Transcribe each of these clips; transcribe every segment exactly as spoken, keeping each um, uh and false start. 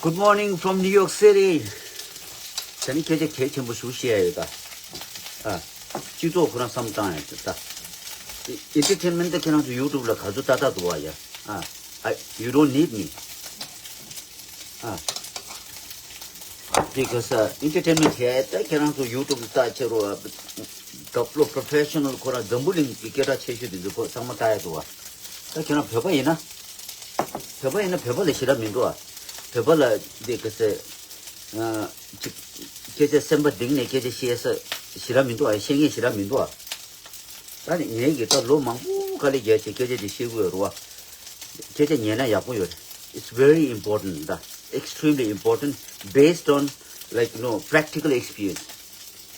Good morning from New York City. ད་ནི་སྐད་ཆ་གལ་ཆེན་པོ་ཞིག་བཤད་ཡ་ཡོད་ད། ཨ། སྤྱི་ཚོགས་ཁོ་རང་བསམ་བཏང་ཡ་ཡོད་ད། ཨེན་ཊར་ཊེན་མེན་ཊི་ད་ཁྱེད་རང་ཚོ་ཡུ་ཊུབ་ལ་ག་ཚོད་ལྟ་ལྟ་འདུག་བ་ཡ། ཨ། ཨ། You don't need me. ཨ། Because ཨེན་ཊར་ཊེན་མེན་ཊི་བྱས་ད་ཁྱེད་རང་ཚོ་ཡུ་ཊུབ་ལ་ལྟ་ཆེ་རུ་བ། ཌོབ་ལོ་པྲོ་ཕེ་ཤ་ནལ་ཁོ་རང་འཛམ་བུ་གླིང་གི་སྐད་གྲགས་ཆེ་ཤོས་དེ་ཚོ་ཁོ་ཚང་མ་ལྟ་ཡ་འདུག་བ། ད་ཁྱེད་རང་བོད་པ་ཡིན་ན། བོད་པ་ཡིན་ན་བོད་པ་ལ་ཞེ་དྲག་མི་འདུག་ཨ། བོད་པ་ལ་འདི་ག་ཟེ། ཨ། ཅིག་སྐད་ཆ་སེམས་པ་གཏིང་ནས་སྐད་ཆ་བཤད་ས་ཞེ་དྲག་མི་འདུག་ཨ། བཤད་མཁན་ཞེ་དྲག་མི་འདུག་ཨ། ད་ནི་ངས་ཀྱི་ད་ལོ་མང་པོ་དཀའ་ལས་བརྒྱབ་བྱས་སྐད་ཆ་ཅིག་བཤད་ཀྱི་ཡོད་རེད་བ། སྐད་ཆ་ཉན་ན་ཡག་པོ་ཡོད་རེད། It's very important ད། Extremely important based on, like, you know, practical experience.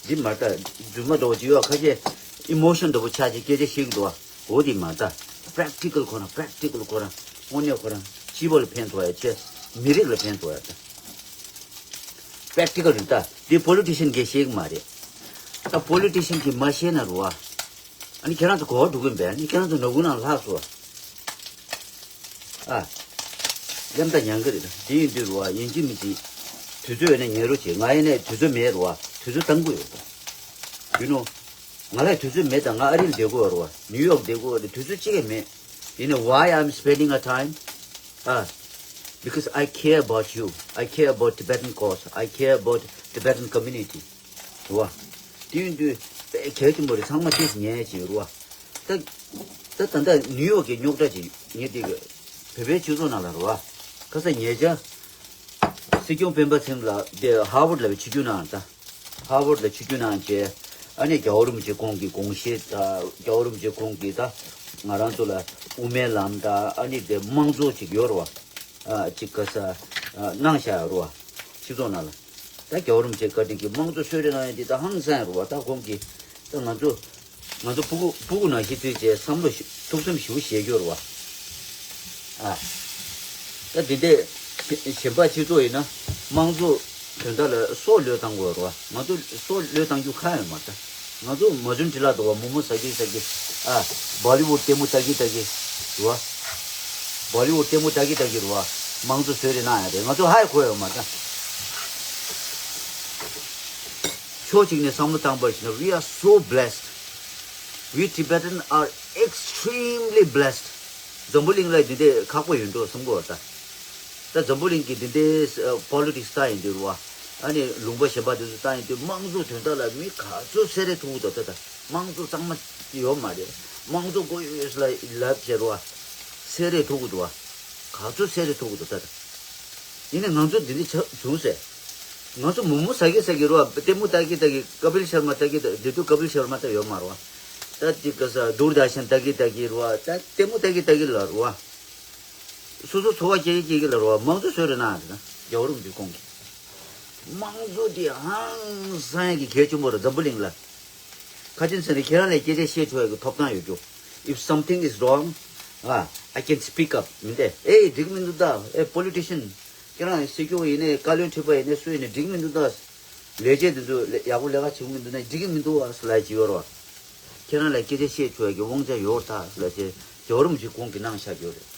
འདི་མ་ལྟ་རྫུན་མ་འདྲ་བོ་ཅིག་ཡོད། ཁ་ཤས་ཨི་མོ་ཤན་འདྲ་བོ་ཆགས་ཅིག་སྐད་ཆ་བཤད་ཀྱི་འདུག་བ། འོ་འདི་མ་ལྟ། པྲེག་ཊི་ཀལ་ཁོ་རང་པྲེག་ཊི་ཀལ་ཁོ་རང་དངོས་གནས་ཁོ་རང་སྤྱི་པ་ལ་ཕན་ཐོགས་ཡ་ཆེ། མི་རིགས་ལ་ཕན་ཐོགས་ཡ་ད། པྲེག་ཊི་ཀལ་རེད་ད། འདི་པོ་ལི་ཊི་ཤན་གིས་ཤེས་ཀྱི་མ་རེད། ད་པོ་ལི་ཊི་ཤན་གྱིས་མ་ཤེས་ན་རུ་བ། ཨ་ནི་ཁྱེད་རང་ཚོ་གོ་བ་འགྲོ་གི་མེད། ཨ་ནི་ཁྱེད་རང་ཚོ་ནོར་བུ་ནང་ལྷག་སོང་། ཨ། ཡང་ད་ཉན་གི་རེད། དེ་ཡིན་དུས་རུ་བ་ཡིན་གཅིག་མིན་གཅིག་དུས་ཚོད་ཡོད་ན་ཉན་རོགས་བྱེད། ང་ཡིན་ནའི་དུས་ཚོད་མེད་རུ་བ། དུས་ཚོད་བཏང་དགོས་ཡོད། ཡུ་ནོ། ང་ལ་དུས་ཚོད་མེད། ད་ང་ཨ་རིར་བསྡད་དགོས་རུ་བ། ནིའུ་ཡོག་བསྡད་དགོས་རེད། དུས་ཚོད་གཅིག་ཡང་མེད། ཡིན་ནའི་why I'm spending a time? ཨ། Because I care about you. I care about Tibetan cause. I care about Tibetan community. རུ་བ། དེ་ཡིན་དུས་དཔེ་གལ་ཆེན་པོ་རེད། ཚང་མ་ཤེས་སུ་ཉན་ཡ་ཅིག་རུ་བ། ད་ད་ད་ལྟ་ནིའུ་ཡོག་གི་རྙོག་དྲ་ཅིག་ངས་དེ་གི་བོད་པའི་སྤྱི་ཚོགས་ནང་ལ་རུ་བ། ཁ་ས་ཉེ་ཆར་སྲིད་སྐྱོང་སྤེན་པ་ཚེ་རིང་ལགས་དེ་ཧར་ཝརཌ་ལ་ཆིབས་བསྒྱུར་གནང་ད། ཧར་ཝརཌ་ལ་ཆིབས་བསྒྱུར་གནང་བྱས། ཨ་ནི་རྒྱལ་བ་རིན་པོ་ཆེ་ཁོང་གི་དགོངས་བཞེད་ད། རྒྱལ་བ་རིན་པོ་ཆེ་ཁོང་གིས་ད་ང་རང་ཚོ་ལ་དབུ་མའི་ལམ་ད་ཨ་ནི་དེ་དམངས་གཙོ་ཅིག་ཡོད་རུ་བ། ཨ། ཅིག་ག་ས་གནང་བཞག་རུ་བ། སྤྱི་ཚོགས་ནང་ལ། ད་རྒྱལ་བ་རིན་པོ་ཆེ་བཀའ་དྲིན་གྱིས་དམངས་གཙོ་གསོལ་རས་གནང་ཡ་འདི་ད་ཧང་སང་རུ་བ། ད་ཁོང་གིས་ད་ང་ཚོ་ང་ཚོ་ཕྲུ་གུ་ཕྲུ་གུ་ནང་བཞིན་བརྩིས་བྱས་བསམ་བློ་ཞིག་ཐུགས་བསམ་ཞིག་བཞེས་རྒྱུ་རུ་བ། ཨ། ད་འདི་འདྲས་གཞན་པ་སྤྱི་ཚོགས་ཡིན་ན་དམངས་གཙོ་དོན་དག་ལ་སྲོག་བློས་བཏང་དགོས་རུ་བ། ང་ཚོ་སྲོག་བློས་བཏང་རྒྱུ་ཁ་ཡོད་མ་རེད། ད་ང་ཚོ་མ་ཇུན་ཊི་ལ་འདུག་བ། མོ་མོ་ཟ་གི་ཟ་གི། ཨ། བོ་ལི་ཝུཌ་ལྟད་མོ་ལྟ་གི་ལྟ་གི་རུ་བ། བོ་ལི་ཝུཌ་ལྟད་མོ་ལྟ་གི་ལྟ་གི་རུ་བ། དམངས་གཙོ་གསོལ་རས་གནང་ཡ་རེད། ང་ཚོ་ཧ་ཡ་གོ་ཡོད་མ་རེད། ད་ཕྱོགས་གཅིག་ནས་བསམ་བློ་བཏང་པར་བྱས་ན། We are so blessed. We Tibetans are extremely blessed. འཛམ་བུ་གླིང་ལ་འདི་འདྲས་ཁག་པོ་ཡོད་འགྲོ་བསམ་གོ་ད། ད་འཛམ་བུ་གླིང་གི་འདི་འདྲས་པོ་ལི་ཊིག་སི་ལྟ་ཡིན་དུས་རུ་བ། ཨ་ནི་ལུང་པ་གཞན་པ་དེ་ཚོ་ལྟ་ཡིན་དུས་དམངས་གཙོ་དོན་དག་ལ་མི་ག་ཚོད་སེ་རེ་ཐུག་གི་འདུག་ད། ད་དམངས་གཙོ་གཙང་མ་ཡོད་མ་རེད། དམངས་གཙོ་དགོས་ཡོད་ལ་ལབ་བྱས་རུ་བ། སེ་རེ་ཐུག་གི་འདུག་བ། ག་ཚོད་སེ་རེ་ཐུག་གི་འདུག་ད། ད་ཡིན་ནའི་ང་ཚོ་འདི་འདྲས་ཆགས་བྱུང་ཟེར། ང་ཚོ་མོག་མོག་ཟ་གི་ཟ་གི་རུ་བ། ལྟད་མོ་ལྟ་གི་ལྟ་གི། ཀ་པིལ་ཤར་མ་ལྟ་གི་ལྟ་གི། དེ་དུས་ཀ་པིལ་ཤར་མ་ལྟ་ཡོད་མ་རུ་བ། ད་དེ་ག་ས་དུར་དར་ཤན་ལྟ་གི་ལྟ་གི་རུ་བ། ད་ལྟད་མོ་ལྟ་གི་ལྟ་གི་ལ་རུ་བ། སོ་སོ་འཚོ་བ་སྐྱེལ་གི་སྐྱེལ་གི་ལ་རུ་བ། དམངས་གཙོ་གསོལ་རས་གནང་ཡ་རེད། ད་རྒྱལ་བ་རིན་པོ་ཆེ་ཁོང་གིས། དམངས་གཙོ་དེ་ཧང་སང་ཡ་གི་གལ་ཆེན་པོ་རེད། འཛམ་བུ་གླིང་ལ། ཁ་ཆེ་ཟེར་ནས་ཁྱེད་རང་ལ་སྐད་ཆ་བཤད་ཆོག་ཡ་གི་ཐོབ་ཐང་ཡོད་རྒྱུ། If something is wrong, ah, I can speak up. མི་འདི་ཨེ་འགྲིག་མི་འདུག་ད། ཨེ་པོ་ལི་ཊི་ཤན། ཁྱེད་རང་སྲིད་སྐྱོང་ཡིན་ནའི་བཀའ་བློན་ཁྲི་པ་ཡིན་ནའི་སུ་ཡིན་ནའི་འགྲིག་མི་འདུག་ད། ལས་བྱེད་འདི་ཚོ་ལས་ཡག་པོ་ལས་ཀ་བྱེད་མི་འདུག་ན་འགྲིག་གི་མི་འདུག་ཨ་ཟེར་ལབ་ཀྱི་ཡོད་རེད་བ། ཁྱེད་རང་ལ་སྐད་ཆ་བཤད་ཆོག་ཡ་གི་དབང་ཆ་ཡོད་རེད་ད་ཟེར་ལབ་བྱས་རྒྱལ་བ་རིན་པོ་ཆེ་ཁོང་གིས་གནང་བཞག་ཡོད་རེད།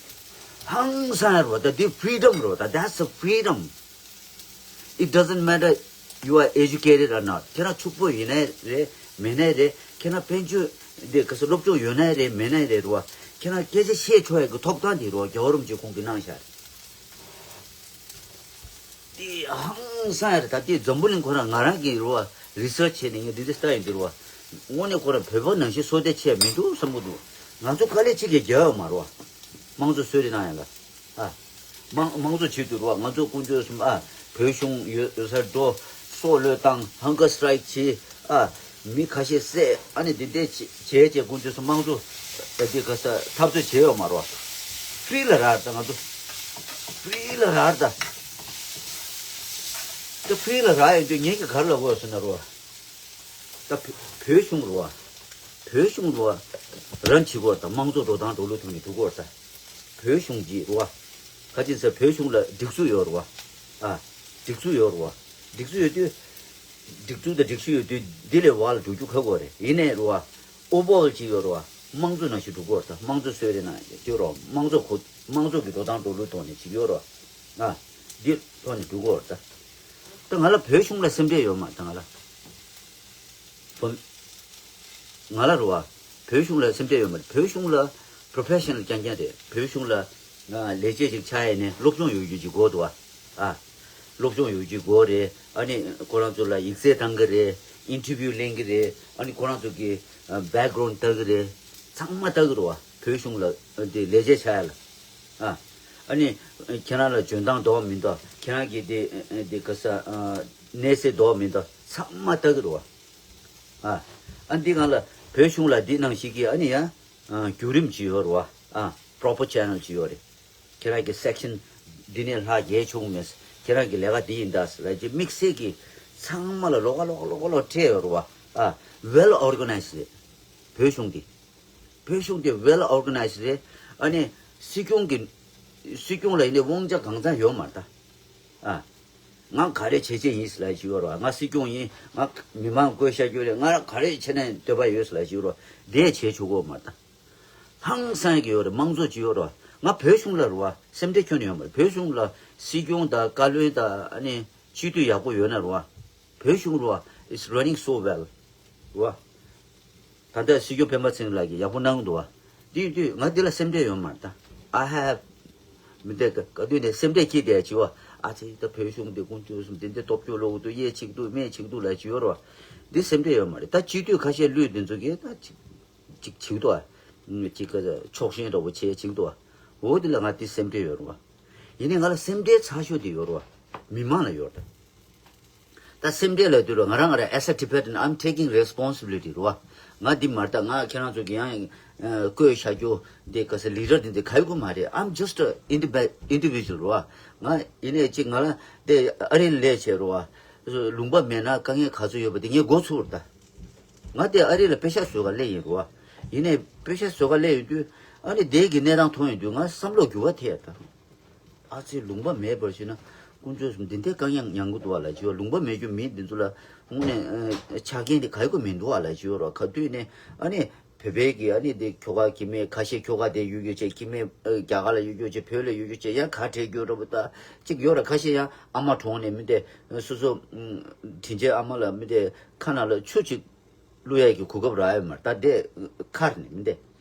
ཧང་སང་ཡ་རེད་བ། ད་འདི་ཕི་རི་ཌམ་རེད་བ། ད་that's a freedom. It doesn't matter you are educated or not. ཁྱེད་རང་ཕྱུག་པོ་ཡིན་ནའི་རེད་མེད་ནའི་རེད། ཁྱེད་རང་དཔལ་འབྱོར་འདི་ག་ས་སློབ་སྦྱོང་ཡོད་ནའི་རེད་མེད་ནའི་རེད་རེད་བ། ཁྱེད་རང་སྐད་ཆ་བཤད་ཆོག་ཡ་གི་ཐོབ་ཐང་དེ་རེད་བ། རྒྱལ་བ་རིན་པོ་ཆེ་ཁོང་གིས་གནང་བཞག་རེད། དེ་ཧང་སང་ཡ་རེད། ད་ལྟའི་འཛམ་བུ་གླིང་ཁོ་རང་ང་རང་གིས་རེད་བ། རི་སར་ཆི་བྱས་ནས་ངས་འདི་འདྲ་ལྟ་ཡིན་འདུག་རེད་བ། དངོས་གནས་ཁོ་རང་བོད་པ་ནང་བཞིན་བསོད་བདེ་ཆེ་མི་འདུག་བསམ་གྱི་འདུག་ང་ཚོ་དཀའ་ལས་གཅིག་ཀྱང་རྒྱག་ཡོད་མ་རེད་བ། དམངས་གཙོ་གསོལ་རས་གནང་ཡ་ལ། ཨ། དམངས་དམངས་གཙོ་བྱེད་དུས་རེད་བ། ང་ཚོ་དཀོན་མཆོག་གསུམ། ཨ། བོད་གཞུང་ཡོད་ཡོད་སར་འགྲོ། སྲོག་བློས་བཏང་། ཧང་གར་སི་ཊ་རའིཀ་བྱེད། ཨ། མི་ཁ་ཤས་བསད། ཨ་ནི་འདི་འདྲས་བྱས་བྱས་བྱས་དཀོན་མཆོག་གསུམ། དམངས་གཙོ་འདི་ག་ས་འཐབ་རྩོད་བྱས་ཡོད་མ་རེད་བ། ཧྥི་རི་ལ་རག་རེད་ད། ང་ཚོ་ཧྥི་རི་ལ་རག་རེད་ད། ད་ཧྥི་རི་ལ་རག་ཡོང་དུས་ངེད་ཀྱིས་ག་རེ་ལབ་དགོས་ཟེར་ན་རེད་བ། ད་བོད་བོད་གཞུང་རེད་བ། བོད་གཞུང་རེད་བ། རན་བྱེད་དགོས་རེད་ད། དམངས་གཙོ་འགྲོ་སྟངས་འགྲོ་ལུགས་ཐོག་ནས་འགྲོ་དགོས་རེད་ད། བོད་གཞུང་གིས་རེད་བ། ག་ཅི་ཟེར། བོད་གཞུང་ལ་སྒྲིག་འཛུགས་ཡོད་རེད་བ། ཨ། སྒྲིག་འཛུགས་ཡོད་རེད་བ། སྒྲིག་འཛུགས་ཡོད་དུས། སྒྲིག་འཛུགས་དང་སྒྲིག་གཞི་ཡོད་དུས་འདི་ལས་བར་ལ་འགྲོ་རྒྱུ་ཁག་པོ་རེད། ཡིན་ནའི་རེད་བ། ཨོ་པོ་ལ་ཅིག་ཡོད་རེད་བ། དམངས་གཙོ་ནང་བཞིན་འགྲོ་དགོས་རེད་ད། དམངས་གཙོ་གསོལ་རས་གནང་ཡོད་རེད་བ། དམངས་གཙོ་གོ་དམངས་གཙོ་གི་འགྲོ་སྟངས་འགྲོ་ལུགས་ཐོག་ནས་ཅིག་ཡོད་རེད་བ། ཨ། འདི་ཐོག་ནས་འགྲོ་གི་ཡོད་རེད་ད། ད་ང་ལ་བོད་གཞུང་ལ་སེམས་ཁྲལ་ཡོད་མ་རེད་ད་ང་ལ། བོད་ང་ལ་རེད་བ། བོད་གཞུང་ལ་སེམས་ཁྲལ་ཡོད་མ་རེད། བོད་གཞུང་ལ་པྲོ་ཕེ་ཤ་ནལ་རྐྱང་རྐྱང་རེད། བོད་གཞུང་ལ་ང་ལས་བྱེད་ཅིག་ཆགས་ཡས་ནས་སློབ་སྦྱོང་ཡོད་རྒྱུ་ཅིག་དགོས་འདུག་བ། ཨ། སློབ་སྦྱོང་ཡོད་རྒྱུ་དགོས་རེད། ཨ་ནི་ཁོ་རང་ཚོ་ལ་ཡིག་ཚད་བཏང་གི་རེད། ཨིན་ཊར་བིའུ་ལེན་གི་རེད། ཨ་ནི་ཁོ་རང་ཚོ་གི་ཨ་བེག་གྷ་རའུན་ཌི་ལྟ་གི་རེད། ཚང་མ་ལྟ་གི་རེད་བ། བོད་གཞུང་ལ་ཨ་དེ་ལས་བྱེད་ཆགས་ཡས་ལ། ཨ། ཨ་ནི་ཁྱེད་རང་ལ་འཇོན་ཐང་འདུག་མི་འདུག་ཁྱེད་རང་གི་དེ་ཨ་དེ་ག་ས་ཨ་གནས་ཚད་འདུག་མི་འདུག་ཚང་མ་ལྟ་གི་རེད་བ། ཨ། ཨ་འདི་སྒང་ལ་བོད་གཞུང་ལ་འདི་ནང་བཞིན་གྱི་ཨ་ནི་ཡང་ཨ་བརྒྱུད་རིམ་ཅིག་ཡོད་རེད་བ། ཨ། པྲོ་པར་ཆེ་ནལ་ཅིག་ཡོད་རེད། ཁྱེད་རང་གི་སེག་ཤན་འདི་ནས་ལྷག་རྒྱས་བྱུང་མེད། ཁྱེད་རང་གི་ལས་ཀ་འདི་ཡིན་ད་ཟེར་ལབ་ཅིག་དམིགས་བསལ་གྱི་ཚང་མ་ལ་ལོགས་ཀ་ལོགས་ཀ་ལོགས་ཀ་ལོགས་སྤྲད་ཡོད་རེད་བ། ཨ། ཝེལ་ཨོར་ག་ནའི་ཛི་རེད། བོད་གཞུང་འདི། བོད་གཞུང་དེ་ཝེལ་ཨོར་ག་ནའི་ཛི་རེད། ཨ་ནི་སྲིད་སྐྱོང་གི་སྲིད་སྐྱོང་ལ་ཡིན་ནའི་དབང་ཆ་གང་ཚང་ཡོད་མ་རེད་ད། ཨ། ང་ག་རེ་བྱེད་ཆེད་ཡིན་ཟེར་ལབ་ཅིག་ཡོད་རེད་བ། ང་སྲིད་སྐྱོང་ཡིན། ང་མི་མང་བསྐོས་བཞག་རྒྱུ་རེད། ང་ག་རེ་བྱེད་ནས་འདོད་པ་ཡོད་ཟེར་ལབ་ཅིག་ཡོད་རེད་བ། དེ་བྱེད་ཆོག་གི་ཡོད་མ་རེད་ད། ཧང་སང་གི་ཡོད་རེད། དམངས་གཙོ་ཅིག་ཡོད་རེད་བ། ང་བོད་གཞུང་ལ་རེད་བ། སེམས་ཁྲལ་ཁྱོན་ནས་ཡོད་མ་རེད། བོད་གཞུང་ལ་སྲིད་སྐྱོང་དང་བཀའ་བློན་དང་ཨ་ནི་སྤྱི་འཐུས་ཡག་པོ་ཡོད་ན་རེད་བ། བོད་གཞུང་རེད་བ། It's running so well. རེད་བ། ད་ལྟ་སྲིད་སྐྱོང་སྤེན་པ་ཚེ་རིང་ལགས་ཀྱིས་ཡག་པོ་གནང་འདུག་བ། དེ་ཡིན་དུས་ང་འདི་ལ་སེམས་ཁྲལ་ཡོད་མ་རེད་ད། I have མི་འདོད་ག་དུས་ནས་སེམས་ཁྲལ་སྐྱེས་བསྡད་ཅིག་བ། ཨ་ཙི་ད་བོད་གཞུང་འདི་དཀོན་མཆོག་གསུམ་འདི་འདི་སྟོབས་སྐྱོ་ལོག་འདུག་གཡས་ཆིག་འདུག་སྨད་ཆིག་འདུག་ལབ་ཅིག་ཡོད་རེད་བ། འདི་སེམས་ཁྲལ་ཡོད་མ་རེད་ད། སྤྱི་འཐུས་ཁ་ཤས་ལུས་འདི་ཚོ་གིས་ད་ཅིག་ཅིག་བྱེད་འདུག་ཨ། ཅིག་ག་ཕྱོགས་ཞེན་འདྲ་བོ་བྱས་བྱེད་འདུག་ཨ། འོ་འདི་ལ་ང་འདི་སེམས་ཁྲལ་ཡོད་རེད་བ། ཡིན་ནའི་ང་ལ་སེམས་ཁྲལ་ཚ་ཤོས་འདི་ཡོད་རེད་བ། མི་མང་ལ་ཡོད་རེད། ད་སེམས་ཁྲལ་ལབ་དུས་ལ་ང་རང་ང་རང་as a Tibetan, I'm taking responsibility རེད་བ། ང་འདི་མ་རེད་ད། ང་ཁྱེད་རང་ཚོ་གི་ཡང་ཨ་བསྐོས་བཞག་རྒྱུ་འདི་ག་ས་ལི་ཌར་འདི་འདི་ག་ཡོད་གི་མ་རེད། I'm just a indivi- individual རེད་བ། ང་ཡིན་ནའི་ཅིག་ང་ལ་འདི་ཨ་རི་ལ་སླེབས་བྱས་རེད་བ། ལུང་པ་མེད་ན་དཀའ་ངལ་ག་ཚོད་ཡོད་པ་དེ་ངས་མགོ་ཚོས་རེད་ད། ང་དེ་ཨ་རི་ལ་པེ་ཤག་བཟོ་ག་སླེབས་ཡིན་རེད་བ། ཡིན་ནའི་པེ་ཤག་བཟོ་ག་སླེབས་ཡོང་དུས་ཨ་ནི་དེ་གི་གནས་སྟངས་མཐོང་ཡོང་དུས་ང་བསམ་བློ་འགྱུར་བ་ཐེབས་ཡ་ད། ཨ་ཙི་ལུང་པ་མེད་པར་ཞུས་ན་དཀོན་མཆོག་གསུམ་འདི་འདྲའི་དཀའ་ངལ་མྱངས་གི་འདུག་བ་ལ་ཅིག་ལུང་པ་མེད་རྒྱུ་མི་འདི་ཚོ་ལ་དངོས་གནས་ཨ་ཆ་རྐྱེན་དེ་ག་ཡོད་གི་མི་འདུག་བ་ལ་ཅིག་ཡོད་རོགས་ག་དུས་ནས་ཨ་ནི་བོད་པའི་གི་ཨ་ནི་དེ་ཁྱོ་ག་སྐྱེ་དམན་ཁ་ཤས་ཁྱོ་ག་དེ་ཡོད་རྒྱུ་བྱས་སྐྱེ་དམན་ཨ་རྒྱ་གར་ལ་ཡོད་རྒྱུ་བྱས་བོད་ལ་ཡོད་རྒྱུ་བྱས་ཡང་ག་བྲལ་རྒྱུ་འདྲ་པོ་ད་ཅིག་ཡོད་ར། ཁ་ཤས་ཡང་ཨ་མ་གྲོངས་ནས་མི་དེ་སོ་སོ་ཨ་དྲིན་ཅན་ཨ་མ་ལ་མི་དེ་ཁ་ནང་ལ་ཆུ་ཅིག་བླུག་ཡས་ཀྱི་གོ་སྐབས་རག་ཡོད་མ་རེད་ད། དེ་ཁར་ནས་མི་འདེ།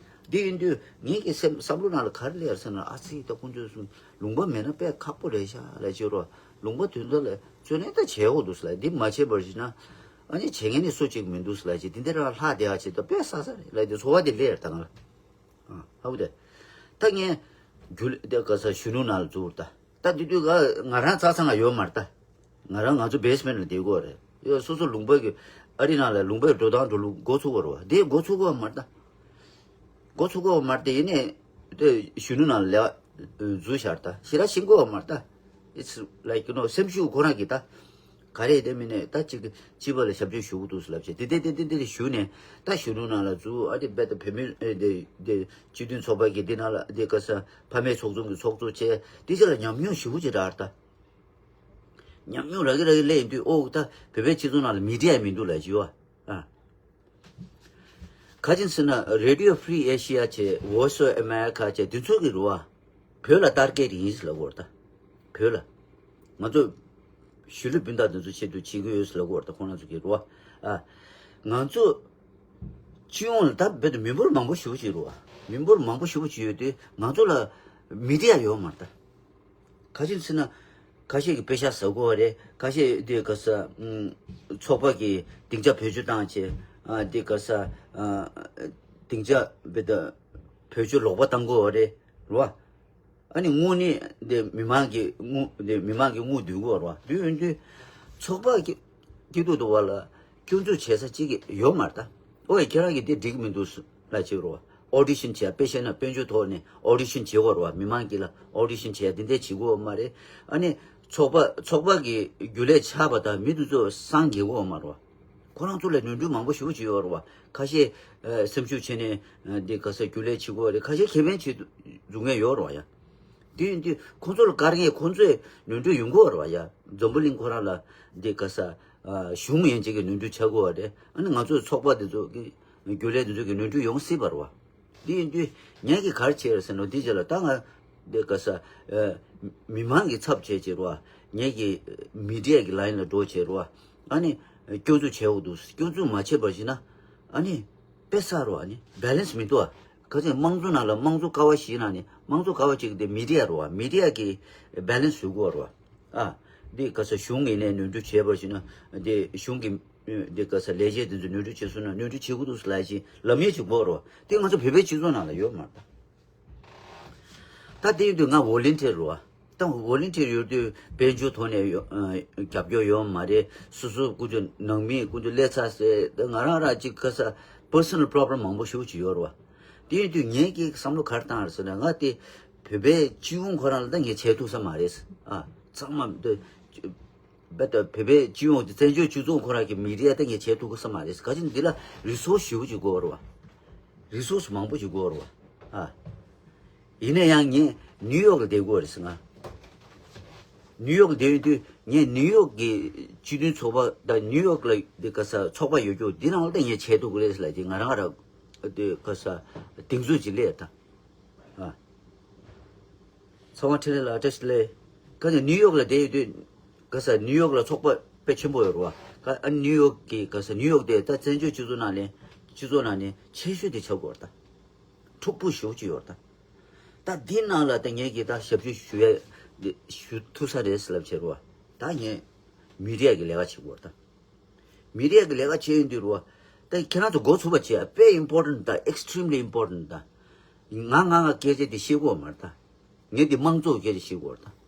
འདི་ཡིན་དུས་ངེད་ཀྱི་སེམས་བསམ་བློ་ནང་ལ་ག་རེ་སླེབས་ཡོད་ཟེར་ན། ཨ་ཙི་ད་དཀོན་མཆོག་གསུམ་ལུང་པ་མེད་ན་དཔེ་ཁག་པོ་རེད་ཤག་ལབ་བྱས་རོགས། ལུང་པ་དོན་དག་ལ་བརྩོན་ལེན་ད་བྱེད་དགོས་འདུག་ཟེར་ལབ། འདི་མ་བྱས་པར་བྱས་ན་ཨ་ནི་བྱེད་མཁན་ནི་སུ་གཅིག་མི་འདུག་ཟེར་ལབ་བྱས། འདི་འདི་རང་ལྷག་བསྡད་ཡག་བྱས་ད་དཔེ་ས་ས་རེད་ལབ། འདི་ཚོར་བ་འདི་སླེབས་ཡོད་ད་ང་ལ། ཨ་ཧ་བུ་དེ། ད་ངས་རྒྱུ་ལས་དེ་ག་ས་གཞོན་ནུ་ནང་ལ་འཛུལ་ད། ད་འདི་དུས་ང་ང་རང་རྩ་ཚང་ང་ཡོད་མ་རེད་ད། ང་རང་ང་ཚོ་བེ་སི་མེན་ཊ་ལ་བསྡད་དགོས་རེད། ཡ་སོ་སོ་ལུང་པ་གི་ཨ་རི་ནང་ལ་ལུང་པའི་འགྲོ་སྟངས་འགྲོ་ལུགས་མགོ་ཚོས་དགོས་རེད་བ། དེ་མགོ་ཚོས་དགོས་མ་རེད་ད། མགོ་ཚོས་དགོས་མ་རེད་དེ། ཡིན་ནའི་དེ་གཞོན་ནུ་ནང་ལ་ལས་འཛུལ་ཤར་ད་ཞེ་དྲག་ཤེས་དགོས་མ་རེད་ད། It's like, you know, སེམས་ཤུགས་ཁོ་རང་གི་ད། ག་རེ་དེ་མིན་ནས་ད་ཅིག་སྤྱི་པ་ལ་ཞབས་ཕྱི་ཞུ་གི་འདུག་ཟེར་ལབ་བྱས། དེ་དེ་དེ་དེ་དེ་ཞུ་ནས་ད་གཞོན་ནུ་ནང་ལ་འཛུལ། ཨ་དེ་རྦད་དེ་བུད་མེད་ཨེ་དེ་དེ་སྤྱི་མཐུན་ཚོགས་པ་གི་དེ་ནང་ལ་དེ་ག་ས་ཕ་མའི་ཚོགས་ཆུང་གི་ཚོགས་གཙོ་བྱས། དེ་ཚོ་ལ་ཉམས་མྱོང་ཞེ་པོ་ཅིག་རག་ད། ཉམས་མྱོང་རག་གི་རག་གི་སླེབས་ཡོང་དུས་ཨོ་ད་བོད་པའི་སྤྱི་ཚོགས་ནང་ལ་མི་ཌི་ཡ་མི་འདུག་ལབ་བྱས་བ། ཨ། ག་ཅི་ཟེར་ན་Radio Free Asia བྱས་Voice of America བྱས་འདི་ཚོ་གི་རུ་བ། བོད་ལ་ཊར་གེ་ཊི་ཡིན་ཟེར་ལབ་ཀྱི་ཡོད་རེད་ད། བོད་ལ། ང་ཚོ་གཞིས་ལུས་སྤུན་ཟླ་འདི་ཚོ་ཆེད་དུ་བྱེད་ཀྱི་ཡོད་ཟེར་ལབ་ཀྱི་ཡོད་རེད་ད། ཁོང་རྣམ་ཚོ་གི་རུ་བ། ཨ། ང་ཚོ་སྤྱི་ཡོངས་ལ་ད་རྦད་དེ་མི་འབོར་མང་པོ་ཞེ་པོ་ཅིག་རུ་བ། མི་འབོར་མང་པོ་ཞེ་པོ་ཅིག་ཡོད་དུས་ང་ཚོ་ལ་མི་ཌི་ཡ་ཡོད་མ་རེད་ད། ག་ཅི་ཟེར་ན། ཁ་ཤས་ཀྱིས་པེ་ཤག་ཟ་དགོས་པ་རེད། ཁ་ཤས་དེ་ག་ས་ཨུམ་ཚོགས་པ་གིས་སྡིངས་ཆ་བེད་སྤྱོད་བཏང་བྱས། ཨ་དེ་ག་ས་ཨ་སྡིངས་ཆ་བེད་ད་བེད་སྤྱོད་ལོག་པ་བཏང་དགོས་པ་རེད། རེད་བ། ཨ་ནི་དངུལ་ནི་དེ་མི་མང་གི་དངུལ་དེ་མི་མང་གི་དངུལ་བསྡུ་དགོས་རེད་བ། བསྡུ་ཡོང་དུས་ཚོགས་པ་གི་སྐྱིད་སྡུག་འདུག་བ་ལ་སྐྱོན་འཛུགས་བྱེད་ས་གཅིག་གི་ཡོད་མ་རེད་ད། ཨོ་ཡ་ཁྱེད་རང་གིས་དེ་འགྲིག་མི་འདུག་ལབ་བྱེད་རོགས། ཨོ་ཌི་ཤན་བྱས། དཔེ་བཤད་ན་དཔལ་འབྱོར་ཐོག་ནས་ཨོ་ཌི་ཤན་བྱེད་དགོས་རེད་བ། མི་མང་གི་ལ་ཨོ་ཌི་ཤན་བྱས་དེ་འདྲས་བྱེད་དགོས་བ་མ་རེད། ཨ་ནི་ཚོགས་པ་ཚོགས་པ་གི་རྒྱུན་ལས་ཆགས་པ་དང་མི་དེ་ཚོ་སངས་རྒྱས་དགོས་བ་མ་རེད་བ། ཁོ་རང་ཚོ་ལ་ནོར་འཁྲུལ་མང་པོ་ཞེ་པོ་ཅིག་ཡོད་རེད་བ། ཁ་ཤས་ཨ་སེམས་ཤུགས་ཆེ་ནས་ཨ་འདི་ག་ས་རྒྱུན་ལས་བྱེད་དགོས་བ་རེད། ཁ་ཤས་ཁེ་ཕན་བྱེད་འཛུགས་མཁན་ཡོད་རེད་བ་ཡ། དེ་ཡིན་དུས་ཁོང་ཚོ་ལ་བཀར་མཁན་ཁོང་ཚོས་ནོར་འཁྲུལ་ཡོང་གི་ཡོད་རེད་བ་ཡ། འཛམ་བུ་གླིང་ཁོ་རང་ལ་འདི་ག་ས་ཨ་གཞུང་ཡན་ཆད་ཀྱི་ནོར་འཁྲུལ་ཆགས་ཀྱི་ཡོད་རེད། ཨ་ནི་ང་ཚོའི་ཚོགས་པ་འདི་ཚོ་གི་རྒྱུན་ལས་འདི་ཚོ་གི་ནོར་འཁྲུལ་ཡོང་སྲིད་པ་རེད་བ། འདི་ཡིན་དུས་ངས་ཀྱིས་ག་རེ་བྱས་རེད་ཟེར་ན། འདི་རྗེས་ལ་ད་ང་ འདི་ག་ས་མི་མང་གི་ཚབ་བྱས་བྱས་རོ། ངེད་ཀྱི་མི་ཌི་ཡ་གི་ལ་ཡིན་ལ་འགྲོ་བྱས་རོ། ཨ་ནི་སྐྱོན་འཛུགས་བྱས་འོ་འདུག་སྐྱོན་འཛུགས་མ་བྱས་པར་བྱས་ན་ཨ་ནི་དཔེ་ས་རོ། ཨ་ནི་བེ་ལེན་སི་མི་འདུག་ཨ། ག་ཚོད་དམངས་གཙོ་ནང་ལ་དམངས་གཙོ་ཀ་བ་བཞི་ནང་ནས་དམངས་གཙོ་ཀ་བ་གཅིག་དེ་མི་ཌི་ཡ་རོ། མི་ཌི་ཡ་གི་བེ་ལེན་སི་བཟོ་དགོས་རོ། ཨ། འདི་ག་ས་གཞུང་ཡིན་ནས་ནོར་འཁྲུལ་བྱས་པར་བྱས་ན་འདི་གཞུང་གི་འདི་ག་ས་ལས་བྱེད་དེ་ཚོ་ནོར་འཁྲུལ་བྱས་སོང་ན་ནོར་འཁྲུལ་བྱེད་དགོས་འདུག་ལབ་བཞིན་ལམ་ཡས་ཅིག་དགོས་རོ། དེ་ང་ཚོ་བོད་པའི་སྤྱི་ཚོགས་ནང་ལ་ཡོད་མ་རེད་ད། ད་དེ་ཡིན་དུས་ང་ཝོ་ལན་ཊི་ཡར་རེད་བ། ད་ཝོ་ལན་ཊི་ཡར་ཡོད་དུས་དཔལ་འབྱོར་ཐོག་ནས་ཡོ་ཨ་རྒྱབ་སྐྱོར་ཡོད་མ་རེད། སོ་སོ་ཀུན་སྤྱོད་ནང་མི་ཀུན་སྤྱོད་ལས་ཚ་ཟེར་ད་ང་རང་རང་གཅིག་ག་ས་པར་སོ་ནལ་པོ་རོབ་ལེམ་མང་པོ་ཞེ་པོ་ཅིག་ཡོད་རེད་བ། དེ་ཡིན་དུས་ངས་ཀྱི་བསམ་བློ་ག་རེ་བཏང་རེད་ཟེར་ན་ང་དེ་བོད་པའི་སྤྱི་ཡོངས་ཁོ་རང་ལ་ད་ངས་བྱས་ཐུབ་ས་མ་རེད། ཨ། ཚང་མ་འདི་བོད་པའི་སྤྱི་ཡོངས་ཀྱི་བཙན་བྱོལ་སྤྱི་ཚོགས་ཁོ་རང་གི་མི་ཌི་ཡ་ད་ངས་བྱས་ཐུབ་ཀྱི་ས་མ་རེད། ག་ཅི་འདི་ལ་རི་སོར་སི་ཞེ་པོ་ཅིག་དགོས་རེད་བ། རི་སོར་སི་མང་པོ་ཅིག་དགོས་རེད་བ། ཨ། ཡིན་ན་ཡང་ངས་ནིའུ་ཡོག་ལ་བསྡད་དགོས་རེད་ཟེར་ང་། ནིའུ་ཡོག་ལ་བསྡད་ཡོད་དུས་ངས་ནིའུ་ཡོག་གི་སྤྱི་མཐུན་ཚོགས་པ་དང་ནིའུ་ཡོག་ལ་འདི་ག་ས་ཚོགས་པ་ཡོད་རྒྱུ་འདི་ནང་ལ་ད་ངས་བྱས་ཐུབ་ཀྱི་རེད་ཟེར་ལབ་ཀྱི་ང་རང་ར་འདི་ག་ས་གདེང་ཚོད་ཅིག་སླེབས་ད། ཨ། ཚང་མ་འཕྲིན་ལས་ལགས་བཀྲ་ཤིས་བདེ་ལེགས། ཁ་ཉིན་ནིའུ་ཡོག་ལ་བསྡད་ཡོད་དུས་ག་ས་ནིའུ་ཡོག་ལ་ཚོགས་པ་དཔེ་ཆེན་པོ་ཡོད་རེད་བ། ཁ་ཨ་ནིའུ་ཡོག་གི་ག་ས་ནིའུ་ཡོག་དེ་ད་བཙན་བྱོལ་སྤྱི་ཚོགས་ནང་ནས་སྤྱི་ཚོགས་ནང་ནས་ཆེ་ཤོས་དེ་ཆགས་ཀྱི་ཡོད་རེད་ད། མཁྲེགས་པོ་ཞེ་པོ་ཅིག་ཡོད་རེད་ད། ད་འདི་ནང་ལ་ད་ངས་ཀྱི་ད་ཞབས་ཞུ་ཞུ་ཡ་འདི་ཞུ་ཐུབ་ས་རེད་ཟེར་ལབ་བྱས་རེད་བ། ད་ངས་མི་ཌི་ཡ་གི་ལས་ཀ་བྱེད་དགོས་རེད་ད། མི་ཌི་ཡ་གི་ལས་ཀ་བྱེད་ཡོང་དུས་རེད་བ། ད་ཁྱེད་རང་ཚོ་འགོ་ཚུགས་པ་བྱེད་ཡ་དཔེ་ཨིམ་པོར་ཊེན་ཊི་ད། ཨེགས་ཊི་རིམ་ལི་ཨིམ་པོར་ཊེན་ཊི་ད། ང་ང་ང་སྐད་ཆ་འདི་བཤད་དགོས་མ་རེད་ད། ངས་འདི་དམངས་གཙོ་སྐད་ཆ་བཤད་དགོས་རེད་ད།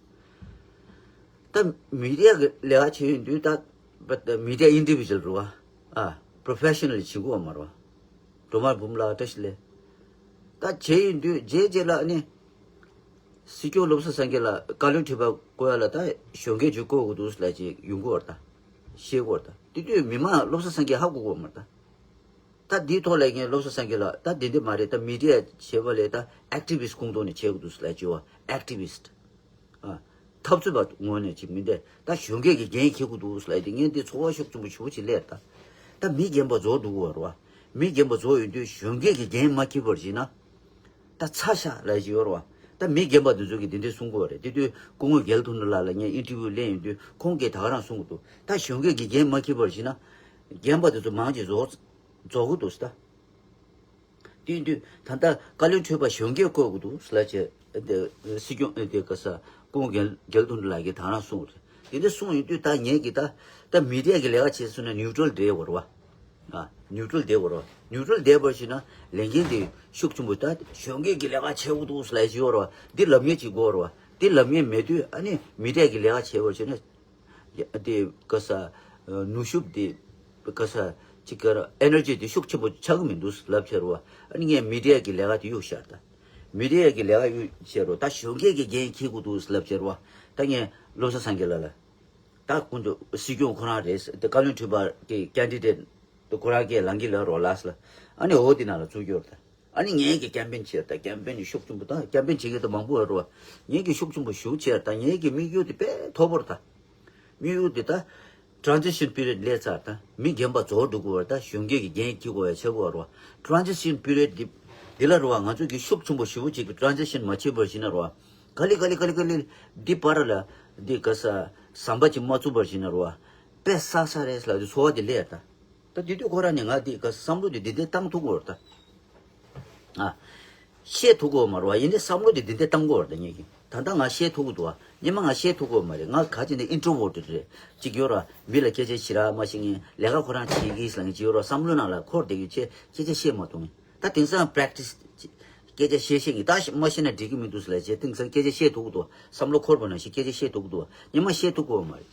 ད་མི་ཌི་ཡ་གི་ལས་ཀ་བྱེད་ཡོང་དུས་ད་མི་ཌི་ཡ་ཨིན་ཌི་བི་ཇུ་ཨལ་རེད་བ། ཨ། པོ་རོ་ཕེ་ཤ་ནལ་བྱེད་དགོས་མ་རེད་བ། སྒྲོལ་མ་འབུམ་ལགས་བཀྲ་ཤིས་བདེ་ལེགས། ད་བྱེད་ཡོང་དུས་རྗེས་རྗེས་ལ་ནི། སྲིད་སྐྱོང་བློ་བཟང་སེང་གེ་ལ་བཀའ་བློན་ཁྲི་པ་བསྐོ་ཡ་ལ་ད་གཞོན་སྐྱེས་ཅིག་བསྐོ་དགོས་འདུག་ལབ་ཅིག་ཡོང་གི་ཡོད་རེད་ད། བཤད་ཀྱི་ཡོད་རེད་ད། དེ་དུས་མི་མང་བློ་བཟང་སེང་གེ་ཧ་གོ་གི་ཡོད་མ་རེད་ད། ད་འདིའི་ཐོག་ལ་ངས་བློ་བཟང་སེང་གེ་ལ་ད་འདི་འདི་མ་རེད་ད། མི་ཌི་ཡ་བྱེད་པ་ལས་ད་ཨེག་ཊི་བི་སི་ཊི་ཁོངས་གཏོགས་ནས་བྱེད་དགོས་འདུག་ལབ་ཅིག་ཡོད། ཨེག་ཊི་བི་སི་ཊི། ཨ། འཐབ་རྩོད་པ་ངོས་ནས་ཅིག་མིན་ཏེ་ད་གཞོན་སྐྱེས་ཀྱི་འགན་འཁྱེར་དགོས་འདུག་ལབ་དེ་ངས་འདི་ཚོར་བ་ཤུགས་ཆེན་པོ་ཞེ་པོ་ཅིག་སླེབས་ད། ད་མི་རྒན་པ་རྫོགས་འགྲོ་གི་ཡོད་རེད་བ། མི་རྒན་པ་རྫོགས་ཡོང་དུས་གཞོན་སྐྱེས་ཀྱི་འགན་མ་འཁྱེར་བར་བྱས་ན། ད་ཚ་ཤག་ལབ་ཀྱི་ཡོད་རེད་བ། ད་མི་རྒན་པ་འདི་ཚོ་གིས་འདི་འདྲ་གསུང་གི་ཡོད་རེད། དེ་དུས་སྐུ་ངོ་རྒྱལ་དོན་གྲུབ་ལགས་ལ་ངས་ཨིན་ཊར་བིའུ་ལེན་ཡོང་དུས་ཁོང་གིས་ད་ག་རང་གསུང་གི་འདུག་ད་གཞོན་སྐྱེས་ཀྱི་འགན་མ་འཁྱེར་བར་བྱས་ན། རྒན་པ་འདི་ཚོ་མང་ཆེ་རྫོགས་རྫོགས་ཀྱི་འདུག་ཟེར་ད། དེ་ཡིན་དུས་ད་ལྟ་བཀའ་བློན་ཁྲི་པ་གཞོན་སྐྱེས་བསྐོ་དགོས་འདུག་ཟེར་ལབ་བྱས། སྲིད་སྐྱོང་དེ་ག་ས་སྐུ་ངོ་རྒྱལ་རྒྱལ་དོན་གྲུབ་ལགས་ཀྱིས་ད་ག་རང་གསུངས་རེད། དེ་འདྲ་གསུངས་ཡོང་དུས་ད་ངས་ཀྱི་ད་ད་མི་ཌི་ཡ་གི་ལས་ཀ་བྱེད་སོང་ན་ནིའུ་ཊྲལ་བསྡད་དགོས་རེད་བ། ཨ། ནིའུ་ཊྲལ་བསྡད་དགོས་རེད་བ། ནིའུ་ཊྲལ་བསྡད་པར་བྱས་ན་ལས་འགན་དེ་ཤུགས་ཆེན་པོ་ད་གཞོན་སྐྱེས་ཀྱི་ལས་ཀ་བྱེད་དགོས་འདུག་ཟེར་ལབ་ཀྱི་ཡོད་རེད་བ། འདི་ལབ་མཁན་ཅིག་དགོས་རེད་བ། འདི་ལབ་མཁན་མེད་དུས་ཨ་ནི་མི་ཌི་ཡ་གི་ལས་ཀ་བྱེད་པར་བྱས་ན། ཡ། དེ་ག་ས་ནུས་ཤུགས་དེ་ག་ས་ཅིག་ག་ར་ཨེ་ནར་ཇི་དེ་ཤུགས་ཆེན་པོ་ཆགས་ཀྱི་མི་འདུག་ལབ་བྱས་རེད་བ། ཨ་ནི་ངས་མི་ཌི་ཡ་གི་ལས་ཀ་དེ་གཡུག་བཞག་ད། མི་ཌི་ཡ་གི་ལས་ཀ་གཡུག་བྱས་རེད་བ། ད་གཞོན་སྐྱེས་ཀྱི་འགན་འཁྱེར་དགོས་འདུག་ལབ་བྱས་རེད་བ། ད་ངས་བློ་བཟང་སེང་གེ་ལགས་ལ་ད་ཁོང་ཚོ་སྲིད་སྐྱོང་ཁོ་རང་རེད་ཟེར། དེ་བཀའ་བློན་ཁྲི་པ་གི་ཀེན་ཌི་ཌེ་ཊི་དེ་ཁོ་རང་གིས་ལངས་ཀྱི་ལབ་རོགས་ལགས་ཟེར་ལབ། ཨ་ནི་འོ་དེ་ནང་ལ་བཙུགས་ཀྱི་ཡོད་རེད་ད། ཨ་ནི་ངས་ཀྱི་ཀེམ་པེན་བྱས་ད། ཀེམ་པེན་ནི་ཤུགས་ཆེན་པོ་ད། ཀེམ་པེན་བྱེད་མཁན་ད་མང་པོ་ཡོད་རེད་བ། ངས་ཀྱི་ཤུགས་ཆེན་པོ་ཞེ་པོ་བྱས་ད། ངས་ཀྱི་དམིགས་ཡུལ་དེ་དཔེ་མཐོ་པོ་རེད་ད། དམིགས་ཡུལ་དེ་ད་ཊེ་རན་ཛི་ཤན་པི་རི་ཡོཌ་སླེབས་ཚར་ད། མི་རྒན་པ་རྫོགས་འགྲོ་གི་ཡོད་རེད་ད། གཞོན་སྐྱེས་ཀྱི་འགན་འཁྱེར་དགོས་ཡ་ཆགས་ཀྱི་ཡོད་རེད་བ། ཊེ་རན་ཛི་ཤན་པི་རི་ཡོཌ་འདི་འདི་ལ་རེད་བ། ང་ཚོ་གི་ཤུགས་ཆེན་པོ་ཞེ་པོ་ཅིག་གི་ཊེ་རན་ཛི་ཤན་མ་བྱས་པར་བྱས་ན་རེད་བ། ག་ལེ་ག་ལེ་ག་ལེ་ག་ལེ་འདི་བར་ལ་འདི་ག་ས་ཟམ་པ་ཅིག་མ་བཙུགས་པར་བྱས་ན་རེད་བ། དཔེ་བསགས་ས་རེད་ལབ་དུས་ཚོར་བ་དེ་སླེབས་ད། ད་དེ་དུས་ཁོ་རང་ནས་ང་དེ་ག་བསམ་བློ་དེ་འདི་འདྲ་བཏང་ཐུབ་ཀྱི་ཡོད་རེད་ད། ཨ། བཤད་ཐུབ་ཀྱི་ཡོད་མ་རེད་བ། ཡིན་ནའི་བསམ་བློ་དེ་འདི་འདྲ་བཏང་གི་ཡོད་རེད་ད་ངས་ཀྱི། ད་ལྟ་ང་བཤད་ཐུབ་ཀྱི་འདུག་བ། སྔོན་མ་ང་བཤད་ཐུབ་ཀྱི་ཡོད་མ་རེད། ང་ག་ཅིག་ནས་ཨིན་ཊྲོ་ཝར་ཊེཌ་རེད། ཅིག་ཡོད་ར། མི་ལ་སྐད་ཆ་བཤད་ར་མ་བཤད་མཁན། ལས་ཀ་ཁོ་རང་བྱེད་ཀྱི་ལབ་མཁན་ཅིག་ཡོད་ར། བསམ་བློ་ནང་ལ་འཁོར་བསྡད་ཀྱི་ཆེ་སྐད་ཆ་བཤད་མ་ཐུབ་མཁན། ད་དེང་སང་པེ་རེག་ཊི་སི་སྐད་ཆ་བཤད་ཤེས་ཀྱི། ད་མ་བཤད་ན་འགྲིག་གི་མི་འདུག་ཟེར་ལབ་བྱས། དེང་སང་སྐད་ཆ་བཤད་ཐུབ་ཀྱི་འདུག་བ། བསམ་བློ་འཁོར་བ་ནང་བཞིན་སྐད་ཆ་བཤད་ཐུབ་ཀྱི་འདུག་བ། སྔོན་མ་བཤད་ཐུབ་ཀྱི་ཡོད་མ་རེད།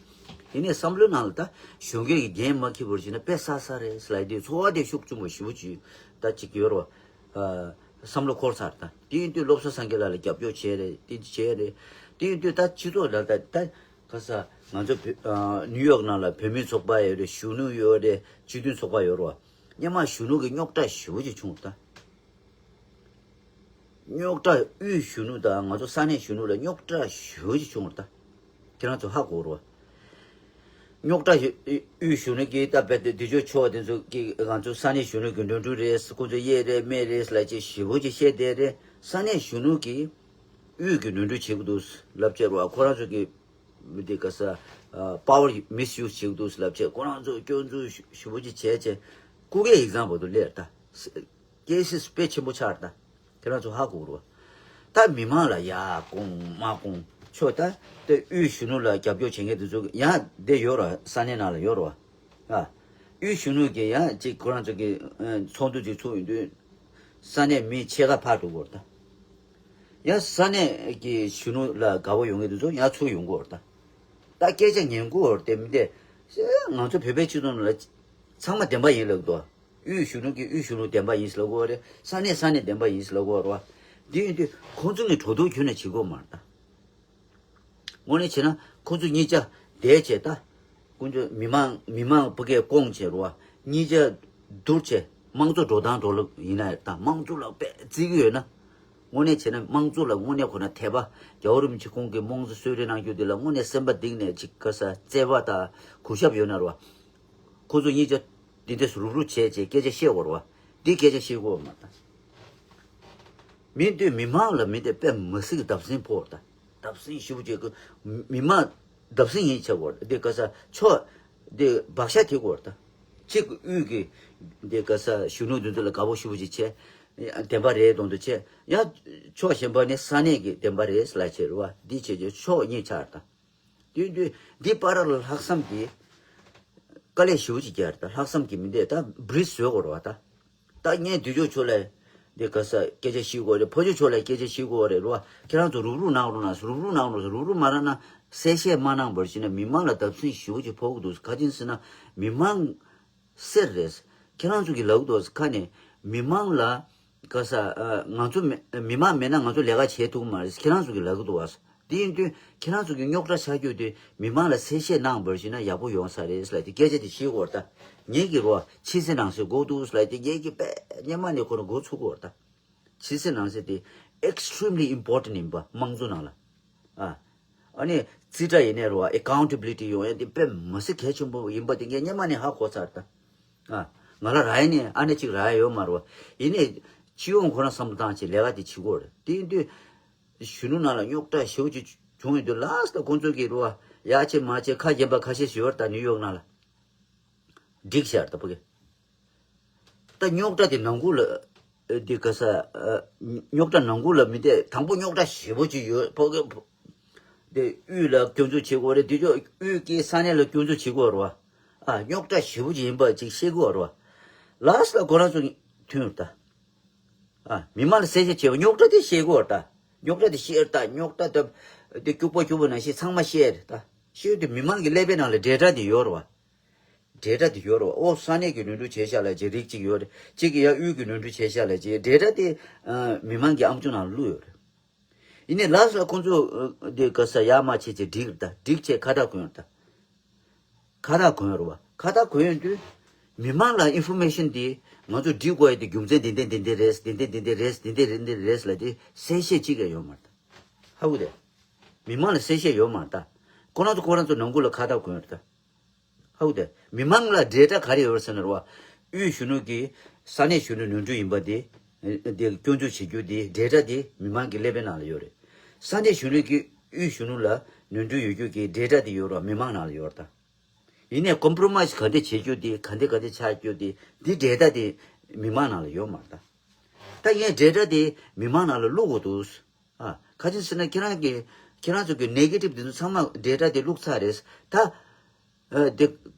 ཡིན་ནའི་བསམ་བློའི་ནང་ལ་ད་གཞོན་སྐྱེས་ཀྱི་འགན་མ་འཁྱེར་བར་བྱས་ན་དཔེ་བསགས་ས་རེད་ཟེར་ལབ་དུས་ཚོར་བ་དེ་ཤུགས་ཆེན་པོ་ཞེ་པོ་ཅིག་ད་ཅིག་ཡོད་རེད་བ། ཨ། བསམ་བློ་འཁོར་ཚར་ད། དེ་ཡིན་དུས་བློ་བཟང་སངས་རྒྱས་ལགས་ལ་རྒྱབ་སྐྱོར་བྱས་རེད། དེ་བྱས་རེད། དེ་ཡིན་དུས་ད་སྤྱི་ཚོགས་ལ་ད་ད་ག་ས་ང་ཚོ་བོད་ཨ་ནིའུ་ཡོག་ནང་ལ་བོད་མིའི་ཚོགས་པ་ཡོད་རེད། གཞོན་ནུ་ཡོད་རེད། སྤྱི་མཐུན་ཚོགས་པ་ཡོད་རེད་བ། སྔོན་མ་གཞོན་ནུ་གི་རྙོག་དྲ་ཞེ་པོ་ཅིག་བྱུང་ད། རྙོག་དྲ་དབུས་གཞོན་ནུ་དང་ང་ཚོ་ས་གནས་གཞོན་ནུ་ལ་རྙོག་དྲ་ཞེ་པོ་ཅིག་བྱུང་བ་རེད་ད། ཁྱེད་རང་ཚོ་ཧ་གོ་རེད་བ། རྙོག་དྲ་ཞེ་དབུས་གཞོན་ནུ་གིས་ད་བལ་དེ་དེ་ཚོ་ཕྱོགས་དེ་ཚོ་གིས་ང་ཚོ་ས་གནས་གཞོན་ནུ་གི་འགྲོ་འགྲུལ་རེད། ཁོ་ཚོ་གཡས་རེད་མེ་རེད་ལབ་ཅིག་ཞེ་པོ་ཅིག་བཤད་བསྡད་རེད། ས་གནས་གཞོན་ནུ་གིས་ དབུས་ཀྱི་ནོར་འཁྲུལ་བྱེད་ཀྱི་འདུག་ལབ་བྱས་རོ། ཁོ་རང་ཚོ་གི་མི་དེ་ག་ས་པ་ཝར་མིས་ཡུ་སི་བྱེད་ཀྱི་འདུག་ལབ་བྱས། ཁོ་རང་ཚོ་སྐྱོན་འཛུགས་ཞུ་བོ་ཅིག་བྱས་བྱས་སྐུ་གེ་ཨེག་ཛམ་པལ་དུ་སླེབས་ད། ཀེ་སི་དཔེ་ཆེན་པོ་ཆགས་ད། ཁྱེད་རང་ཚོ་ཧ་གོ་རོ། ད་མི་མང་ལ་ཡ་སྐོང་མ་སྐོང་ཆོག་ད། དེ་དབུས་གཞོན་ནུ་ལ་རྒྱབ་སྐྱོར་བྱེད་མཁན་དེ་ཚོ་ཡང་བསྡད་ཡོད་རོ། ས་གནས་ནང་ལ་ཡོད་རོ། ཨ། དབུས་གཞོན་ནུ་གི་ཡང་ཅིག་ཁོ་རང་ཚོ་གི་ཚོགས་འདུ་ཅིག་ཚུགས་ཡོང་དུས། ས་གནས་མི་ཕྱེད་ཀ་ཕར་འགྲོ་གི་ཡོད་རེད་ད། ཡང་ས་གནས་ཀྱི་གཞོན་ནུ་ལ་དགའ་བོ་ཡོང་མཁན་དེ་ཚོ་ཡང་ཚུར་ཡོང་གི་ཡོད་རེད་ད། ད་སྐད་ཆ་ཉན་གི་ཡོད་རེད་དེ་མི་དེ། ང་ཚོ་བོད་པའི་སྤྱི་ཚོགས་ནང་ལ་ཚང་མ་བདེན་པ་ཡིན་ལབ་འདུག་དབུས་གཞོན་ནུ་གིས་དབུས་གཞོན་ནུ་བདེན་པ་ཡིན་ཟེར་ལབ་གི་ཡོད་རེད། ས་གནས་ས་གནས་བདེན་པ་ཡིན་ཟེར་ལབ་གི་ཡོད་རེད་བ། འདི་ཡིན་དུས་ཁོང་ཚོ་ནས་གྲོས་བསྡུར་ཁྱོན་ནས་བྱེད་དགོས་མ་རེད་ད། དངོས་གནས་བྱས་ན་ཁོ་ཚོ་གཉིས་ཆ་བསྡད་བྱས་ད། དཀོན་མཆོག་མི་མང་མི་མང་བུ་གས་སྐོང་བྱས་རོ། གཉིས་ཆ་བསྡུར་བྱས་དམངས་གཙོ་འགྲོ་སྟངས་འགྲོ་ལུགས་ཡིན་ན་ད་དམངས་གཙོ་ལ་དཔེ་བརྩི་གི་ཡོད་ན། དངོས་གནས་བྱས་ན་དམངས་གཙོ་ལ་དངོས་གནས་ཁོ་ན་དད་པ། རྒྱལ་བ་རིན་པོ་ཆེ་ཁོང་གིས་དམངས་གཙོ་གསོལ་རས་གནང་རྒྱུ་དེ་ལ་དངོས་གནས་སེམས་པ་གཏིང་ནས་ཅིག་ག་ས་བརྩེ་བ་དང་གུས་ཞབས་ཡོད་ན་རོ། ཁོ་ཚོ་གཉིས་ཆ་འདི་འདྲས་རུབ་རུབ་བྱས་བྱས་སྐད་ཆ་བཤད་དགོས་རོ། འདི་སྐད་ཆ་བཤད་དགོས་མ་ད། མི་འདུས་མི་མང་ལ་མི་དེ་དཔེ་མི་སྲིད་ཀྱི་བརྡབ་གསིག་ཕོག་ད། བརྡབ་གསིག་ཞེ་པོ་ཅིག་གི། མི་མང་བརྡབ་གསིག་ཡིན་ཆགས་གོ། འདི་ག་ས་ཕྱོགས་འདི་བག་ཆགས་དེ་གོ་ད། གཅིག་གི་དབུས་ཀྱི་འདི་ག་ས་གཞོན་ནུ་འདི་ཚོ་ལ་དགའ་པོ་ཞེ་པོ་ཅིག་བྱས། བདེན་པ་རེད་མདོག་མདོག་བྱས། ཡང་ཕྱོགས་གཞན་པ་ནི་ས་གནས་ཀྱི་བདེན་པ་རེད་ལབ་བྱས་རེད་བ། འདི་བྱས་རྗེས་ཕྱོགས་གཉིས་ཆགས་ད། དེ་དུས་འདི་བར་ལ་ལྷག་བསམ་གྱིས་དཀའ་ལས་ཞེ་པོ་ཅིག་རྒྱག་རེད་ད། ལྷག་བསམ་གྱིས་མི་འདས་ད་བྲིས་བཟོས་དགོས་རེད་བ་ད། ད་ངས་དུས་ཆོག་ཆོག་ལ་འདི་ག་ས་སྐད་ཆ་བཤད་དགོས་རེད། ཕོ་ཆོག་ཆོག་ལ་སྐད་ཆ་བཤད་དགོས་རེད་རོ། ཁྱེད་རང་ཚོ་རུབ་རུབ་གནང་རོགས་གནང་། རུབ་རུབ་གནང་རོགས། རུབ་རུབ་མ་གནང་ན་གསལ་བཤད་མ་གནང་བར་བྱས་ན་མི་མང་ལ་བརྡབ་གསིག་ཞེ་པོ་ཅིག་ཕོག་གི་འདུག་ག་ཅི་ཡིན་ཟེར་ན་མི་མང་གསེར་རེད། ཁྱེད་རང་ཚོ་གི་ལབ་འདུག་ཁ་ནས་མི་མང་ལ་ག་ས་ཨ། ང་ཚོ་མི་མི་མང་མེད་ན་ང་ཚོ་ལས་ཀ་བྱེད་ཐུབ་མ་རེད། ཁྱེད་རང་ཚོ་གི་ལབ་འདུག་བ། དེ་ཡིན་དུས་ཁྱེད་རང་ཚོ་གི་རྙོག་དྲ་ཆགས་རྒྱུ་དེ་མི་མང་ལ་གསལ་བཤད་གནང་བར་བྱས་ན་ཡག་པོ་ཡོང་ས་རེད་ལབ་དེ་སྐད་ཆ་དེ་བཤད་དགོས་རེད་ད། ངེད་ཀྱི་རོ་ཕྱི་གསལ་ནང་གསལ་དགོས་འདུག་ལབ་དེ་ངེད་ཀྱི་དཔེ་སྔོན་མ་ནས་ཁོ་རང་འགོ་ཚུགས་དགོས་རེད་ད། ཕྱི་གསལ་ནང་གསལ་དེ་extremely important ཡིན་པ་དམངས་གཙོ་ནང་ལ། ཨ། ཨ་ནི་རྩིས་ཁྲ་ཡིན་ནའི་རོ། accountability ཡོང་ཡ་དེ་དཔེ་མི་སྲིད་གལ་ཆེན་པོ་ཡིན་པ་དེ་ངས་སྔོན་མ་ནས་ཧ་གོ་ཚར་ད། ཨ། ང་ལ་རག་ཡ་ནི་ཨ་ནི་གཅིག་རག་ཡ་ཡོད་མ་རེད་བ། ཡིན་ནའི་སྤྱི་ཡོངས་ཁོ་རང་བསམ་བློ་བཏང་བྱས་ལས་ཀ་དེ་བྱེད་དགོས་རེད། དེ་ཡིན་དུས་གཞོན་ནུ་ནང་ལ་རྙོག་དྲ་ཞེ་པོ་ཅིག་བྱུང་ཡོང་དུས་ལ་སྟ་ཁོང་ཚོ་གིས་རོ། ཡ་ཆེ་མ་ཆེ་ཁ་རྒྱན་པ་ཁ་ཤས་ཤིག་ཡོད་རེད་ད། ནིའུ་ཡོག་ནང་ལ་འགྲིག་ཤར་ད་ཕ་གི། ད་རྙོག་དྲ་དེ་ནང་ཁུལ་ལ་འདི་ག་ས་རྙོག་དྲ་ནང་ཁུལ་ལ་མི་དེ་དང་པོ་རྙོག་དྲ་ཞེ་པོ་ཅིག་ཡོད་ཕ་གི། དེ་དབུས་ལ་སྐྱོན་འཛུགས་བྱེད་དགོས་རེད། དེ་ཚོ་དབུས་ཀྱི་ས་གནས་ལ་སྐྱོན་འཛུགས་བྱེད་དགོས་རེད་བ། ཨ། རྙོག་དྲ་ཞེ་པོ་ཅིག་ཡིན་པ་ཅིག་ཤེས་དགོས་རེད་བ། ལ་སྟ་ཁོ་རང་ཚོ་མཐུན་རེད་ད། ཨ། མི་མང་ལ་གསལ་བཤད་བྱེད་པ་རྙོག་དྲ་དེ་ཤེས་དགོས་རེད་ད། རྙོག་དྲ་དེ་ཤེས་རེད་ད། རྙོག་དྲ་དེ་དེ་སྐྱུག་པ་སྐྱུག་པ་ནང་བཞིན་ཚང་མ་ཤེས་རེད་ད། ཤེས་དུས་མི་མང་གི་ཀླད་པའི་ནང་ལ་འབྲེལ་སྒྲ་དེ་ཡོད་རེད་བ། འབྲེལ་སྒྲ་དེ་ཡོད་རེད་བ། ཨོ་ས་གནས་ཀྱི་ནོར་འཁྲུལ་བྱས་ཤག་ལབ་ཅིག་རིགས་གཅིག་ཡོད་རེད། གཅིག་གིས་ཡང་དབུས་ཀྱི་ནོར་འཁྲུལ་བྱས་ཤག་ལབ་ཅིག་འབྲེལ་སྒྲ་དེ་ཨ། མི་མང་གི་ཨམ་ཅོག་ནང་བླུགས་ཡོད་རེད། ཡིན་ནའི་ལ་སྟ་ཁོང་ཚོ་ཨ། དེ་ག་ས་ཡར་མར་བྱས་བྱས་འགྲིག་རེད་ད། འགྲིག་བྱས་ཁ་བཏགས་གོན་རེད་ད། ཁ་བཏགས་གོན་རེད་བ། ཁ་བཏགས་གོན་ཡོང་དུས་མི་མང་ལ་ཨིན་ཕོར་མེ་ཤན་དེ་ང་ཚོ་འགྲིག་དགོས་ཡ་དེ་རྒྱུ་མཚན་འདི་འདི་འདི་འདི་རེད། འདི་འདི་འདི་འདི་རེད། འདི་འདི་འདི་འདི་རེད་ལབ་དེ་གསལ་བཤད་གཅིག་ཀྱང་ཡོད་མ་རེད་ད། ཧ་གོ་དེ། མི་མང་ལ་གསལ་བཤད་ཡོད་མ་རེད་ད། ཁོ་རང་ཚོ་ཁོ་རང་ཚོ་ནང་ཁུལ་ལ་ཁ་བཏགས་གོན་རེད་ད། ཧ་གོ་དེ། མི་མང་ལ་འབྲེལ་སྒྲ་ག་རེ་ཡོད་རེད་ཟེར་ན་རེད་བ། དབུས་གཞོན་ནུ་གིས་ས་གནས་གཞོན་ནུ་ནོར་འཁྲུལ་ཡིན་པ་དེ་དེ་སྐྱོན་འཛུགས་བྱེད་རྒྱུ་དེ་འབྲེལ་སྒྲ་དེ་མི་མང་གི་ཀླད་པའི་ནང་ལ་ཡོད་རེད། ས་གནས་གཞོན་ནུ་གིས་དབུས་གཞོན་ནུ་ལ་ནོར་འཁྲུལ་ཡོད་རྒྱུ་གི་འབྲེལ་སྒྲ་དེ་ཡོད་རེད་བ། མི་མང་ནང་ལ་ཡོད་རེད་ད། ཡིན་ནའི་ཀོམ་པྲོ་མའེ་སི་ག་འདྲ་བྱེད་རྒྱུ་དེ་ག་འདྲ་ག་འདྲ་ཆགས་རྒྱུ་དེ་འདི་འབྲེལ་སྒྲ་དེ་མི་མང་ནང་ལ་ཡོད་མ་རེད་ད། ད་ངས་འབྲེལ་སྒྲ་དེ་མི་མང་ནང་ལ་བླུག་དགོས་འདུག་ཨ། ག་ཅི་ཟེར་ན་ཁྱེད་རང་གི་ཁྱེད་རང་ཚོ་གི་ནེ་གེ་ཊིབ་དེ་ཚོ་ཚང་མ་འབྲེལ་སྒྲ་དེ་བླུགས་ཚར་རེད་ད། ཨ། དེ་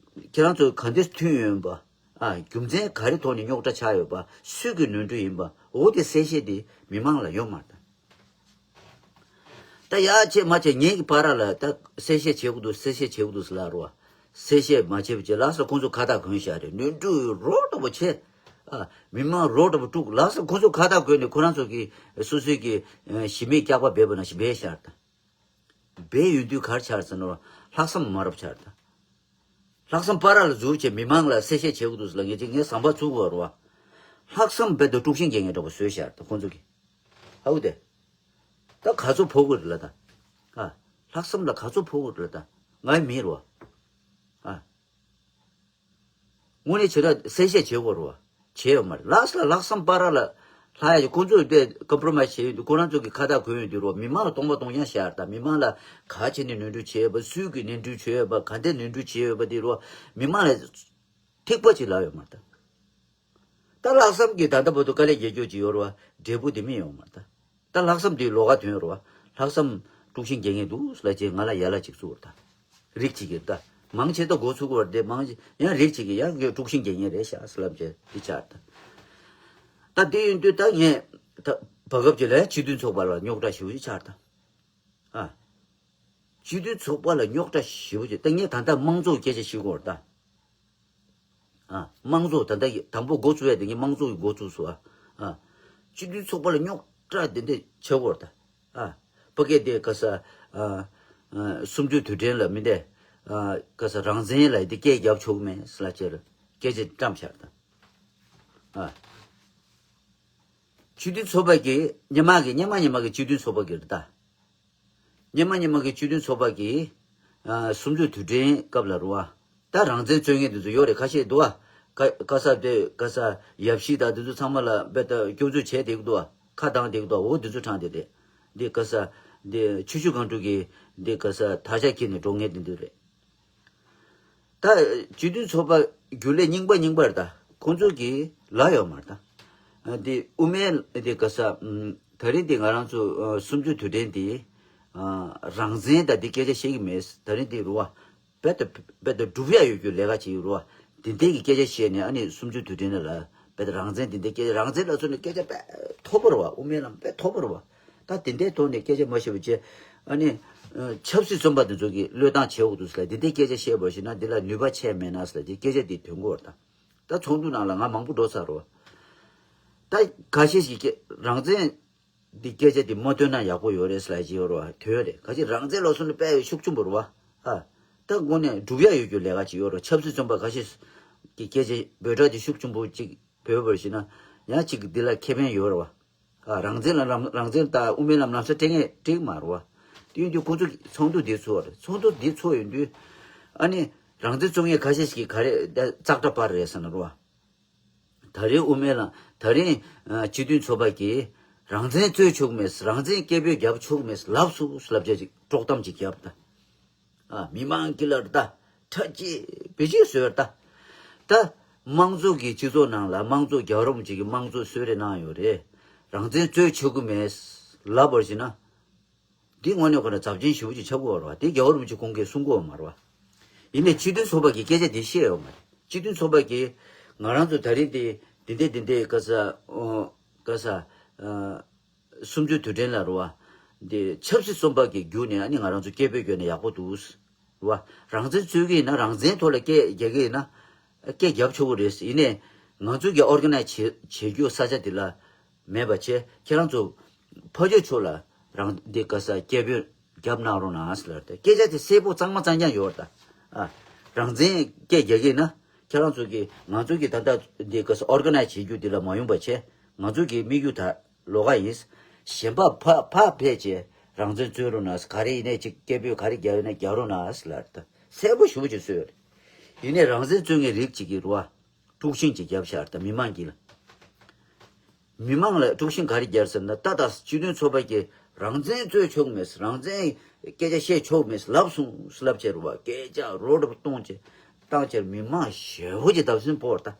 ཁྱེད་རང་ཚོ་ག་འདྲ་མཐུན་ཡོད་པ། ཨ། རྒྱུ་མཚན་ག་རེ་ཐོག་ནས་རྙོག་དྲ་ཆགས་ཡོད་པ། སུས་ཀྱི་ནོར་འཁྲུལ་ཡིན་པ། འོ་དེ་གསལ་བཤད་དེ་མི་མང་ལ་ཡོད་མ་རེད་ད། ད་ཡ་བྱས་མ་བྱས་ངེད་ཀྱི་བར་ལ་ད་གསལ་བཤད་བྱེད་དགོས་འདུག་གསལ་བཤད་བྱེད་དགོས་འདུག་ཟེར་ལབ་རོ། གསལ་བཤད་མ་བྱས་པ་བྱས་ལ་སྟ་ཁོང་ཚོ་ཁ་བཏགས་གོན་བཞག་རེད། ནོར་འཁྲུལ་རོ་འདྲ་པོ་བྱས། ཨ། མི་མང་རོ་འདྲ་པོ་དཀྲུགས། ལ་སྟ་ཁོང་ཚོ་ཁ་བཏགས་གོན་ནས་ཁོ་རང་ཚོ་གི་སོ་སོའི་གི་ཨ། གཞི་མེད་སྐྱག་པ་སྦས་པ་ནང་བཞིན་སྦས་བཞག་རེད་ད། སྦས་ཡོང་དུས་ག་རེ་ཆགས་རེད་ཟེར་ན་ལྷག་བསམ་མ་རབས་ཆགས་རེད་ད། ལྷག་བསམ་བར་ལ་འཛུལ་བྱས་མི་མང་ལ་གསལ་བཤད་བྱེད་དགོས་འདུག་ཟེར་ལབ་ངེད་ཅིག་ངས་ཟམ་པ་བཙུགས་དགོས་རེད་བ། ལྷག་བསམ་རྦད་དེ་དཀྲུག་ཤིང་རྒྱག་མཁན་འདྲ་པོ་བཟོས་བཞག་རེད་ད་ཁོང་ཚོ་གིས། ཧ་གོ་དེ། ད་ག་ཚོད་ཕོག་གི་རེད་ལ་ད། ཨ། ལྷག་བསམ་ལ་ག་ཚོད་ཕོག་གི་རེད་ལ་ད། ང་ཡི་མི་རེད་བ། ཨ། དངོས་གནས་བྱེད་ན་གསལ་བཤད་བྱེད་དགོས་རེད་བ། བྱས་ཡོད་མ་རེད། ལ་སྟ་ལྷག་བསམ་བར་ལ་ ལྷག་ཡ་ཁོང་ཚོས་དཔེ་ཀམ་པོ་རོ་མའི་སི་བྱས་ཡོད་དུས་ཁོ་རང་ཚོ་གི་ཁ་བཏགས་གོན་ཡོད་དུས་རོ། མི་མང་ལ་སྟོང་པ་སྟོང་རྐྱང་བཤད་ཡ་རེད་ད། མི་མང་ལ་ག་བྱས་ནས་ནོར་འཁྲུལ་བྱས་ཡོད་པ། སུས་གི་ནོར་འཁྲུལ་བྱས་ཡོད་པ། ག་འདྲས་ནོར་འཁྲུལ་བྱས་ཡོད་པ་དེ་རོ། མི་མང་ལ་ཐིག་པ་ཅིག་ལབ་ཡོད་མ་རེད་ད། ད་ལྷག་བསམ་གྱིས་ད་ལྟ་བར་དུ་དཀའ་ལས་རྒྱག་རྒྱུ་ཅིག་ཡོད་རེད་བ། འབྲས་བུ་དེ་མི་ཡོང་མ་རེད་ད། ད་ལྷག་བསམ་དེའི་ལོགས་ཀ་དོན་རེད་བ། ལྷག་བསམ་དཀྲུག་ཤིང་རྒྱག་མཁན་འདུག་ཟེར་ལབ་བྱས་ང་ལ་ཡ་ལ་ཅིག་བཙུགས་རེད་ད། རིགས་གཅིག་གིས་ད། མང་ཆེ་ད་འགོ་ཚུགས་ཀྱི་རེད་དེ། མང་ཆེ་ཡང་རིགས་གཅིག་གིས་ཡང་དཀྲུག་ཤིང་རྒྱག་མཁན་རེད་ཤག་ཟེར་ལབ་བྱས་དེ་ཆགས་རེད་ད། ད་དེ་ཡིན་དུས་ད་ངས་ད་བར་སྐབས་ཅིག་ལ་སྤྱི་མཐུན་ཚོགས་པ་ལ་རྙོག་དྲ་ཞེ་པོ་ཅིག་ཆགས་རེད་ད། ཨ། སྤྱི་མཐུན་ཚོགས་པ་ལ་རྙོག་དྲ་ཞེ་པོ་ཅིག་ད་ངས་ད་ལྟ་དམངས་གཙོ་སྐད་ཆ་བཤད་ཀྱི་ཡོད་རེད་ད། ཨ། དམངས་གཙོ་ད་ལྟ་ཡི་དང་པོ་འགོ་བཙུགས་ཡ་དེ་ངས་དམངས་གཙོ་གི་འགོ་བཙུགས་སོང་། ཨ། ཨ། སྤྱི་མཐུན་ཚོགས་པ་ལ་རྙོག་དྲ་དེ་འདྲ་བྱེད་དགོས་རེད་ད། ཨ། ཕ་གི་དེ་ག་ས། ཨ། ཨ། གསུམ་བཅུ་དུས་དྲན་ལ་མི་འདྲ། ཨ། ག་ས་རང་བཙན་ལ་དེ་སྐད་རྒྱབ་ཆོག་གི་མེད་ཟེར་ལབ་བྱས་སྐད་ཆ་བཀྲམ་བཞག་ད། ཨ། སྤྱི་མཐུན་ཚོགས་པ་གི་སྔོན་མ་གི་སྔོན་མ་སྔོན་མ་གི་སྤྱི་མཐུན་ཚོགས་པ་གི་རེད་ད། སྔོན་མ་སྔོན་མ་གི་སྤྱི་མཐུན་ཚོགས་པ་གི། ཨ། གསུམ་བཅུ་དུས་དྲན་སྐབས་ལ་རེད་བ། ད་རང་བཙན་རྩོད་མཁན་དེ་ཚོ་ཡོད་རེད། ཁ་ཤས་འདུག་བ། ཀ་ཀ་ས་དེ་ག་ས་ཡབ་གཞིས་དང་དེ་ཚོ་ཚང་མ་ལ་དཔེ་ད་སྐྱོན་འཛུགས་བྱས་བསྡད་ཀྱི་འདུག་བ། ཁ་གདངས་བསྡད་ཀྱི་འདུག་བ། འོ་དེ་ཚོ་དྲངས་བསྡད་རེད། འདི་ག་ས། འདི་ཆུ་ཤུར་སྒང་དྲུག་གི་འདི་ག་ས་དར་ཆ་འཁྱེར་ནས་འགྲོ་མཁན་དེ་འདུག་རེད། ད་སྤྱི་མཐུན་ཚོགས་པ་རྒྱུན་ལས་རྙིང་པ་རྙིང་པ་རེད་ད། ཁོང་ཚོ་གིས་ལབ་ཡོད་མ་རེད་ད། ཨ། འདི་དབུ་མའི་འདི་ག་ས། ཨམ། ད་རིང་འདི་ང་རང་ཚོ། ཨ། གསུམ་བཅུ་དུས་དྲན་འདི། ཨ། རང་བཙན་དང་འདི་སྐད་ཆ་བཤད་ཀྱི་མེད། ད་རིང་འདི་རུ་བ། རྦད་དེ་རྦད་དེ་སྒྲུབ་ཡ་ཡོད་རྒྱུ་ལས་ཀ་བྱེད་ཀྱི་རུ་བ། འདི་འདྲའི་གི་སྐད་ཆ་བཤད་ནས་ཨ་ནི་གསུམ་བཅུ་དུས་དྲན་ལ་ལ་རྦད་དེ་རང་བཙན་འདི་འདྲའི་སྐད་ཆ། རང་བཙན་ལ་མཚོན་ནས་སྐད་ཆ་དཔེ་མཐོ་པོ་རེད་བ། དབུ་མའི་ལམ་དཔེ་མཐོ་པོ་རེད་བ། ད་དེ་འདྲའི་ཐོག་ནས་སྐད་ཆ་མ་བཤད་པ་བྱས། ཨ་ནི་ཆབ་སྲིད་བཙོན་པ་དེ་ཚོ་གིས་བློས་བཏང་བྱེད་འོག་ཏུ་ཟེར་ལ་དེ་འདྲའི་སྐད་ཆ་བཤད་པར་བྱས་ན་འདི་ལ་ནུས་པ་ཆེ་མེད་ན་ཟེར་ལ་དེ་སྐད་ཆ་དེ་ཐོན་གོ་བར་དང་། ད་ཚོགས་འདུ་ནང་ལ་ང་མང་པོ་འགྲོ་ཚར་རོ། ད་ཁ་ཤས་ཤིག་སྐད་རང་བཙན་འདི་སྐད་ཆ་དེ་མ་ཐོན་ན་ཡག་པོ་ཡོད་རེད་ཟེར་ལ་ཅིག་ཡོད་རོ། ཐོན་རེད། ཁ་ཅིག་རང་བཙན་ལབ་སོང་ན་དཔེ་ཤུགས་ཆེན་པོ་རེད་བ། ཨ། ད་དངོས་གནས་སྒྲུབ་ཡ་ཡོད་རྒྱུ་ལས་ཀ་ཅིག་ཡོད་རོ། ཆབ་སྲིད་བཙོན་པ་ཁ་ཤས་ཀྱི་སྐད་ཆ་འབོད་སྒྲ་དེ་ཤུགས་ཆེན་པོ་ཅིག་བོས་པར་བྱས་ན་ཡང་ཅིག་འདི་ལ་ཁེ་ཕན་ཡོད་རེད་བ། ཨ། རང་བཙན་ལ་རང་རང་བཙན་ད་དབུ་མའི་ལམ་ལམ་སང་སྤྲད་མཁན་སྤྲད་ཀྱི་མ་རེད་བ། དེ་ཡིན་དུས་ཁོང་ཚོ་ཚོགས་འདུ་འདི་ཚོགས་རེད། ཚོགས་འདུ་འདི་ཚོགས་ཡོང་དུས་ཨ་ནི་རང་བཙན་རྩོད་མཁན་ཁ་ཤས་ཤིག་གིས་ག་རེ་ད་ཙག་སྒྲ་པར་རེད་ཟེར་ན་རེད་བ། ད་རིང་དབུ་མའི་ལམ་ད་རིང་ཨ་སྤྱི་མཐུན་ཚོགས་པ་གིས་རང་བཙན་རྩོད་ཆོག་མེད། རང་བཙན་སྐད་འབོད་རྒྱབ་ཆོག་མེད་ལབ་སོང་ལབ་བྱས་ཅིག་དཀྲོག་གཏམ་ཅིག་བརྒྱབ་ད། ཨ། མི་མང་གི་ལ་རེད་ད། ཁྲ་ཅིག་བེ་ཅིག་བཟོས་རེད་ད། ད་དམངས་གཙོ་གི་སྤྱི་ཚོགས་ནང་ལ་དམངས་གཙོ་རྒྱལ་བ་རིན་པོ་ཆེ་གི་དམངས་གཙོ་གསོལ་རས་གནང་ཡོད་རེད། རང་བཙན་རྩོད་ཆོག་གི་མེད་ལབ་པར་བྱས་ན། འདི་དངོས་གནས་ཁོ་ན་ཚབས་ཆེན་ཞེ་པོ་ཅིག་ཆགས་ཀྱི་ཡོད་རེད་བ། དེ་རྒྱལ་བ་རིན་པོ་ཆེ་ཁོང་གིས་གསུང་གི་ཡོད་མ་རེད་བ། ཡིན་ནའི་སྤྱི་མཐུན་ཚོགས་པ་གིས་སྐད་ཆ་འདི་བཤད་ཡོད་མ་རེད། སྤྱི་མཐུན་ཚོགས་པ་གིས་ང་རང་ཚོ་ད་རིང་འདི་འདི་འདི་འདི་ག་ས། ཨོ། ག་ས། ཨ། གསུམ་བཅུ་དུས་དྲན་ལ་རེད་བ། འདི་ཆབ་སྲིད་བཙོན་པ་གི་བརྒྱུད་ནས་ཨ་ནི་ང་རང་ཚོ་སྐད་འབོད་བརྒྱབ་ན་ཡག་པོ་འདུག་རེད་བ། རང་བཙན་རྩོད་ཀྱི་ཡིན་ན་རང་བཙན་ཐོག་ལ་སྐད་རྒྱག་གི་ཡིན་ན་སྐད་རྒྱབ་ཆོག་གི་རེད། ཡིན་ནའི་ང་ཚོ་གི་ཨོར་ག་ནའི་ཛི་བྱེད་བྱེད་རྒྱུ་ས་ཆ་འདི་ལ་མེད་པ་བྱས། ཁྱེད་རང་ཚོ་ཕར་ཕྱོགས་ཕྱོགས་ལ་རང་འདི་ག་ས་སྐད་འབོད་རྒྱབ་གནང་རོགས་གནང་ཟེར་ལབ་རེད། སྐད་ཆ་དེ་གསལ་པོ་གཙང་མ་གཙང་རྐྱང་ཡོད་རེད་ད། ཨ། རང་བཙན་སྐད་རྒྱག་གི་ཡིན་ན་ཁྱེད་རང་ཚོ་གི་ང་ཚོ་གི་ད་ལྟ་འདི་ག་ས་ཨོར་ག་ནའི་ཛི་བྱེད་རྒྱུ་འདི་ལ་མ་ཡོང་པ་བྱས། ང་ཚོ་གི་དམིགས་ཡུལ་ད་ལོགས་ཀ་ཡིན། གཞན་པ་ཕར་ཕར་ཕེབས་བྱས་རང་བཙན་རྩོད་རོགས་གནང་། ག་རེ་ཡིན་ནའི་ཅིག་སྐད་འབོད་ག་རེ་རྒྱག་ཡོད་ན་རྒྱག་རོགས་གནང་ཟེར་ལབ་རེད་ད། གསལ་པོ་ཞེ་པོ་ཅིག་གསུངས་ཡོད་རེད། ཡིན་ནའི་རང་བཙན་རྩོད་མཁན་རིགས་གཅིག་གིས་རེད་བ། དཀྲུག་ཤིང་ཅིག་བརྒྱབ་བཞག་རེད་ད་མི་མང་གིས་ལ། མི་མང་ལ་དཀྲུག་ཤིང་ག་རེ་བརྒྱབ་ཟེར་ན། ད་ལྟ་སྤྱི་མཐུན་ཚོགས་པ་གིས་རང་བཙན་རྩོད་ཆོག་མེད། རང་བཙན་སྐད་ཆ་བཤད་ཆོག་མེད་ལབ་སོང་ལབ་བྱས་རེད་བ། སྐད་ཆ་རོ་འདྲ་པོ་གཏོང་བྱས་བཏང་བྱས་མི་མང་ཞེ་པོ་ཅིག་བརྡབ་གསིག་ཕོག་རེད་ད།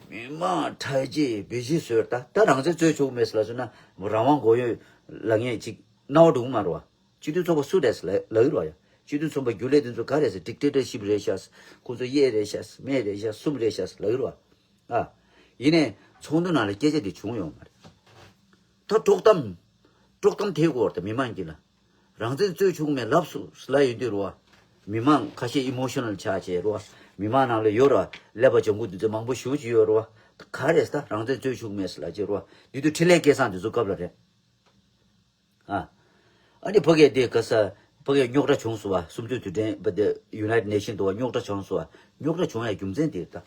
མི་མང་ཁྲ་ཆིལ་བེ་ཆིལ་བཟོས་རེད་ད། ད་རང་བཙན་རྩོད་ཆོག་མེད་ལབ་སོང་ན་རང་དབང་མགོ་གཡོག་ལབ་མཁན་ཅིག་རྣ་བ་འགྲོ་གི་མ་རེད་བ། སྤྱི་མཐུན་ཚོགས་པ་སུ་རེད་ཟེར་ལབ་ལབ་ཀྱི་རེད་བ་ཡ། སྤྱི་མཐུན་ཚོགས་པ་རྒྱུན་ལས་དེ་ཚོ་ག་རེད་ཟེར། ཌིག་ཊེ་ཊར་ཤིབ་རེད་ཤག་ཁོང་ཚོ་གཡས་རེད་ཤག་མས་རེད་ཤག་གསུམ་རེད་ཤག་ལབ་ཀྱི་རེད་བ། ཨ། ཡིན་ནའི་ཚོགས་འདུ་ནང་ལ་སྐད་ཆ་དེ་བྱུང་ཡོད་མ་རེད། ད་དཀྲོག་གཏམ། དཀྲོག་གཏམ་ཐེབས་ཀྱི་ཡོད་རེད་ད་མི་མང་གི་ལ། རང་བཙན་རྩོད་ཆོག་མེད་ལབ་སོང་ལབ་ཡོང་དུས་རེད་བ། མི་མང་ཁ་ཤས་ཨི་མོ་ཤ་ནལ་ཆགས་བྱས་རེད་བ། མི་མང་ནང་ལ་ཡོད་རེད་བ། ཀླད་པ་ལྗང་ཁུ་དེ་ཚོ་མང་པོ་ཞེ་པོ་ཅིག་ཡོད་རེད་བ། ག་རེ་ཟེར། ད་རང་བཙན་རྩོད་ཆོག་མེད་ལབ་བྱས་རེད་བ། དེ་དུས་འཕྲིན་ལས་སྐལ་བཟང་དེ་ཚོ་སྐབས་ལ་རེད། ཨ། ཨ་ནི་ཕ་གིར་དེ་ག་ས། ཕ་གིར་རྙོག་དྲ་བྱུང་སོང་བ། གསུམ་བཅུ་དུས་དྲན་པ་དེ་ཡུ་ནའི་ཊེཌ་ནེ་ཤན་དུ་བ་རྙོག་དྲ་བྱུང་སོང་བ། རྙོག་དྲ་བྱུང་ཡ་རྒྱུ་མཚན་དེ་རེད་ད།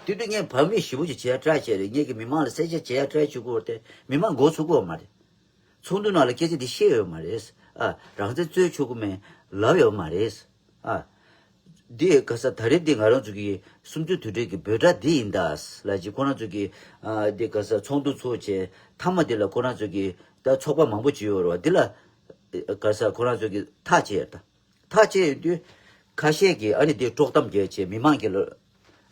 དེ་དུས་ངས་བར་མི་ཞེ་པོ་ཅིག་བྱེད་ཡ་ཊ་རའི་བྱས་རེད། ངས་ཀྱི་མི་མང་ལ་གསལ་ཆ་བྱེད་ཡ་ཊ་རའི་བྱེད་ཀྱི་ཡོད་རེད་དེ་མི་མང་མགོ་ཚོས་ཀྱི་ཡོད་མ་རེད། ཚོགས་འདུ་ནང་ལ་སྐད་ཆ་འདི་བཤད་ཡོད་མ་རེད། ཨ། རང་བཙན་རྩོད་ཆོག་གི་མེད་ལབ་ཡོད་མ་རེད། ཨ། འདི་ག་ས་ད་རེས་འདི་ང་རང་ཚོ་གི་གསུམ་བཅུ་དུས་དྲན་གྱི་འབོད་སྒྲ་འདི་ཡིན་ད་ལ་ཅིག་ཁོ་རང་ཚོ་གི་ཨ་འདི་ག་ས་ཚོགས་འདུ་ཚོགས་བྱས་མཐའ་མ་འདི་ལ་ཁོ་རང་ཚོ་གི་ད་ཚོགས་པ་མང་པོ་ཅིག་ཡོད་རེད་བ། འདི་ལ་ག་ས་ཁོ་རང་ཚོ་གི་ཐག་བཅད་ཡོད་ད། ཐག་བཅད་ཡོད་དུས་ཁ་ཤས་ཀྱིས་ཨ་ནི་འདི་དཀྲོག་གཏམ་རྒྱག་བྱས་མི་མང་གི་ལ་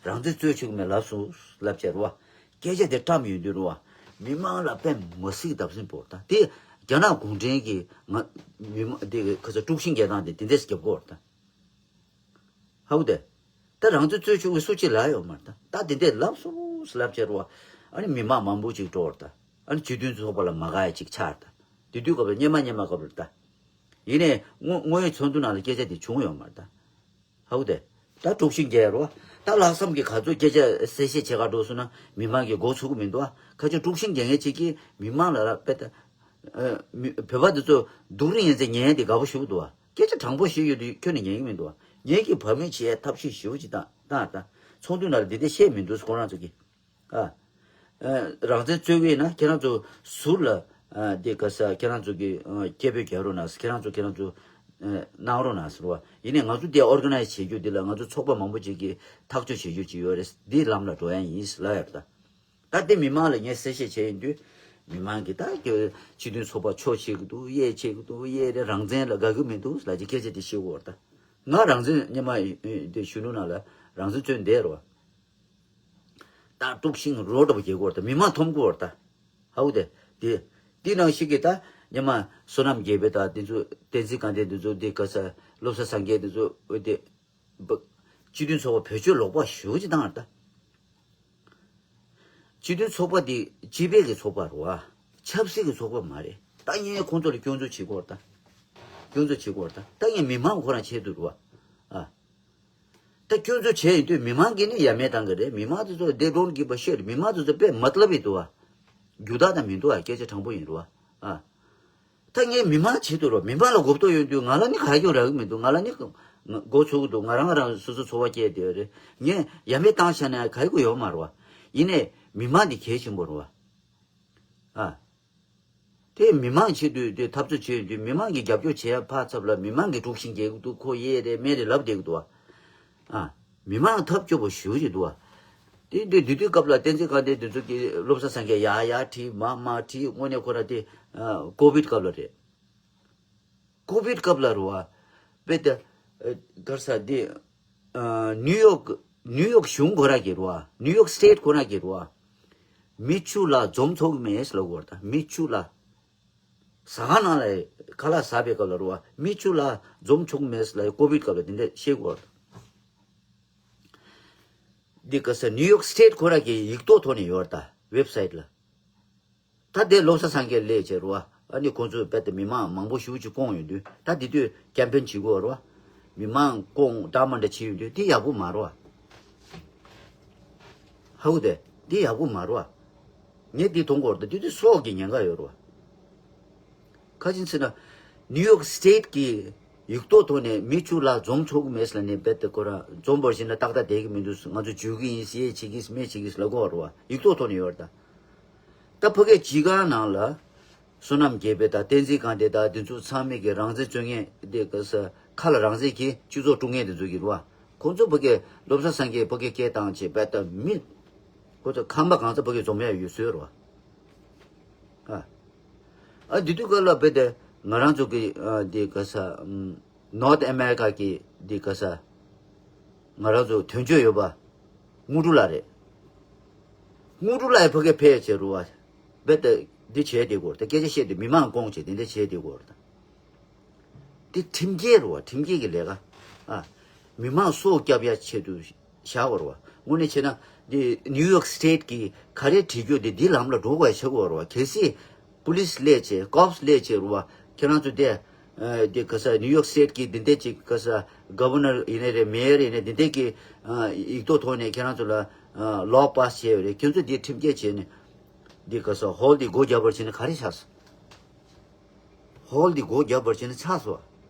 རང་བཙན་རྩོད་ཆོག་གི་མེད་ལབ་སོང་ལབ་བྱས་རེད་བ། སྐད་ཆ་དེ་བཀྲམ་ཡོད་དུས་རེད་བ། མི་མང་ལ་དཔེ་མ་སྲིད་བརྡབ་གསིག་ཕོག་ད། དེ་རྒྱ་ནག་གུང་ཁྲན་གྱི་ང་མི་མང་དེ་ག་ས་དཀྲུག་ཤིང་རྒྱག་སྟངས་དེ་དེ་འདྲས་རྒྱབ་དགོས་རེད་ད། ཧའུ་དེ། ད་རང་ཚོ་རྩོད་ཆོག་གི་སུ་གཅིག་ལ་ཡོད་མ་རེད་ད། ད་དེ་འདྲས་ལབ་སོང་ལབ་བྱས་རེད་བ། ཨ་ནི་མི་མང་མང་པོ་ཅིག་འགྲོ་བ་རེད་ད། ཨ་ནི་སྤྱི་མཐུན་ཚོགས་པ་ལ་མ་དགའ་ཡ་ཅིག་ཆགས་རེད་ད། དེ་དུས་སྐབས་ལ་སྙན་མ་སྙན་མ་སྐབས་རེད་ད། ཡིན་ནའི་དངོས་དངོས་ཡོད་ཚོགས་འདུ་ནང་ལ་སྐད་ཆ་དེ་བྱུང་ཡོད་མ་རེད་ད། ཧའུ་དེ། ད་དཀྲུག་ཤིང་རྒྱག་རོ། ད་ལྷག་བསམ་གྱི་ག་ཚོད་སྐད་ཆ་གསལ་བཤད་བྱེད་ག་འགྲོ་སོང་ན་མི་མང་གི་མགོ་ཚོས་ཀྱི་མི་འདུག་ཨ། ཁ་ཆེ་དཀྲུག་ཤིང་རྒྱག་མཁན་ཅིག་གིས་མི་མང་ལ་ར་དཔེ་ད། ཨ། མི་བོད་པ་འདི་ཚོ་སྡུག་རུ་ཡིན་ཚེ་ཉན་ཡ་དེ་དགའ་པོ་ཞིག་འདུག་ཨ། སྐད་ཆ་དྲང་པོ་ཞིག་ཡོད་དུས་ཁྱོན་ནས་ཉན་གྱི་མི་འདུག་ཨ། ངེད་ཀྱིས་བར་མི་བྱེད་ཡ་ཐབས་ཤེས་ཞིབ་ཅིག་བཏང་བཏང་ད། ཚོགས་འདུ་ནང་ལ་འདི་འདྲ་བཤད་མི་འདུག་ཁོ་རང་ཚོ་གིས། ཨ། ཨ། རང་བཙན་རྩོད་ཀྱི་ཡིན་ན་ཁྱེད་རང་ཚོ་ཟུར་ལ། ཨ། འདི་ག་ས་ཁྱེད་རང་ཚོ་གི་ཨ། སྐད་འབོད་རྒྱག་རོགས་གནང་ཟེར། ཁྱེད་རང་ཚོ་ཁྱེད་རང་ཚོ་ཨ། གནང་རོགས་གནང་ཟེར་བ། ཡིན་ནའི་ང་ཚོ་འདི་ཨོར་ག་ནའི་ཛི་བྱེད་རྒྱུ་འདི་ལ་ང་ཚོ་ཚོགས་པ་མང་པོ་ཅིག་གིས་ཐག་གཅོད་བྱེད་རྒྱུ་ཅིག་ཡོད་རེད། འདིའི་ལམ་ལ་འགྲོ་ཡ་ཡིན་ཟེར་ལབ་ཡོད་པ་ད། ད་དེ་མི་མང་ལ་ངས་གསལ་བཤད་བྱས་ཡིན་དུས། མི་མང་གིས་ད་ཁྱོད་སྤྱི་མཐུན་ཚོགས་པ་ཕྱོགས་བྱེད་ཀྱི་འདུག་གཡས་བྱེད་ཀྱི་འདུག་གཡས་རེད། རང་བཙན་ལ་དགའ་གི་མི་འདུག་ལབ་ཀྱི་སྐད་ཆ་དེ་བཤད་ཀྱི་ཡོད་རེད་ད། ང་རང་བཙན་སྔོན་མ་དེ་གཞོན་ནུ་ནང་ལ་རང་བཙན་རྩོད་བསྡད་རེད་བ། ད་དཀྲུག་ཤིང་རོ་འདྲ་པོ་རྒྱག་གི་ཡོད་རེད་ད། མི་མང་འཐོམ་གི་ཡོད་རེད་ད། ཧའུ་དེ། དེ། དེ་ནང་ཞིག་གིས་ད་སྔོན་མ་བསོད་ནམས་རྒྱལ་པོ་དང་དེ་ཚོ་བསྟན་འཛིན་དགའ་ལྡན་དེ་ཚོ་དེ་ག་ས་བློ་བཟང་སངས་རྒྱས་དེ་ཚོ་འོ་དེ། སྤྱི་མཐུན་ཚོགས་པ་བེད་སྤྱོད་ལོག་པ་ཞེ་པོ་ཅིག་བཏང་བ་རེད་ད། སྤྱི་མཐུན་ཚོགས་པ་འདི་སྤྱི་པའི་གི་ཚོགས་པ་རེད་བ། ཆབ་སྲིད་ཀྱི་ཚོགས་པ་མ་རེད། ད་ངས་ཁོང་ཚོ་ལ་སྐྱོན་འཛུགས་བྱེད་ཀྱི་ཡོད་རེད་ད། སྐྱོན་འཛུགས་བྱེད་ཀྱི་ཡོད་རེད་ད། ད་ངས་མི་མང་ཁོ་རང་ཆེད་དུ་རེད་བ། ཨ། ད་སྐྱོན་འཛུགས་བྱས་ཡིན་དུས་མི་མང་གིས་ནི་ཡ་མེད་བཏང་གི་རེད། མི་མང་དེ་ཚོ་they don't give a shit. མི་མང་དེ་ཚོ་དཔེ་མ་ཏ་ལབ་ཡི་འདུག་བ། རྒྱུ་དག་དང་མི་འདུག་བ། སྐད་ཆ་དྲང་པོ་ཡིན་རུ་བ། ཨ། ད་ངས་མི་མང་ཆེད་དུ་རོ། མི་མང་ལ་གོ་བརྡ་ཡོང་དུས་ང་ལ་ནི་ག་རེ་རག་གི་མི་འདུག་ང་ལ་ནི་མགོ་ཚོས་ཀྱི་འདུག་ང་རང་རང་སོ་སོ་འཚོ་བ་སྐྱེལ་བསྡད་ཡོད་རེད། ངས་ཡ་མེད་བཏང་བཞག་ན་ག་རེ་དགོས་ཡོད་མ་རེད་བ། ཡིན་ནའི་མི་མང་དེ་གལ་ཆེན་པོ་རེད་བ། ཨ། དེ་མི་མང་ཆེད་དུ་དེ་འཐབ་རྩོད་བྱས་ཡོད་དུས་མི་མང་གིས་རྒྱབ་སྐྱོར་བྱས་ཡ་ཕར་ཚབ་ལ་མི་མང་གིས་དཀྲུག་ཤིང་རྒྱག་གི་འདུག་ཁོ་གཡས་རེད་མེ་རེད་ལབ་བསྡད་ཀྱི་འདུག་བ། ཨ། མི་མང་ཐབས་སྐྱོ་པོ་ཞེ་པོ་ཅིག་འདུག་བ། དེ་དུས་དེ་དུས་སྐབས་ལ་བསྟན་འཛིན་དགའ་ལྡན་དེ་ཚོ་གིས་བློ་བཟང་སངས་རྒྱས་ཡར་ཡར་ཁྲིད་མར་མར་ཁྲིད། དངོས་གནས་ཁོ་རང་དེ་ཨ། ཀོ་བིད་སྐབས་ལ་རེད། ཀོ་བིད་སྐབས་ལ་རུ་བ། དཔེ་དེ་ཨ། ག་རེ་ཟེར་དེ་ཨ། ནིའུ་ཡོག་ནིའུ་ཡོག་གཞུང་ཁོ་རང་གིས་རུ་བ། ནིའུ་ཡོག་སི་ཊེཊ་ཁོ་རང་གིས་རུ་བ། མི་བཅུ་ལྷག་འཛོམས་ཆོག་གི་མེད་ལབ་ཀྱི་ཡོད་རེད་ད། མི་བཅུ་ལྷག་ཟ་ཁང་ནང་ལ་ཁ་ལག་ཟ་བའི་སྐབས་ལ་རུ་བ། མི་བཅུ་ལྷག་འཛོམས་ཆོག་གི་མེད་ལབ། ཀོ་བིད་སྐབས་ལ་དེ་འདྲ་བཤད་ཀྱི་ཡོད་རེད། འདི་ག་ས་ནིའུ་ཡོག་སི་ཊེཊ་ཁོ་རང་གི་ཡིག་ཐོག་ཐོག་ནས་ཡོད་རེད་ད། ཝེབ་སའིཊ་ལ། ད་དེ་བློ་བཟང་སངས་རྒྱས་སླེབས་བྱས་རུ་བ། ཨ་ནི་ཁོང་ཚོས་རྦད་དེ་མི་མང་མང་པོ་ཞེ་པོ་ཅིག་བསྐོངས་ཡོང་དུས། ད་དེ་དུས་ཀེམ་པེན་བྱེད་ཀྱི་ཡོད་རེད་བ། མི་མང་བསྐོངས་འདྲ་མི་འདྲ་བྱེད་ཡོང་དུས་དེ་ཡག་པོ་མ་རེད་བ། ཧ་གོ་དེ། འདི་ཡག་པོ་མ་རེད་བ། ངས་འདི་མཐོང་གི་ཡོད་རེད་ད། དེ་དུས་སྲོག་གི་ཉེན་ཁ་ཡོད་རེད་བ། ཁ་ཅིག་ཟེར་ན། ནིའུ་ཡོག་སི་ཊེཊ་གི་ཡིག་ཐོག་ཐོག་ནས་མི་བཅུ་ལྷག་འཛོམས་ཆོག་གི་མེད་ལབ་ནས་རྦད་དེ་ཁོ་རང་འཛོམས་པར་བྱས་ན་ཏག་ཏག་བསྡད་ཀྱི་མི་འདུག་ང་ཚོ་འཇུ་གི་ཡིན། ཟས་བྱེད་ཀྱི་མེད་བྱེད་ཀྱི་ལབ་ཀྱི་ཡོད་རེད་བ། ཡིག་ཐོག་ཐོག་ནས་ཡོད་རེད་ད། ད་ཕ་གིའི་སྤྱི་ཁང་ནང་ལ། བསོད་ནམས་རྒྱལ་པོ་དང་བསྟན་འཛིན་དགའ་ལྡན་དང་དེ་ཚོ་ཚང་མས་ཀྱི་རང་བཙན་རྩོད་མཁན་དེ་ག་ས་ཁ་ལ་རང་བཙན་གྱི་སྤྱི་ཚོགས་དཀྲུག་མཁན་དེ་ཚོ་གི་རེད་བ། ཁོང་ཚོ་ཕ་གི་བློ་བཟང་སངས་རྒྱས་ཕ་གི་སྐད་བཏང་བྱས་རྦད་དེ་མི། ཁོ་ཚོ་ཁང་པ་གང་ས་ཕ་གི་འཛོམས་ཡ་ཡོད་སྲོལ་རེད་བ། ཨ། ཨ་འདི་དུས་སྐབས་ལ་རྦད་དེ་ང་རང་ཚོ་གི་ཨ་འདི་ག་ས་ཨམ། North America གི་འདི་ག་ས། ང་རང་ཚོ་དོན་གཅོད་ཡོད་པ། དངོས་གྲུབ་ལགས་རེད། དངོས་གྲུབ་ལགས་ཡི་ཕ་གི་ཕེབས་བྱས་རུ་བ། རྦད་དེ་འདི་བྱས་བསྡད་ཀྱི་ཡོད་རེད་ད། སྐད་ཆ་བཤད་དུས་མི་མང་བསྐོངས་བྱས་དེ་འདྲ་བྱས་བསྡད་ཀྱི་ཡོད་རེད་ད། འདི་ཁྲིམས་འགལ་རེད་བ། ཁྲིམས་འགལ་གྱི་ལས་ཀ། ཨ། མི་མང་སྲོག་བསྐྱབ་ཡ་ཆེད་དུ་བཞག་པ་རེད་བ། དངོས་གནས་བྱས་ན་འདི་ནིའུ་ཡོག་སི་ཊེཊ་གི་ག་རེ་བྱེད་རྒྱུ་དེ་འདི་ལམ་ལ་འགྲོ་དགོས་ཡ་ཆགས་ཀྱི་ཡོད་རེད་བ། གལ་སྲིད་པུ་ལིས་སླེབས་བྱས་ཀོབ་སི་སླེབས་བྱས་རུ་བ། ཁྱེད་རང་ཚོ་དེ་ཨ་འདི་ག་ས་ནིའུ་ཡོག་སི་ཊེཊ་གི་འདི་འདྲ་ཅིག་ག་ས་གོ་ཝར་ནར་ཡིན་ནའི་རེད། མེ་ཡར་ཡིན་ནའི་འདི་འདྲ་གི་ཨ་ཡིག་ཐོག་ཐོག་ནས་ཁྱེད་རང་ཚོ་ལ་ཨ་ལོ་པཱ་སི་བྱས་ཡོད་རེད། ཁྱེད་ཚོ་འདི་ཁྲིམས་འགལ་བྱས་ནས་འདི་ག་ས་ཧོལ་འདི་སྒོ་རྒྱབ་པར་བྱས་ནས་ག་རེ་ཆགས་སོང་། ཧོལ་འདི་སྒོ་རྒྱབ་པར་བྱས་ནས་ཆགས་སོང་།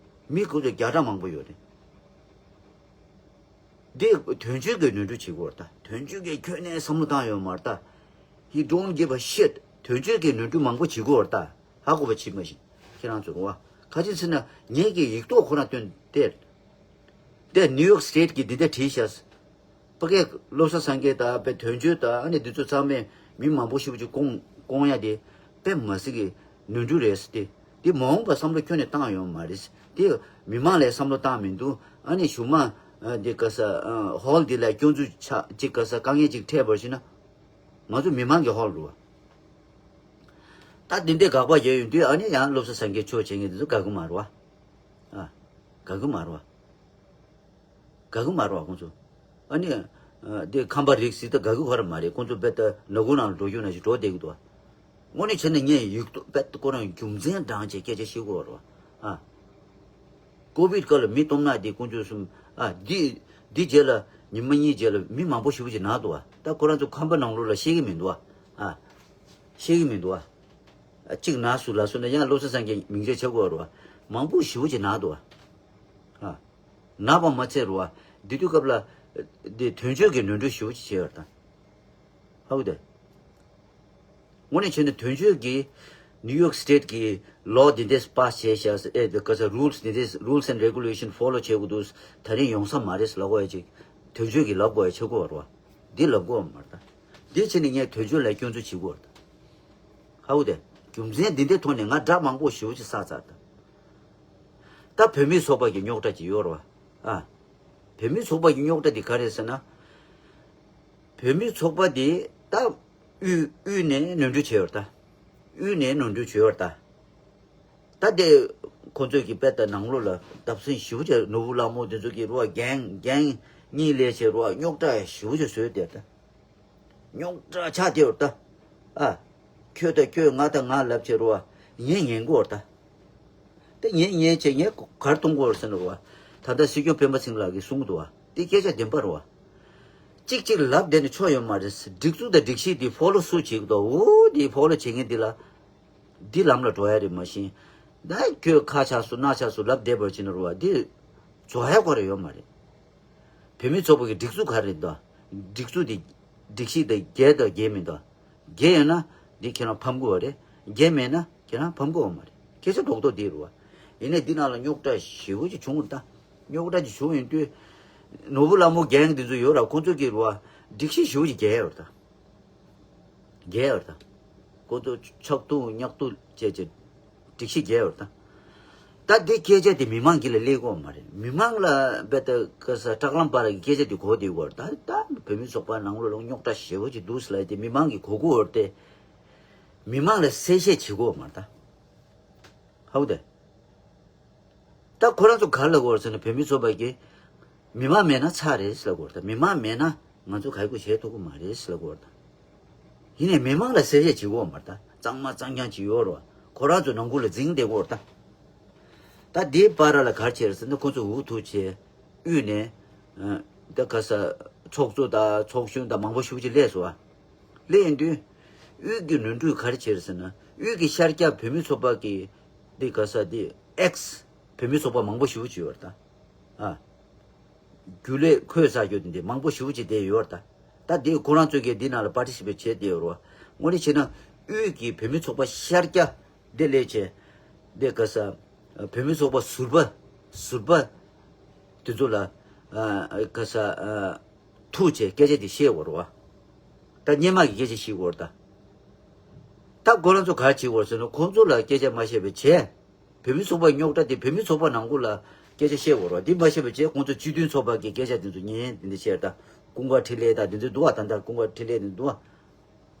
མི་ཁོ་ཚོ་བརྒྱ་ཕྲག་མང་པོ་ཡོད་རེད། འདི་དོན་གཅོད་ཀྱིས་ནོར་འཁྲུལ་བྱེད་ཀྱི་ཡོད་རེད་ད། དོན་གཅོད་ཀྱིས་ཁྱོན་ནས་བསམ་བློ་བཏང་ཡོད་མ་རེད་ད། He don't give a shit. དོན་གཅོད་ཀྱིས་ནོར་འཁྲུལ་མང་པོ་བྱེད་ཀྱི་ཡོད་རེད་ད། ཧ་གོ་བ་བྱེད་མ་ཤེས། ཁྱེད་རང་ཚོ་རུ་བ། ག་ཅི་ཟེར་ན་ངེད་ཀྱིས་ཡིག་ཐོག་ཁོ་རང་བཏོན་ཏེ། དེ་ནིའུ་ཡོག་སི་ཊེཊ་གི་འདི་འདྲ་བྲིས་ཤག་ཕ་གིའི་བློ་བཟང་སངས་རྒྱས་དང་པའི་དོན་གཅོད་དང་ཨ་ནི་འདི་ཚོ་ཚང་མས་མི་མང་པོ་ཞེ་པོ་ཅིག་སྐོང་སྐོང་ཡ་དེ་དཔེ་མ་སྲིད་ཀྱི་ནོར་འཁྲུལ་རེད་ཟེར་ཏེ། དེ་མ་འོངས་པ་བསམ་བློ་ཁྱོན་ནས་བཏང་ཡོད་མ་རེད། དེ་མི་མང་ལ་བསམ་བློ་བཏང་མི་འདུག་ཨ་ནི་གཞུག་མ་ཨ་འདི་ག་ས་ཨ་ཧོལ་འདི་ལ་སྐྱོན་འཛུགས་ཆགས་ཅིག་ག་ས་དཀའ་ངལ་ཅིག་འཕྲད་པར་ཞུ་ན་ང་ཚོ་མི་མང་གི་ཧོལ་རུ་བ། ད་འདི་འདྲའི་དགག་པ་བརྒྱབ་ཡོང་དུས་ཨ་ནི་ཡང་བློ་བཟང་སངས་རྒྱས་ཕྱོགས་བྱེད་མཁན་འདི་ཚོ་དགའ་གི་མ་རེད་བ། ཨ་དགའ་གི་མ་རེད་བ། དགའ་གི་མ་རེད་བ་ཁོང་ཚོ། ཨ་ནི། ཨ་དེ་ཁམས་པ་རིགས་སྲིད་ད་དགའ་གི་ཁོ་ར་མ་རེད། ཁོང་ཚོ་རྦད་དེ་ནག་ཁུང་ནང་ལ་འགྲོ་རྒྱུ་ན་ཞིག་འགྲོ་བསྡད་གི་འདུག་དངོས་གནས་བྱས་ན་ངས་ཡིག་ཐོག་རྦད་དེ་ཁོ་རང་རྒྱུ་མཚན་དྲངས་བྱས་སྐད་ཆ་བཤད་གི་ཡོད་རེད་བ། ཨ། ཀོ་བིད་སྐབས་ལ་མི་སྟོབས་ནག་དེ་ཁོང་ཚོ་གསུམ། ཨ་འདི་འདི་རྗེས་ལ་ཉི་མ་གཉིས་རྗེས་ལ་མི་མང་པོ་ཞེ་པོ་ཅིག་ན་འདུག་བ། ད་ཁོ་རང་ཚོ་ཁམས་པ་ནང་ལོགས་ལ་བཤད་གི་མི་འདུག་བ། ཨ། བཤད་གི་མི་འདུག་བ། ཨ་གཅིག་ན་སུ་ལ་སུ་ན་ཡང་བློ་བཟང་སངས་རྒྱས་མིང་ཆད་ཆགས་གི་ཡོད་རེད་བ། མང་པོ་ཞེ་པོ་ཅིག་ན་འདུག་བ། ཨ། ནག་པ་མ་ཚད་རུ་བ། འདི་དུས་སྐབས་ལ། འདི་དོན་གཅོད་ཀྱི་ནོར་འཁྲུལ་ཞེ་པོ་ཅིག་བྱས་ཡོད་དང་། ཧ་གོ་དེ། དངོས་གནས་བྱས་ན་དོན་གཅོད་ཀྱིས་ནིའུ་ཡོག་སི་ཊེཊ་ཀྱི་ལོ་འདི་འདྲས་པཱ་སི་བྱས་ཤག་ཨེ་འདི་ག་ས་རུལ་སི་འདི་འདྲས་རུལ་སི་ཨེན་རེ་གུ་ལེ་ཤན་ཕོ་ལོ་བྱེད་དགོས་འདུག་ད་རིང་ཡོང་ས་མ་རེད་ལབ་དགོས་ཡ་ཅིག་དོན་གཅོད་ཀྱིས་ལབ་དགོས་ཡ་ཆགས་ཀྱི་ཡོད་རེད་བ། འདི་ལབ་དགོས་མ་རེད་ད། འདི་བྱས་ནས་ངས་དོན་གཅོད་ལ་སྐྱོན་འཛུགས་བྱེད་དགོས་རེད་ད། ཧ་གོ་དེ། རྒྱུ་མཚན་འདི་འདྲའི་ཐོག་ནས་ང་དགྲ་མང་པོ་ཞེ་པོ་ཅིག་བསགས་ཚར་ད། ད་བོད་མིའི་ཚོགས་པ་གི་རྙོག་དྲ་ཅིག་ཡོད་རེད་བ། ཨ། བོད་མིའི་ཚོགས་པ་གི་རྙོག་དྲ་འདི་ག་རེད་ཟེར་ན། བོད་མིའི་ཚོགས་པ་འདི་ད་དབུས་དབུས་ནས་ནོར་འཁྲུལ་བྱས་ཡོད་རེད་ད། དབུས་ནས་ནོར་འཁྲུལ་བྱས་ཡོད་རེད་ད། ད་དེ་ཁོ་ཚོས་ཀྱི་དཔེ་ལྟ་ནང་ལོགས་ལ་བརྡབ་གསིག་ཞེ་པོ་ཅིག་ནོར་བུ་ལྷ་མོ་དེ་ཚོ་གི་རུ་བ་རྒན་རྒན་གཉིས་ལས་བྱས་རུ་བ་རྙོག་དྲ་ཞེ་པོ་ཅིག་བཟོས་བསྡད་ད། རྙོག་དྲ་ཆགས་བསྡད་ཡོད་ད། ཨ། ཁྱོད་དང་ཁྱོད་ང་དང་ང་ལབ་བྱས་རུ་བ་ངས་ཉན་གི་ཡོད་ད། དེ་ངས་ཉན་བྱས་ངས་ག་རེ་གཏོང་གི་ཡོད་ཟེར་ན་རུ་བ། ད་ལྟ་སྲིད་སྐྱོང་སྤེན་པ་ཚེ་རིང་ལགས་ཀྱིས་གསུང་གི་འདུག་བ། དེ་སྐད་ཆ་བདེན་པ་རུ་བ། གཅིག་གཅིག་ལབ་བསྡད་ནས་ཆོ་ཡོད་མ་རེད། སྒྲིག་འཛུགས་དང་སྒྲིག་གཞི་དེ་ཕོ་ལོ་སུ་བྱེད་ཀྱི་འདུག་འོ་དེ་ཕོ་ལོ་བྱེད་མཁན་དེ་ལ། འདི་ལམ་ལ་འགྲོ་ཡ་རེད་མ་གཞི། ད་ཁྱོད་ཁ་ཆགས་སུ་སྣ་ཆགས་སུ་ལབ་བསྡད་པར་བྱས་ན་རུ་བ་འདི་རྫོགས་ཡ་ག་རེ་ཡོད་མ་རེད། བོད་མི་ཚོགས་པ་གི་སྒྲིག་འཛུགས་ག་རེ་རེད་ད། སྒྲིག་འཛུགས་དེ་སྒྲིག་གཞི་དེ་འགལ་དང་འགལ་མིན་ད། འགལ་ཡོད་ན་འདི་ཁྱེད་རང་ཕམ་དགོས་པ་རེད། འགལ་མེད་ན་ཁྱེད་རང་ཕམ་དགོས་པ་མ་རེད། སྐད་ཆ་རྡོག་རྡོག་འདི་རུ་བ། ཡིན་ནའི་འདི་ནང་ལ་རྙོག་དྲ་ཞེ་པོ་ཅིག་བྱུང་ད། རྙོག་དྲ་ཅིག་བྱུང་ཡོང་དུས། ནོར་བུ་ལྷ་མོ་རྒན་འདི་ཚོ་ཡོད་ར་ཁོང་ཚོ་གི་རུ་བ། སྒྲིག་གཞི་ཞེ་པོ་ཅིག་འགལ་ཡོད་ད། རྒྱལ་བར་དང་། ཁོ་ཚོ་ཆག་ཐུག་ཉག་ཐུག་བྱས་བྱས། སྒྲིག་གཞི་རྒྱལ་བར་དང་། ད་འདི་སྐད་ཆ་དེ་མི་མང་གི་ལ་སླེབས་ཀྱི་ཡོད་མ་རེད། མི་མང་ལ་རྦད་དེ་ག་ས་སྐྲག་ལམ་པ་ར་གི་སྐད་ཆ་དེ་གོ་བསྡད་ཀྱི་ཡོད་རེད། ད་ད་བོད་མི་ཚོགས་པ་ནང་ལོགས་ལ་རྙོག་དྲ་ཞེ་པོ་ཅིག་འདུག་ཟེར་ལབ་དེ་མི་མང་གིས་གོ་གི་ཡོད་རེད་དེ། མི་མང་ལ་གསལ་བཤད་བྱེད་ཀྱི་ཡོད་མ་རེད་ད། ཧ་གོ་དེ། ད་ཁོ་རང་ཚོ་ག་རེ་ལབ་ཀྱི་ཡོད་རེད་ཟེར་ན་བོད་མི་ཚོགས་པ་གིས། མི་མང་མེད་ན་ཚར་རེད་ཟེར་ལབ་ཀྱི་ཡོད་རེད་ད། མི་མང་མེད་ན་ང་ཚོ་ག་རེ་བྱེད་ཐུབ་ཀྱི་མ་རེད་ཟེར་ལབ་ཀྱི་ཡོད་རེད་ད། ཡིན་ནའི་མི་མང་ལ་གསལ་བཤད་བྱེད་ཀྱི་ཡོད་མ་རེད་ད། གཙང་མ་གཙང་རྐྱང་བྱེད་ཀྱི་ཡོད་རེད་བ། ཁོ་རང་ཚོ་ནང་ཁུལ་ལ་འཛིང་བསྡད་ཀྱི་ཡོད་རེད་ད། ད་དེའི་བར་ལ་ག་རེ་བྱས་རེད་ཟེར་ན་ཁོ་ཚོ་འུ་ཐུག་བྱས། དབུས་ནས། ཨ། ད་ག་ས། ཚོགས་གཙོ་དང་ཚོགས་གཞོན་དང་མང་པོ་ཞེ་པོ་ཅིག་སླེབས་སོང་བ། སླེབས་ཡོང་དུས། དབུས་ཀྱི་ནོར་འཁྲུལ་ག་རེ་བྱས་རེད་ཟེར་ན། དབུས་ཀྱི་ཤར་རྒྱག་བོད་མི་ཚོགས་པ་གི། འདི་ག་ས་འདི་ཨེགས། བོད་མི་ཚོགས་པ་མང་པོ་ཞེ་པོ་ཅིག་ཡོད་རེད་ད། ཨ། རྒྱུན་ལས་འཁོད་ས་རྒྱུ་འདི་མང་པོ་ཞེ་པོ་ཅིག་དེ་ཡོད་རེད་ད། ད་འདི་ཁོ་རང་ཚོ་གིས་འདི་ནང་ལ་པར་ཊི་སི་པེཊ་བྱས་བསྡད་ཡོད་རེད་བ། དངོས་གནས་བྱས་ན་དབུས་ཀྱི་བོད་མི་ཚོགས་པ་ཤར་རྒྱག་འདི་ལས་བྱས། འདི་ག་ས། བོད་མི་ཚོགས་པ་ཟུར་པ། ཟུར་པ། དེ་ཚོ་ལ། ཨ། ག་ས། ཨ། ཐུག་བྱས་སྐད་ཆ་འདི་བཤད་ཡོད་རེད་བ། ད་སྔོན་མ་གི་སྐད་ཆ་བཤད་ཡོད་རེད་ད། ད་ཁོ་རང་ཚོ་ག་རེ་བྱེད་ཀྱི་ཡོད་རེད་ཟེར་ན་ཁོང་ཚོ་ལ་སྐད་ཆ་མ་བཤད་པ་བྱས། བོད་མི་ཚོགས་པ་རྙོག་དྲ་དེ་བོད་མི་ཚོགས་པ་ནང་ཁུལ་ལ་སྐད་ཆ་བཤད་དགོས་རེད་བ། འདི་མ་བཤད་པ་བྱས་ཁོང་ཚོ་སྤྱི་མཐུན་ཚོགས་པ་གི་སྐད་ཆ་དེ་ཚོ་ཉན་དེ་འདྲ་བཤད་ད། ཀུན་དགའ་འཕྲིན་ལས་དང་དེ་ཚོ་འདུག་བ། ད་ལྟ་ཀུན་དགའ་འཕྲིན་ལས་དེ་འདུག་བ།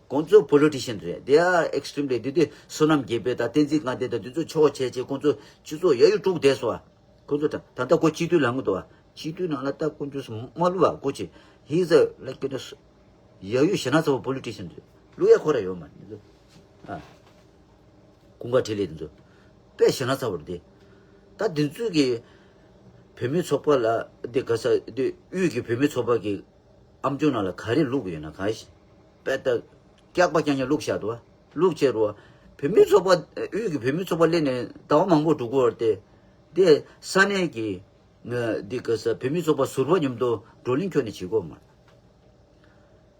ཁོང་ཚོ་པོ་ལི་ཊི་ཤན་རེད། དེ་ཡ་ཨེགས་ཊི་རིམ་རེད། དེ་དུས་བསོད་ནམས་རྒྱལ་པོ་དང་བསྟན་འཛིན་དཀར་ལྡན་དང་དེ་ཚོ་ཕྱོགས་བྱས་བྱས་ཁོང་ཚོ་སྤྱི་ཚོགས་ཡ་ཡུ་དཀྲུགས་བསྡད་སོང་བ། ཁོ་ཚོ་ད་ད་ལྟ་ཁོ་སྤྱི་འཐུས་ལངས་གི་འདུག་བ། སྤྱི་འཐུས་ནང་ལ་ད་ཁོ་ཚོས་མ་བླུགས་བ། ཁོ་ཆེ། He's a, like, you know, ཡ་ཡུ་ཞེ་ན་ཚ་བོ་པོ་ལི་ཊི་ཤན་རེད། བླུགས་ཡ་ཁོ་ར་ཡོད་མ་རེད། ཨ། ཀུན་དགའ་འཕྲིན་ལས་དེ་ཚོ། དཔེ་ཞེ་ན་ཚ་བོ་རེད་དེ། ད་དེ་ཚོས་ཀྱི་བོད་མི་ཚོགས་པ་ལ་དེ་ག་ས་དེ་དབུས་ཀྱི་བོད་མི་ཚོགས་པ་གི་ཨམ་ཅོག་ནང་ལ་ག་རེ་བླུགས་ཡོད་ན་གང་ཞིག་དཔེ་ད་སྐྱག་པ་རྐྱང་རྐྱང་བླུགས་བཞག་འདུག་བ། བླུགས་བྱས་རུ་བ། བོད་མི་ཚོགས་པ་དབུས་ཀྱི་བོད་མི་ཚོགས་པ་སླེབས་ནས་ཟླ་བ་མང་པོ་འགྲོ་གི་ཡོད་རེད་དེ། དེ་ས་གནས་ཀྱི། ང་འདི་ག་ས་བོད་མི་ཚོགས་པ་ཟུར་པ་མཉམ་དུ་བགྲོ་གླེང་ཁྱོན་ནས་བྱེད་དགོས་མ་རེད།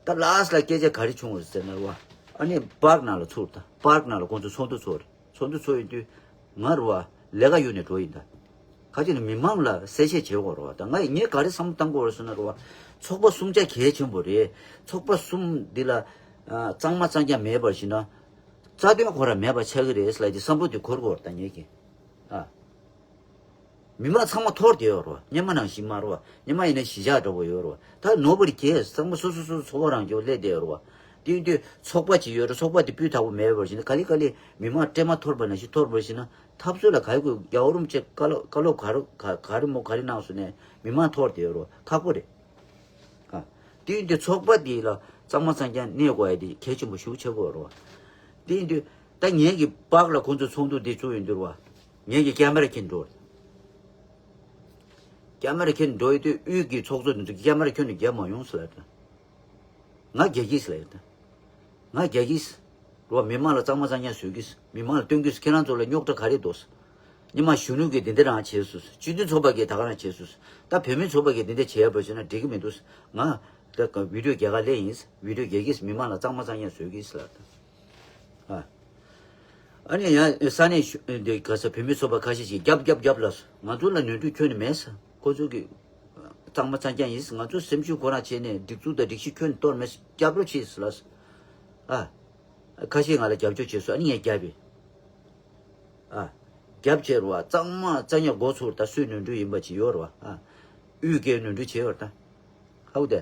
ད་ལཱ་སི་ལ་སྐད་ཆ་ག་རེ་བྱུང་བ་ཟེར་ན་རུ་བ། ཨ་ནི་པཱརྐ་ནང་ལ་ཚུར་ད་པཱརྐ་ནང་ལ་ཁོང་ཚོ་ཚོགས་འདུ་ཚོགས་རེད། ཚོགས་འདུ་ཚོགས་ཡོང་དུས་ང་རུ་བ་ལས་ཀ་གཡུག་ནས་འགྲོ་ཡིན་ད། ཁ་ཅིག་ནི་མི་མང་ལ་གསལ་བཤད་བྱེད་དགོས་རེད་བ། ད་ང་ངས་ག་རེ་བསམ་བློ་བཏང་དགོས་རེད་ཟེར་ན་རེད་བ། ཚོགས་པ་གསུམ་ཆ་གལ་ཆེན་པོ་རེད། ཚོགས་པ་གསུམ་འདི་ལ་ཨ་གཙང་མ་གཙང་རྐྱང་མེད་པར་ཞིག་ན། རྩ་དོན་ཁོ་རང་མེད་པ་ཆགས་ཀྱི་རེད་ཟེར་ལབ་ཀྱི་བསམ་བློ་དེ་འཁོར་དགོས་རེད་ད་ངས་ཀྱི། ཨ། མི་མང་ཚང་མ་འཐོར་བསྡད་ཡོད་རེད་བ། སྔོན་མ་ནང་བཞིན་མ་རེད་བ། སྔོན་མ་ཡིན་ན་གཞིས་ཆགས་འདྲ་པོ་ཡོད་རེད་བ། ད་nobody cares། ཚང་མ་སོ་སོ་སོ་སོ་ཚོགས་པ་རང་སྐྱོང་སླེབས་བསྡད་ཡོད་རེད་བ། དེ་ཡིན་དུས་ཚོགས་པ་ཅིག་ཡོད་རེད། ཚོགས་པ་དེ་སྤུས་དག་པོ་མེད་པར་ཞིག་ན་ག་ལེ་ག་ལེ་མི་མང་སྲན་མ་འཐོར་པ་ནང་བཞིན་འཐོར་པར་ཞིག་ན་འཐབ་རྩོད་ལ་ག་རེ་དགོས། རྒྱལ་བ་རིན་པོ་ཆེ་བཀའ་སློབ་བཀའ་སློབ་ག་རེ་ག་ག་རེ་མོ་ག་རེ་གནང་སོང་ནས་མི་མང་འཐོར་བསྡད་ཡོད་རེད་བ། ཁག་པོ་རེད། ཨ། དེ་ཡིན་དུས་ཚོགས་པ་དེ་ལ་གཙང་མ་གཙང་རྐྱང་གནས་དགོས་ཡ་དེ་གལ་ཆེན་པོ་ཞེ་པོ་ཆགས་ཀྱི་ཡོད་རེད་བ། དེ་ཡིན་དུས་ད་ངེད་ཀྱི་པཱག་ལ་ཁོང་ཚོ་ཚོགས་འདུ་དེ་བཙུགས་ཡོང་དུས་རེད་བ། ངེད་ཀྱི་ཀེ་མ་ར་ཁྱེར་འགྲོ། ཀེ་མ་ར་ཁྱེར་འགྲོ་ཡོང་དུས་དབུས་ཀྱི་ཚོགས་གཙོ་དེ་ཚོ་ཀེ་མ་ར་ཁྱོན་ནས་རྒྱབ་མ་ཡོང་ཟེར་ལབ་ད། ང་རྒྱག་གི་ཟེར་ལབ་ཡོད་ད། ང་རྒྱག་གི་ཟེར། རོ་མི་མང་ལ་གཙང་མ་གཙང་རྐྱང་བཟོ་གི་ཟེར། མི་མང་ལ་སྟོན་གི་ཟེར། ཁྱེད་རང་ཚོ་ལ་རྙོག་དྲ་ག་རེ་འདུག་ཟེར། ཉི་མ་གཞོན་ནུ་གིས་འདི་འདྲ་རང་བྱས་སོང་ཟེར། སྤྱི་འཐུས་ཚོགས་པ་གིས་ད་ག་རང་བྱས་སོང་ཟེར། ད་བོད་མི་ཚོགས་པ་གིས་འདི་འདྲ་བྱས་པ་བྱས་ན་འགྲིག་གི་མི་འདུག་ཟེར། ང་ད་བི་ཌིའོ་རྒྱག་ག་སླེབས་ཡིན་ཟེར། བི་ཌིའོ་རྒྱག་གི་ཟེར། མི་མང་ལ་གཙང་མ་གཙང་རྐྱང་བཟོ་གི་ཟེར་ལབ་ད། ཨ། ཨ་ནི་ཡང་ས་གནས་ཤུ་འདི་ག་ས་བོད་མི་ཚོགས་པ་ཁ་ཤས་ཤིག་རྒྱབ་རྒྱབ་རྒྱབ་ལ་སོང་། ང་ཚོ་ལ་ནོར་འཁྲུལ་ཁྱོན་ནས་མེད་ཟེར། ཁོ་ཚོ་གི་གཙང་མ་གཙང་རྐྱང་ཡིན་ཟེར། ང་ཚོ་སེམས་ཤུགས་ཁོ་རང་བྱས་ནས་སྒྲིག་འཛུགས་དང་སྒྲིག་གཞི་ཁྱོན་ནས་གཏོར་མེད་ཟེར། རྒྱབ་རོགས་བྱེད་ཟེར་ལ་སོང་། ཨ། ཁ་ཤས་ང་ལ་རྒྱབ་སྐྱོར་བྱས་སོང་། ཨ་ནི་ངས་རྒྱབ་པས། ཨ། རྒྱབ་བྱས་རེད་བ། གཙང་མ་གཙང་རྐྱང་འགོ་ཚུགས་རེད་ད། སུའི་ནོར་འཁྲུལ་ཡིན་པ་ཅིག་ཡོད་རེད་བ། ཨ། དབུས་ཀྱི་ནོར་འཁྲུལ་བྱས་ཡོད་རེད་ད། ཧ་གོ་དེ།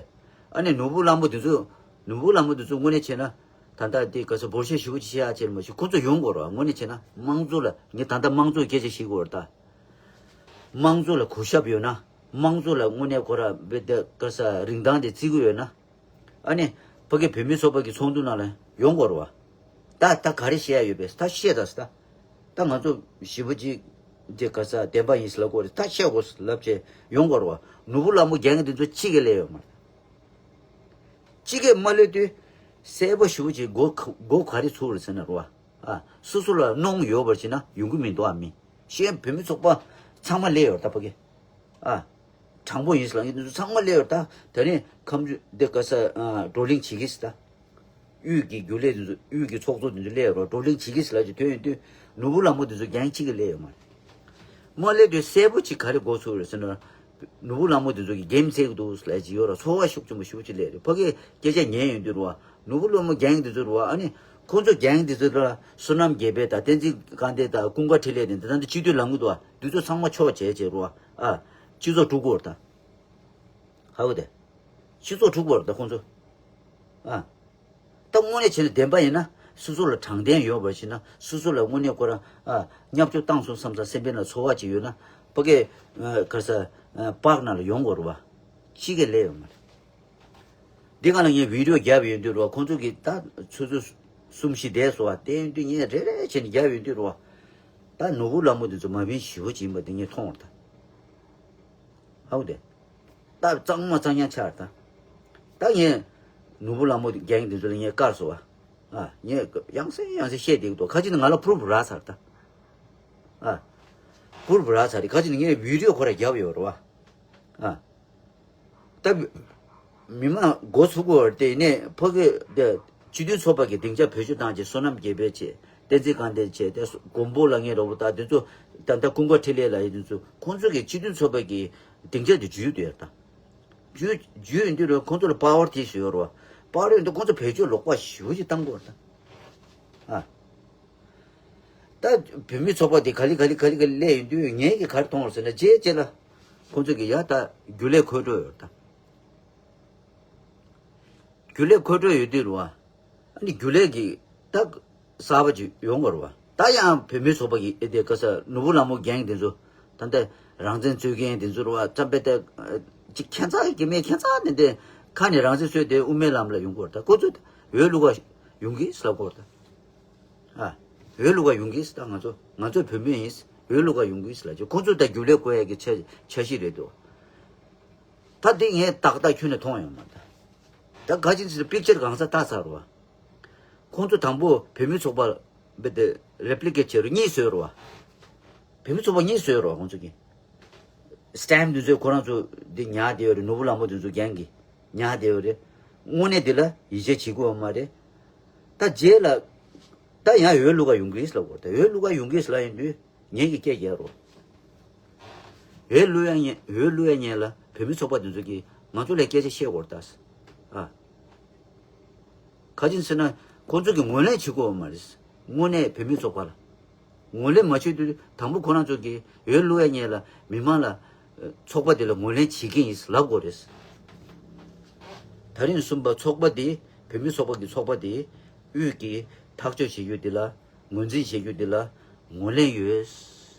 ཨ་ནི་ནོར་བུ་གླང་པོ་འདི་ཚོ། ནོར་བུ་གླང་པོ་འདི་ཚོ་དངོས་གནས་བྱས་ན། ད་ལྟ་འདི་ག་ས་འབོར་ཆེན་ཞེ་པོ་ཅིག་བཤད་ཡ་ཅིག་མ་གཏོགས་ཁོ་ཚོ་ཡོང་དགོས་རེད་བ། དངོས་གནས་བྱས་ན་དམངས་གཙོ་ལ། ངས་ད་ལྟ་དམངས་གཙོའི་སྐད་ཆ་བཤད་ཀྱི་ཡོད་རེད་ད། དམངས་གཙོ་ལ་གུས་ཞབས་ཡོད་ན། དམངས་གཙོ་ལ་དངོས་གནས་ཁོ་རང་བེ་དེ་ག་ས་རིན་ཐང་དེ་བརྩི་གི་ཡོད་ན། ཨ་ནི་ཕ་གི་བོད་མི་ཚོགས་པ་གི་ཚོགས་འདུ་ནང་ལ་ཡོང་དགོས་རེད་བ། ད་ད་ག་རེ་བཤད་ཡ་ཡོད་པས། ད་བཤད་ད་ཟེར་ད། ད་ང་ཚོ་ཞེ་པོ་ཅིག་དེ་ག་ས་བདེན་པ་ཡིན་ཟེར་ལབ་དགོས་རེད། ད་བཤད་དགོས་ཟེར་ལབ་བྱས་ཡོང་དགོས་རེད་བ། ནོར་བུ་གླང་པོ་རྒྱག་མཁན་དེ་ཚོ་གཅིག་ཀྱང་སླེབས་ཡོད་མ་རེད། གཅིག་ཀྱང་མ་སླེབས་དུས་གསལ་པོ་ཞེ་པོ་ཅིག་མགོ་ཁ་མགོ་ག་རེ་ཚུགས་རེད་ཟེར་ན་རེད་བ། ཨ། སོ་སོ་ལ་གནོང་ཡོད་པར་བྱས་ན་ཡོང་གི་མི་འདུག་ཨ། མི་ཤེས་བོད་མི་ཚོགས་པ་ཚང་མ་སླེབས་ཡོད་རེད་ད་ཕ་གི། ཨ། དྲང་པོ་ཡིན་ཟེར་ལབ་མཁན་དེ་ཚོ་ཚང་མ་སླེབས་ཡོད་རེད་ད། དེ་རིང་ཁམས་ཆུ་འདི་ག་ས་ཨ་བགྲོ་གླེང་བྱེད་ཀྱི་ཟེར་ད། དབུས་ཀྱི་རྒྱུན་ལས་དེ་ཚོ། དབུས་ཀྱི་ཚོགས་གཙོ་དེ་ཚོ་སླེབས་རོགས། བགྲོ་གླེང་བྱེད་ཀྱི་ཟེར་ལབ་ཀྱི་དོན་ཡིན་དུས་ནོར་བུ་གླང་པོ་དེ་ཚོ་རྒྱང་གཅིག་གི་སླེབས་ཡོད་མ་རེད། མ་སླེབས་དུས་གསལ་པོ་ཅིག་ག་རེ་མགོ་ཚོས་རེད་ཟེར་ན། ནོར་བུ་གླང་པོ་དེ་ཚོ་གི་གེམ་རྩེ་གི་འདུག་ཟེར་ལབ་ཀྱི་ཡོད་ར། ཚོར་བ་ཤུགས་ཆེན་པོ་ཞེ་པོ་ཅིག་སླེབས་རེད། ཕ་གིའི་སྐད་ཆ་ཉན་ཡོང་དུས་རེད་བ། ནོར་བུ་གླང་པོ་རྒྱང་དེ་ཚོ་རེད་བ། ཨ་ནི་ཁོང་ཚོ་རྒྱང་དེ་ཚོ་ལ་བསོད་ནམས་རྒྱལ་འཕེལ་དང་བསྟན་འཛིན་དཀར་ལྡན་དང་ཀུན་དགའ་འཕྲིན་ལས་དེ་འདི་ད་འདི་སྤྱི་འཐུས་ལངས་གི་འདུག་བ། དེ་ཚོ་ཚང་མ་ཕྱོགས་བྱས་བྱས་རེད་བ། ཨ། སྤྱི་ཚོགས་དཀྲུག་གི་ཡོད་རེད་ད། ཧ་གོ་དེ། སྤྱི་ཚོགས་དཀྲུག་པ་རེད་ད་ཁོང་ཚོ། ཨ། ད་དངོས་གནས་བྱས་ན་བདེན་པ་ཡིན་ན་སོ་སོ་ལ་དྲང་བདེན་ཡོད་པ་ཞིག་ན། སོ་སོ་ལ་དངོས་གནས་ཁོ་རང་ཨ་བརྙས་བཅོས་བཏང་སོང་བསམ་ཙང་སེམས་པའི་ནང་ཚོར་བ་ཅིག་ཡོད་ན། ཕ་གི་ཨ་ག་རེ་ཟེར། ཨ་པཱག་ནང་ལ་ཡོང་དགོས་རེད་བ། གཅིག་ཀྱང་སླེབས་ཡོད་མ་རེད། འདི་ག་ལ་ངས་བི་ཌིའོ་བརྒྱབ་ཡོང་དུས་རེད་བ། ཁོང་ཚོ་གིས་ད་ཆུ་ཚོད་གསུམ་བཞི་བསྡད་སོང་བ། དེ་ཡིན་དུས་ངས་རེ་རེ་བྱས་ནས་བརྒྱབ་ཡོང་དུས་རེད་བ། ད་ནོར་བུ་ལྷ་མོ་འདི་ཚོ་མ་བིན་ཞེ་པོ་ཅིག་ཡིན་པ་འདི་ངས་མཐོང་བ་རེད་ད། ཧ་གོ་དེ། ད་གཙང་མ་གཙང་རྐྱང་ཆགས་རེད་ད། ད་ངས་ནོར་བུ་ལྷ་མོ་རྒྱག་མཁན་འདི་ཚོ་ལ་ངས་བཀར་སོང་བ། ཨ། ངས་ཡང་སེ་ཡང་སེ་བཤད་བསྡད་ཀྱི་འདུག་ཁ་ཅིག་ནི་ང་ལ་པུ་རུབ་རག་ཚར་ད། ཨ། པུ་རུབ་རག་ཚར་རེད། ཁ་ཅིག་ནི་ངས་བི་ཌིའོ་ཁོ་ར་བརྒྱབ་ཡོད་རེད་བ། ཨ། ད་མི་མང་མགོ་ཚུགས་པ་དེ་ནས་ཕ་གི་དེ་སྤྱི་འཐུས་ཚོགས་པ་གི་སྡིངས་ཆ་བེད་སྤྱོད་བཏང་བྱས་བསོད་ནམས་རྒྱས་པའི་ཆེད། བསྟན་འཛིན་དཀར་ལྡན་ཆེད། དེ་མགོན་པོ་ལ་ངས་རོགས་པ་ད་དེ་ཚོ་ད་ལྟ་ཀུན་དགའ་འཕྲིན་ལས་ལ་ཡིན་དེ་ཚོ་ཁོང་ཚོ་གི་སྤྱི་འཐུས་ཚོགས་པ་གི་སྡིངས་ཆ་དེ་འཇུས་འདུག་ཡ་ད། འཇུས་འཇུས་ཡོང་དུས་རེད་ཁོང་ཚོ་ལ་པ་ཝར་དེ་ཞིག་ཡོད་རེད་བ། པ་ཝར་ཡོད་དུས་ཁོང་ཚོ་བེད་སྤྱོད་ལོག་པ་ཞེ་པོ་ཅིག་བཏང་གི་ཡོད་རེད་ད། ཨ། ད་བོད་མི་ཚོགས་པ་དེ་ག་ལེ་ག་ལེ་ག་ལེ་ག་ལེ་སླེབས་ཡོང་དུས་ངས་ཀྱིས་ག་རེ་མཐོང་བ་རེད་ཟེར་ན། རྗེས་རྗེས་ལ་ཁོང་ཚོ་གི་ཡ་ད་རྒྱུན་ལས་འཁོད་འགྲོ་ཡོད་རེད་ད། རྒྱུན་ལས་འཁོད་འགྲོ་ཡོད་དུས་རེད་བ། ཨ་ནི་རྒྱུན་ལས་ཀྱི་ད་གསར་པ་ཅིག་ཡོང་དགོས་རེད་བ། ད་ཡང་བོད་མི་ཚོགས་པ་གི་ཨེ་དེ་ག་ས་ནོར་བུ་ལྷ་མོ་རྒྱག་མཁན་དེ་ཚོ། ད་ལྟ་རང་བཙན་རྩོད་མཁན་དེ་ཚོ་རེད་བ། ཙམ་པས་ད་ཅིག་ཁྱད་མཚར་གྱི་མེད། ཁྱད་མཚར་ནས་དེ་ཁ་ནས་རང་བཙན་རྩོད་དེ་དབུ་མའི་ལམ་ལ་ཡོང་གི་ཡོད་རེད་ད། ཁོ་ཚོ་འོས་བླུག་ག་ཡོང་གི་ཟེར་ལབ་ཀྱི་ཡོད་རེད་ད། ཨ། འོས་བླུག་ག་ཡོང་གི་ཟེར། ད་ང་ཚོ་ང་ཚོ་བོད་མི་ཡིན། འོས་བླུག་ག་ཡོང་གི་ཟེར་ལབ་ཀྱི། ཁོ་ཚོ་ད་རྒྱུན་ལས་བསྐོ་ཡ་གི་འཆར་འཆར་གཞི་རེད་འདུག་ད་འདི་ངས་ཏག་ཏག་ཁྱོན་ནས་མཐོང་ཡོད་མ་རེད། ད་ག་ཅིག་ཟེར་པིག་ཅར་གང་ས་ལྟ་ཚར་བ། ཁོང་ཚོ་དང་པོ་བོད་མི་ཚོགས་པ་བེ་དེ་རེབ་ལི་ཀེ་ཊི་བྱེད་རོགས་གཉིས་བཟོས་རོགས། བོད་མི་ཚོགས་པ་གཉིས་བཟོས་རོགས་ཁོང་ཚོ་གིས། སི་ཊེམ་པ་དེ་ཚོས་ཁོ་རང་ཚོ་འདི་ཉར་བསྡད་ཡོད་རེད། ནོར་བུ་ལྷ་མོ་དེ་ཚོ་རྒྱང་གིས་ཉར་བསྡད་ཡོད་རེད། དངོས་གནས་འདི་ལ་ཡིད་ཆེས་བྱེད་དགོས་པ་མ་རེད། ད་རྗེས་ལ་ད་ཡང་འོས་བླུག་ག་ཡོང་གི་རེད་ལབ་དགོས་རེད། ད་འོས་བླུག་ག་ཡོང་གི་རེད་ལབ་ཡོང་དུས། ངེད་ཀྱི་སྐད་རྒྱག་རོགས། འོས་བླུག་ཡ་ཉེ་འོས་བླུག་ཡ་ཉེ་ལ་བོད་མི་ཚོགས་པ་དེ་ཚོ་གིས་ང་ཚོ་ལ་སྐད་ཆ་བཤད་དགོས་རེད་ད། ཨ། ག་ཅིན་ཟེར་ན་ཁོང་ཚོ་གིས་ངོས་ལེན་བྱེད་དགོས་མ་རེད། དངོས་གནས་བོད་མི་ཚོགས་པ་ལ། ངོས་ལེན་མ་བྱེད་དུས་དང་པོ་ཁོ་རང་ཚོ་གིས་འོས་བླུག་ཡ་ཉེ་ལ་མི་མང་ལ་ཚོགས་པ་དེ་ལ་ངོས་ལེན་བྱེད་ཀྱི་ཡིན་ལབ་དགོས་རེད། ད་རིང་གསུམ་པ་ཚོགས་པ་དེ་བོད་མི་ཚོགས་པ་གི་ཚོགས་པ་དེ་དབུས་ཀྱི་ཐག་གཅོད་བྱེད་རྒྱུ་དེ་ལ་ངོས་འཛིན་བྱེད་རྒྱུ་དེ་ལ་ངོས་ལེན་ཡོད།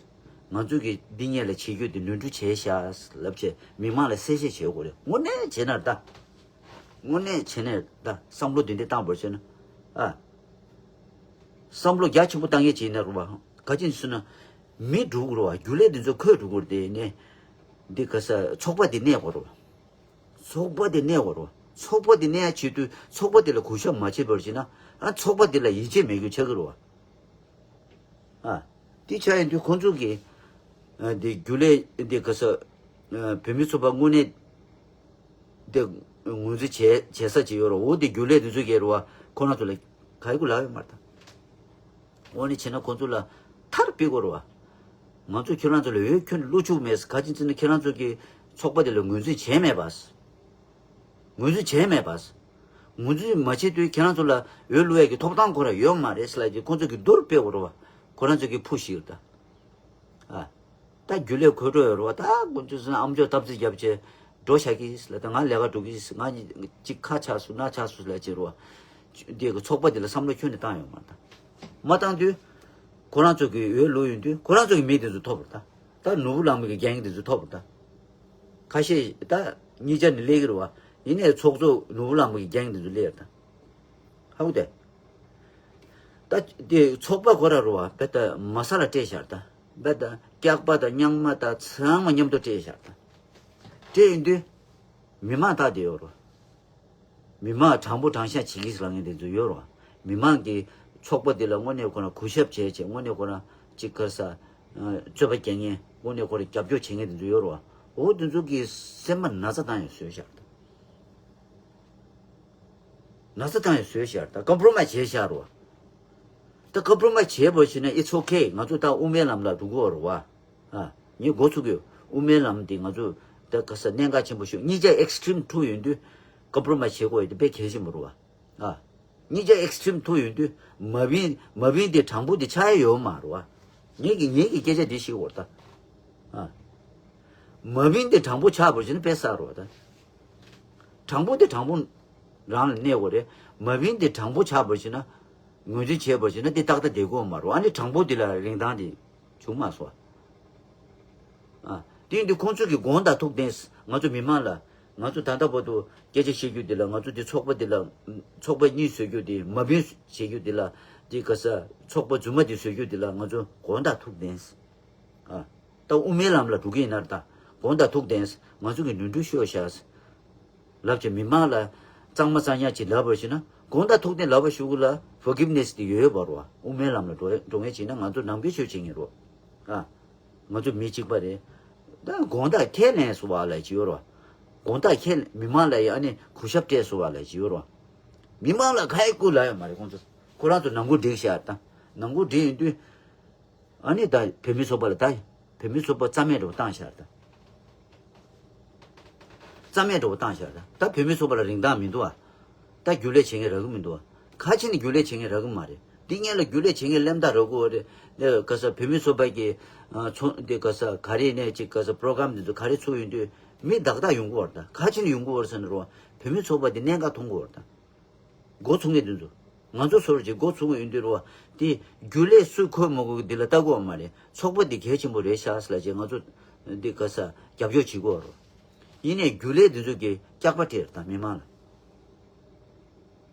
ང་ཚོ་གི་འདི་ཉེ་ལ་བྱེད་རྒྱུ་དེ་ནོར་འཁྲུལ་བྱས་ཤག་ལབ་བྱས་མི་མང་ལ་གསལ་བཤད་བྱེད་དགོས་རེད། དངོས་གནས་བྱས་ན་ད། དངོས་གནས་བྱས་ནས་ད་བསམ་བློ་དེ་འདྲ་བཏང་བར་བྱས་ན། ཨ། བསམ་བློ་རྒྱ་ཆེན་པོ་བཏང་ཡས་བྱས་ན་རུ་བ། ག་ཅིན་ཟེར་ན། མི་འགྲོ་དགོས་རུ་བ། རྒྱུན་ལས་དེ་ཚོ་ཁོས་འགྲོ་དགོས་རུ་དེ་ནས། འདི་ག་ས་ཚོགས་པ་དེ་གནས་དགོས་རུ་བ། ཚོགས་པ་དེ་གནས་དགོས་རུ་བ། ཚོགས་པ་དེ་གནས་ཡ་ཆེད་དུ་ཚོགས་པ་དེ་ལ་གུས་ཞབས་མ་བྱེད་པར་བྱས་ན། ཨ་ཚོགས་པ་དེ་ལ་ཡིད་ཆེས་མེད་རྒྱུ་ཆགས་ཀྱི་རུ་བ། ཨ། དེ་ཆགས་ཡོང་དུས་ཁོང་ཚོ་གིས། ཨ། དེ་རྒྱུན་ལས་དེ་ག་ས། ཨ། བོད་མི་ཚོགས་པ་དངོས་གནས་དེ་ངོས་འཛིན་བྱས་བྱས་ས་ཅིག་ཡོད་རེད། འོ་དེ་རྒྱུན་ལས་དེ་ཚོ་གིས་རེད་བ། ཁོ་རང་ཚོ་ལ་ག་ཡི་གུ་ལབ་ཡོད་མ་རེད་ད། འོ་ནི་བྱས་ན་ཁོང་ཚོ་ལ་མཐར་ཕེབས་དགོས་རེད་བ། ང་ཚོ་ཁྱོད་རང་ཚོ་ལ་འོས་ཁྱོན་ནས་བླུག་ཆོག་མེད། ག་ཅིན་ཟེར་ན་ཁྱེད་རང་ཚོ་གིས་ཚོགས་པ་དེ་ལ་ངོས་འཛིན་བྱས་མེད་པ། ངོས་འཛིན་བྱས་མེད་པ། ངོས་འཛིན་མ་བྱེད་དུས་ཁྱེད་རང་ཚོ་ལ་འོས་བླུག་ཡས་ཀྱི་ཐོབ་ཐང་ཁོ་རང་ཡོད་མ་རེད་ཟེར་ལབ་ཀྱི་ཁོང་ཚོ་གི་རྡོ་རུ་ཕེབས་དགོས་རེད་བ། ཁོ་རང་ཚོ་གི་ཕུ་ཤིག་ད། ཨ། ད་རྒྱུན་ལས་གོ་འགྲོ་ཡོད་རེད་བ། ད་ཁོང་ཚོ་ཚོ་ཨམ་ཅོག་སྟབས་ཚིག་རྒྱབ་བྱས་འགྲོ་བཞག་གི་ཟེར་ལབ། ད་ང་ལས་ཀ་འགྲོ་གི་ཟེར། ང་གཅིག་ཁ་ཆགས་སོང་ན་ཆགས་སོང་ཟེར་ལབ་བྱས་རེད་བ། འདི་གི་ཚོགས་པ་འདི་ལ་བསམ་བློ་ཁྱོན་ནས་བཏང་ཡོད་མ་རེད་ད། མ་བཏང་དུས། ཁོ་རང་ཚོ་གི་འོས་བླུག་ཡོང་དུས་ཁོ་རང་ཚོ་གི་མི་དེ་ཚོ་ཐོབ་རེད་ད། ད་ནོར་བུ་གླང་མ་གི་རྒྱན་དེ་ཚོ་ཐོབ་རེད་ད། ཁ་ཤས་ད་གཉིས་ཆ་ནས་སླེབས་ཀྱི་རེད་བ། ཡིན་ནའི་ཚོགས་གཙོ་ནོར་བུ་གླང་མ་གི་རྒྱན་དེ་ཚོ་སླེབས་རེད་ད། ཧ་གོ་དེ། ད་དེ་ཚོགས་པ་ཁོ་ར་རེད་བ། དཔེ་ད་མ་ས་ལ་སྤྲད་བཞག་རེད་ད། དཔེ་ད་སྐྱག་པ་དང་རྙིང་མ་དང་ཚང་མ་མཉམ་དུ་སྤྲད་བཞག་རེད་ད། སྤྲད་ཡོང་དུས་མི་མང་ད་དེ་ཡོད་རེད་བ། མི་མང་དྲང་པོ་དྲང་བཞག་བྱེད་ཀྱི་ཟེར་ལབ་མཁན་དེ་ཚོ་ཡོད་རེད་བ། མི་མང་གིས་ཚོགས་པ་འདི་ལ་དངོས་གནས་ཁོ་རང་གུས་ཞབས་བྱས་བྱས། དངོས་གནས་ཁོ་རང་གཅིག་ག་རེ་ཟ། རྩོད་པ་རྒྱག་མཁན། དངོས་གནས་ཁོ་རང་རྒྱབ་སྐྱོར་བྱེད་མཁན་དེ་ཚོ་ཡོད་རེད་བ། འོ་དེ་ཚོ་གིས་སེམས་པ་ན་ཚ་བཏང་ཡང་བཟོས་བཞག་རེད། ན་ཚ་བཏང་ཡང་བཟོས་བཞག་རེད། ད་ཀམ་པྲོ་མའི་བྱས་བཞག་རེད་བ། ད་ཀམ་པྲོ་མའི་བྱས་པ་ཞིག་ན་it's okay. ང་ཚོ་ད་དབུ་མའི་ལམ་ལ་འགྲོ་གི་ཡོད་རེད་བ། ཨ། ངས་འགོ་ཚུགས་ཀྱི་དབུ་མའི་ལམ་འདི་ང་ཚོ་ད་ག་ས་གནད་འགག་ཆེན་པོ་ཞིག་གཉིས་ཆ་ཨེག་སི་ཊི་རིམ་མཐོ་ཡོང་དུས་ཀམ་པྲོ་མའི་བྱེད་དགོས་ཡོད་དེ་དཔེ་གལ་ཆེན་པོ་རེད་བ། ཨ། གཉིས་ཆ་ཨེག་སི་ཊི་རིམ་མཐོ་ཡོང་དུས་མ་བིན་མ་བིན་དེ་དྲང་པོ་དེ་ཆགས་ཡ་ཡོད་མ་རེད་བ། ངེད་ཀྱི་ངེད་ཀྱི་སྐད་ཆ་འདི་ཤེས་དགོས་རེད་ད། ཨ། མ་བིན་དེ་དྲང་པོ་ཆགས་པར་བྱས་ན་དཔེ་བསགས་རེད་བ་ད། དྲང་པོ་དེ་དྲང་པོ་རང་ལ་གནས་དགོས་རེད། མ་བིན་དེ་དྲང་པོ་ཆགས་པར་བྱས་ན། ངོས་འཛིན་བྱས་པར་བྱས་ན་དེ་ཏག་ཏག་བསྡད་དགོས་མ་རེད། ཨ་ནི་དྲང་པོ་དེ་ལ་རིན་ཐང་དེ་བྱུང་མ་སོང་། ཨ། དེ་ཡིན་དུས་ཁོང་ཚོ་གི་དགོངས་དག་ཐུགས་བདེན། ང་ཚོ་མི་མང་ལ། ང་ཚོ་ད་ལྟ་བར་དུ་སྐད་ཆ་བཤད་རྒྱུ་དེ་ལ། ང་ཚོ་དེ་ཚོགས་པ་དེ་ལ། ཚོགས་པ་གཉིས་བཟོ་རྒྱུ་དེ། མ་བིན་བྱེད་རྒྱུ་དེ་ལ། དེ་ག་ས་ཚོགས་པ་རྫུན་མ་དེ་བཟོ་རྒྱུ་དེ་ལ་ང་ཚོ་དགོངས་དག་ཐུགས་བདེན། ཨ། ད་དབུ་མའི་ལམ་ལ་འགྲོ་གི་ཡིན་ན་ད་དགོངས་དག་ཐུགས་བདེན། ང་ཚོ་གི་ནོར་འཁྲུལ་ཤོར་ཤག་ལབ་བྱས་མི་མང་ལ་གཙང་མ་གཙང་ཡག་ཅིག་ལབ་པར་བྱས་ན། དགོངས་དག་ཐུགས་བདེན་ལབ་པ་ཞུ་གི་ལ་ཕོར་གིབ་ནེ་སི་དེ་ཡོད་པ་རེད་བ། དབུ་མའི་ལམ་ལ་འགྲོ་འགྲོ་མཁན་བྱས་ན་ང་ཚོ་ནམ་རྒྱུན་ཤོད་བྱེད་མཁན་རེད་བ། ཨ། ང་ཚོ་མི་གཅིག་པ་རེད། ད་དགོངས་དག་ཁས་ལེན་སོང་བ་ལབ་ཅིག་ཡོད་རེད་བ། དགོངས་དག་ཁས་མི་མང་ལ་ཡ་ཨ་ནི་གུས་ཞབས་སྤྲད་སོང་བ་ལབ་ཅིག་ཡོད་རེད་བ། མི་མང་ལ་ག་ཡི་གུ་ལབ་ཡོད་མ་རེད། ཁོང་ཚོ་ཁོ་རང་ཚོ་ནང་ཁུལ་འགྲིག་ཤག་ད། ནང་ཁུལ་འགྲིག་ཡོང་དུས། ཨ་ནི་ད་བོད་མི་ཚོགས་པ་ལ་ད། བོད་མི་ཚོགས་པ་རྩ་མེད་འགྲོ་བཏང་ཤག་ད། རྩ་མེད་འགྲོ་བཏང་ཤག་ད། ད་བོད་མི་ཚོགས་པ་ལ་རིན་ཐང་མི་འདུག་ཨ། ད་རྒྱུན་ལས་བྱེད་མཁན་རག་གི་མི་འདུག་ཨ། ག་ཅི་ནས་རྒྱུན་ལས་བྱེད་མཁན་རག་གི་མ་རེད། འདི་སྔོན་ལ་རྒྱུན་ལས་བྱེད་མཁན་སླེབས་དང་རག་གི་ཡོད་རེད། ཨ། ག་ས་བོད་མི་ཚོགས་པ་གི། ཨ། ཚོགས་འདི་ག་ས་ག་རེ་ནས་ཅིག་ག་ས་པྲོ་གྷ་རམ་འདི་ཚོ་ག་རེ་ཚུགས་ཡོང་དུས་མི་དག་དག་ཡོང་གི་ཡོད་རེད་ད། ག་ཅི་ནས་ཡོང་གི་ཡོད་རེད་ཟེར་ན་རོ། བོད་མི་ཚོགས་པ་འདི་གནད་འགག་མཐོང་གི་ཡོད་རེད་ད། འགོ་ཚུགས་མཁན་དེ་ཚོ། ང་ཚོ་སོར་གྱི་འགོ་ཚུགས་ཡོང་དུས་རེད་བ། དེ་རྒྱུན་ལས་སུས་འཁོད་མ་འཁོད་འདི་ལ་ལྟ་དགོས་པ་མ་རེད། ཚོགས་པ་འདི་གལ་ཆེན་པོ་རེད་ཤག་ཟེར་ལབ་བྱས་ང་ཚོ་འདི་ག་ས་རྒྱབ་སྐྱོར་བྱེད་དགོས་རེད། ཡིན་ནའི་རྒྱུན་ལས་འདི་ཚོ་གིས་སྐྱག་པ་སྤྲད་རེད་ད་མི་མང་ལ།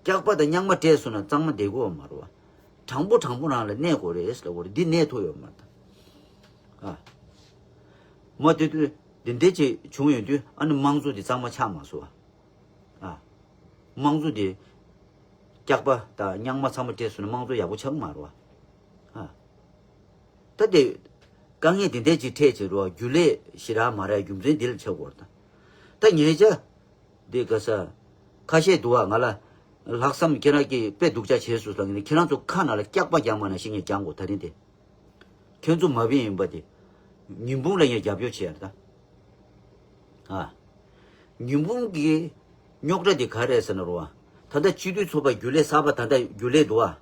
སྐྱག་པ་དང་རྙིང་མ་སྤྲད་སོང་ན་གཙང་མ་བསྡད་དགོས་པ་མ་རེད་བ། དྲང་པོ་དྲང་པོ་རང་ལ་གནས་དགོས་རེད་ཟེར་ལབ་དགོས་རེད། འདི་གནས་ཐུབ་ཡོད་མ་རེད་ད། ཨ། མ་དེ་དུས་འདི་འདྲས་ཅིག་བྱུང་ཡོང་དུས་ཨ་ནི་དམངས་གཙོ་འདི་གཙང་མ་ཆགས་མ་སོང་བ། ཨ། དམངས་གཙོ་དེ་སྐྱག་པ་དང་རྙིང་མ་ཚང་མ་སྤྲད་སོང་ན་དམངས་གཙོ་ཡག་པོ་ཆགས་ཀྱི་མ་རེད་བ། ཨ། ད་དེ་དཀའ་ངལ་དེ་འདྲས་ཅིག་འཕྲད་བྱས་རོ། རྒྱུན་ལས་ཞེ་དྲག་མ་རག་རྒྱུ་མཚན་འདི་ལ་ཆགས་དགོས་རེད་ད། ད་ཉེ་ཆར་འདི་ག་ས་ཁ་ཤས་འདུག་བ། ང་ལ་ལྷག་བསམ་ཁྱེད་རང་གིས་དཔེ་སྡུག་ཅག་བྱས་སོང་ཟེར་ནས་ཁྱེད་རང་ཚོ་ཁ་ནང་ལ་སྐྱག་པ་རྒྱག་མ་ན་ཤེས་ངས་རྒྱག་དགོས་ད་རིང་དེ། ཁྱོད་ཚོ་མ་བིན་ཡིན་པ་དེ། ཉིན་གུང་ལ་ངས་རྒྱབ་སྐྱོར་བྱས་ཡ་རེད་ད། ཨ། ཉི་འབུམ་གྱི་རྙོག་དྲ་དེ་ག་རེད་ཟེར་ན་རོ། ད་ལྟ་སྤྱི་འཐུས་ཚོགས་པ་རྒྱུན་ལས་གསར་པ་ད་ལྟ་རྒྱུན་ལས་འདུག་ཨ།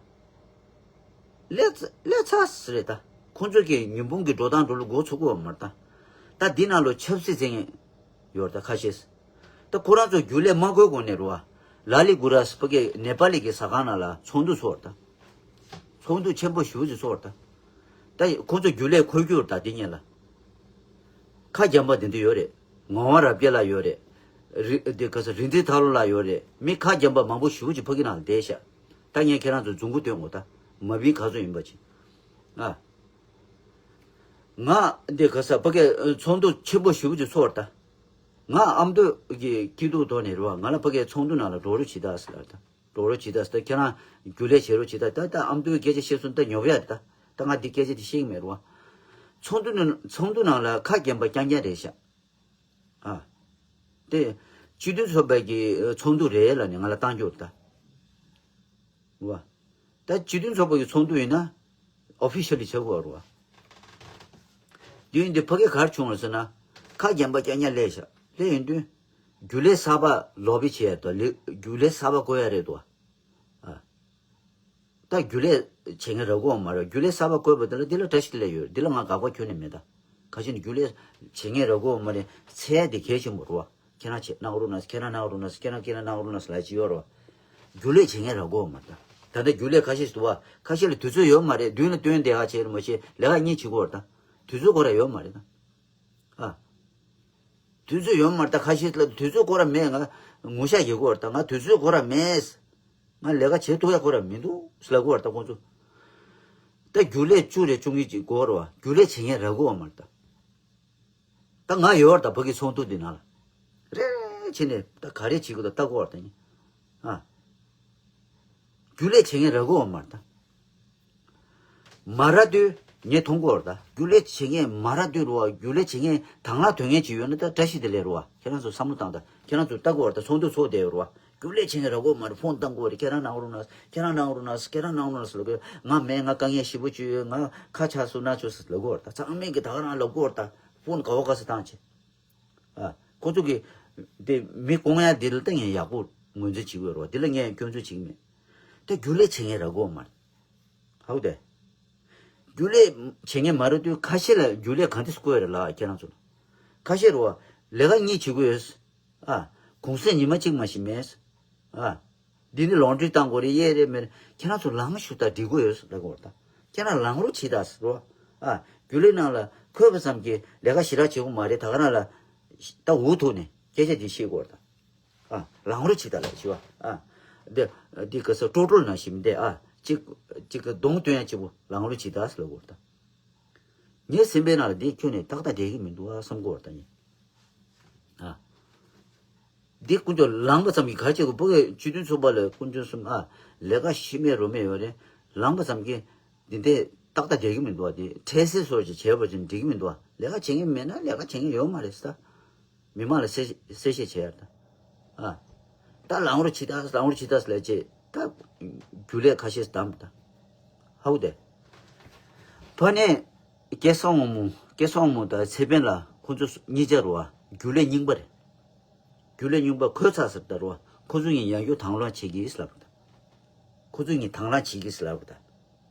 ལས་ལས་ཚ་ཟེར་རེད་ད། ཁོང་ཚོ་གི་ཉི་འབུམ་གྱི་འགྲོ་སྟངས་འགྲོ་ལུགས་མགོ་ཚོད་ཀྱི་ཡོད་མ་རེད་ད། ད་འདི་ནང་ལོ་ཆབ་སྲིད་ཟེར་མཁན་ཡོད་རེད་ད་ཁ་ཤས། ད་ཁོ་རང་ཚོ་རྒྱུན་ལས་མ་དགོས་གོང་ནས་རོ། ལ་ལི་གུ་ར་ཕ་གི་ནེ་པ་ལི་གི་ཟ་ཁང་ནང་ལ་ཚོགས་འདུ་ཚོགས་རེད་ད། ཚོགས་འདུ་ཆེན་པོ་ཞེ་པོ་ཅིག་ཚོགས་རེད་ད། ད་ཁོང་ཚོ་རྒྱུན་ལས་འཁོར་རྒྱུག་རེད་ད་འདི་གཉིས་ལ། ཁ་འཇམ་པ་འདི་འདྲ་ཡོད་རེད། ངག་དབང་རབ་རྒྱས་ལགས་ཡོད་རེད། རི་འདི་ག་ས་རིག་འཛིན་ཐར་ལོ་ལགས་ཡོད་རེད། མི་ཁ་འཇམ་པ་མང་པོ་ཞེ་པོ་ཅིག་ཕ་གི་ནང་ལ་བསྡད་ཤག་ད་ངས་ཁྱེད་རང་ཚོ་རྫུན་གུ་སྟོན་དགོས་ད། མ་བིན་ག་ཚོད་ཡིན་པ་ཅིག་ཨ། ང་འདི་ག་ས་ཕ་གི་ཚོགས་འདུ་ཆེན་པོ་ཞེ་པོ་ཅིག་ཚོགས་རེད་ད། ང་ཨ་མདོ་གི་སྐྱིད་སྡུག་ཐོག་ནས་རེད་བ། ང་ལ་ཕ་གི་ཚོགས་འདུ་ནང་ལ་འགྲོ་རོགས་བྱེད་ད་ཟེར་ལ་ད། འགྲོ་རོགས་བྱེད་ད་ཟེར་ད། ཁྱེད་རང་རྒྱུན་ལས་བྱེད་རོགས་བྱེད་ད། ད་ད་ཨ་མདོའི་སྐད་ཆ་བཤད་སོང་ད་ཉོབ་ཡ་རེད་ད། ད་ང་འདི་སྐད་ཆ་དེ་བཤད་ཀྱི་མེད་རེད་བ། ཚོགས་འདུ་ནང་ཚོགས་འདུ་ནང་ལ་ཁ་རྒྱན་པ་རྐྱང་རྐྱང་རེད་ཤག་ཨ། དེ་སྤྱི་འཐུས་ཚོགས་པའི་གི་ཚོགས་འདུ་རེད་ལབ་ནས་ང་ལ་བཏང་རྒྱུ་རེད་ད། རེད་བ། ད་སྤྱི་མཐུན་ཚོགས་པ་གི་ཚོགས་འདུ་ཡིན་ན་ཨོ་ཕི་ཤལ་ལི་བྱེད་དགོས་རེད་བ། དུས་ཡུན་འདི་ཕ་གི་གར་བྱུང་བ་ཟེར་ན། ཁ་རྒྱན་པ་རྐྱང་རྐྱང་སླེབས་ཤག་སླེབས་ཡོང་དུས། རྒྱུན་ལས་གསར་པ་ལོ་བི་བྱས་དོ་ལི་རྒྱུན་ལས་གསར་པ་བསྐོ་ཡ་རེད་དོ། ཨ། ད་རྒྱུན་ལས་བྱེད་མཁན་རག་གི་ཡོད་མ་རེད། རྒྱུན་ལས་གསར་པ་བསྐོས་པ་དེ་ལ་འདི་ལ་བཀྲ་ཤིས་བདེ་ལེགས་ཡོད། འདི་ལ་ང་དགག་པ་ཁྱོན་ནས་མེད་ད། ཁ་ཤས་ནི་རྒྱུན་ལས་བྱེད་མཁན་རག་གི་ཡོད་མ་རེད། ཚད་དེ་གལ་ཆེན་པོ་རེད་བ། ཁྱེད་རང་ཆེད་གནང་རོགས་གནང་། ཁྱེད་རང་གནང་རོགས་གནང་། ཁྱེད་རང་ཁྱེད་རང་གནང་རོགས་གནང་ལབ་ཀྱི་ཡོད་རེད་བ། རྒྱུན་ལས་བྱེད་མཁན་རག་གི་ཡོད་མ་རེད་ད། ད་ལྟ་རྒྱུན་ལས་ཁ་ཤས་ཤིག་འདུག་བ། ཁ་ཤས་ལ་དུས་ཚོད་ཡོད་མ་རེད། མདུན་ལ་སྟོན་བསྡད་ཡག་བྱས་རེད་མ་གཞི་ལས་ཀ་གཉིས་བྱེད་ཀྱི་ཡོད་རེད་ད། དུས་ཚོད་ཁོ་རང་ཡོད་མ་རེད་ད། ཨ། དུས་ཚོད་ཡོད་མ་རེད་ད། ཁ་ཤས་ལ་དུས་ཚོད་ཁོ་རང་མེད། ང་ངུ་ཤག་བྱེད་ཀྱི་ཡོད་རེད་ད། ང་དུས་ཚོད་ཁོ་རང་མེད། ང་ལས་ཀ་བྱེད་ཐུབ་ཡག་ཁོ་རང་མི་འདུག་ཟེར་ལབ་ཀྱི་ཡོད་རེད་ད་ཁོང་ཚོ། ད་རྒྱུན་ལས་བཅུ་རེ་བཅུ་གཉིས་ཅིག་དགོས་རེད་བ། རྒྱུན་ལས་བྱེད་མཁན་རག་གི་ཡོད་མ་རེད་ད། ད་ང་ཡོད་རེད་ད། ཕ་གི་ཚོགས་འདུ་འདི་ནང་ལ། རེ་རེ་བྱས་ནས་ད་ག་རེ་བྱེད་དགོས་ད་ལྟ་དགོས་རེད་ད། ཨ། རྒྱུན་ལས་བྱེད་མཁན་རག་གི་ཡོད་མ་རེད་ད། མ་རག་དུས་ངས་མཐོང་གི་ཡོད་རེད་ད། རྒྱུན་ལས་བྱེད་མཁན་མ་རག་དུས་རེད་བ། རྒྱུན་ལས་བྱེད་མཁན་དང་བླངས་དོན་ངན་ཅིག་ཡོད་ན་ད་བཀྲ་ཤིས་བདེ་ལེགས་རེད་བ། ཁྱེད་རང་ཚོ་བསམ་བློ་བཏང་ད། ཁྱེད་རང་ཚོ་ལྟ་གི་ཡོད་རེད་ད། ཚོགས་འདུ་ཚོགས་བསྡད་ཡོད་རེད་བ། རྒྱུན་ལས་བྱེད་མཁན་རག་གི་ཡོད་མ་རེད། ཕོན་བཏང་གི་ཡོད་རེད། ཁྱེད་རང་གནང་རོགས་གནང་། ཁྱེད་རང་གནང་རོགས་གནང་། ཁྱེད་རང་གནང་རོགས་གནང་ཟེར་ལབ་གི་ཡོད། ང་མེད། ང་དཀའ་ངལ་ཞེ་པོ་ཅིག་ཡོད། ང་ཁ་ཆག་སོང་ན་ཆོག་ཟེར་ལབ་གི་ཡོད་རེད་ད། ཚང་མས་གི་ད་ག་རང་ལབ་གི་ཡོད་རེད་ད། ཕོན་ག་བ་ག་ས་བཏང་བྱས། ཨ། ཁོ་ཚོ་གི་དེ་མི་བསྐོང་ཡ་དེ་ལ་ད་ངས་ཡག་པོ་ངོས་འཛིན་བྱེད་ཀྱི་ཡོད་རེད་བ། དེ་ལ་ངས་སྐྱོན་འཛུགས་བྱེད་ཀྱི་མེད། དེ་རྒྱུན་ལས་བྱེད་མཁན་རག་གི་ཡོད་མ་རེད། ཧ་གོ་དེ། རྒྱུན་ལས་བྱེད་མཁན་མ་རེད་དུས་ཁ་ཤས་ལ་རྒྱུན་ལས་ག་འདྲས་བསྐོ་ཡ་རེད་ལ་ཁྱེད་རང་ཚོ་ལ། ཁ་ཤས་རེད་བ། ལས་ཀ་གཉིས་བྱེད་དགོས་ཡོད། ཨ། གུང་སེང་ཉི་མ་གཅིག་མ་ཞིག་མེད། ཨ། འདི་ནི་ལོན་ཌི་རི་བཏང་དགོས་རེད། གཡས་རེད་མེད་རེད། ཁྱེད་རང་ཚོ་ལངས་ཞུ་དང་སྒྲིག་དགོས་ཡོད་ལབ་དགོས་རེད་ད། ཁྱེད་རང་ལངས་རོགས་བྱེད་དང་ཟེར་རོ། ཨ། རྒྱུན་ལས་ནང་ལ་འཁོད་པ་ཙམ་གྱིས་ལས་ཀ་ཞེ་དྲག་བྱེད་དགོས་མ་རེད། ད་ག་རང་ལ་ད་འུ་ཐུག་ནས་སྐད་ཆ་དེ་བཤད་དགོས་རེད་ད། ཨ། ལངས་རོགས་བྱེད་དང་ལབ་ཞུ་བ། ཨ། འདི་འདི་ག་ས་ཀྲོ་ཀྲོལ་ནང་ཞིག་མི་འདེ། ཨ། གཅིག་གཅིག་གི་གདོང་སྟོན་ཡ་གཅིག་པོ་ལངས་རོགས་བྱེད་དང་ཟེར་ལབ་དགོས་རེད་ད། ངའི་སེམས་པའི་ནང་ལ་འདི་ཁྱོན་ནས་ཏག་ཏག་བསྡད་ཀྱི་མི་འདུག་ཨ་བསམ་གྱི་ཡོད་རེད་ད་ངས། ཨ། འདི་དཀོན་མཆོག་ལངས་པ་ཙམ་གྱིས་ག་བྱེད་དགོས། ཕ་གི་སྤྱི་མཐུན་ཚོགས་པ་ལ་དཀོན་མཆོག་གསུམ། ཨ། ལས་ཀ་ཤི་མེད་རོ་མེད་ཡོད་རེད། ལངས་པ་ཙམ་གྱིས་འདི་འདྲས་ཏག་ཏག་བསྡད་ཀྱི་མི་འདུག་ཨ། འདི་འཕྲལ་སེལ་སོགས་ཀྱི་བྱས་པ་ཅིག་འགྲིག་གི་མི་འདུག་ཨ། ལས་ཀ་བྱེད་མཁན་མེད་ན་ལས་ཀ་བྱེད་མཁན་ཡོད་མ་རེད་ཟེར་ད། མི་མང་ལ་གསལ་གསལ་བཤད་བྱས་ཡ་ད། ཨ། ད་ལངས་རོགས་བྱེད་དང་ལངས་རོགས་བྱེད་དང་ཟེར་ལབ་བྱས་ད། རྒྱུན་ལས་ཁ་ཤས་བདམས་ད། ཧ་གོ་དེ། ཕ་ནས་སྐལ་བཟང་དབང་མོ། སྐལ་བཟང་དབང་མོ་དང་ཚེ་བརྟན་ལགས་ཁོང་ཚོ་གཉིས་ཆ་རེད་བ། རྒྱུན་ལས་རྙིང་པ་རེད། རྒྱུན་ལས་རྙིང་པ་འཁོད་ཚར་ཟེར་ད་རེད་བ། ཁོང་ཚོ་གཉིས་ཡང་བསྐྱར་དང་བླངས་བྱེད་ཀྱི་ཟེར་ལབ་རེད་ད། ཁོང་ཚོ་གཉིས་དང་བླངས་བྱེད་ཀྱི་ཟེར་ལབ་རེད་ད།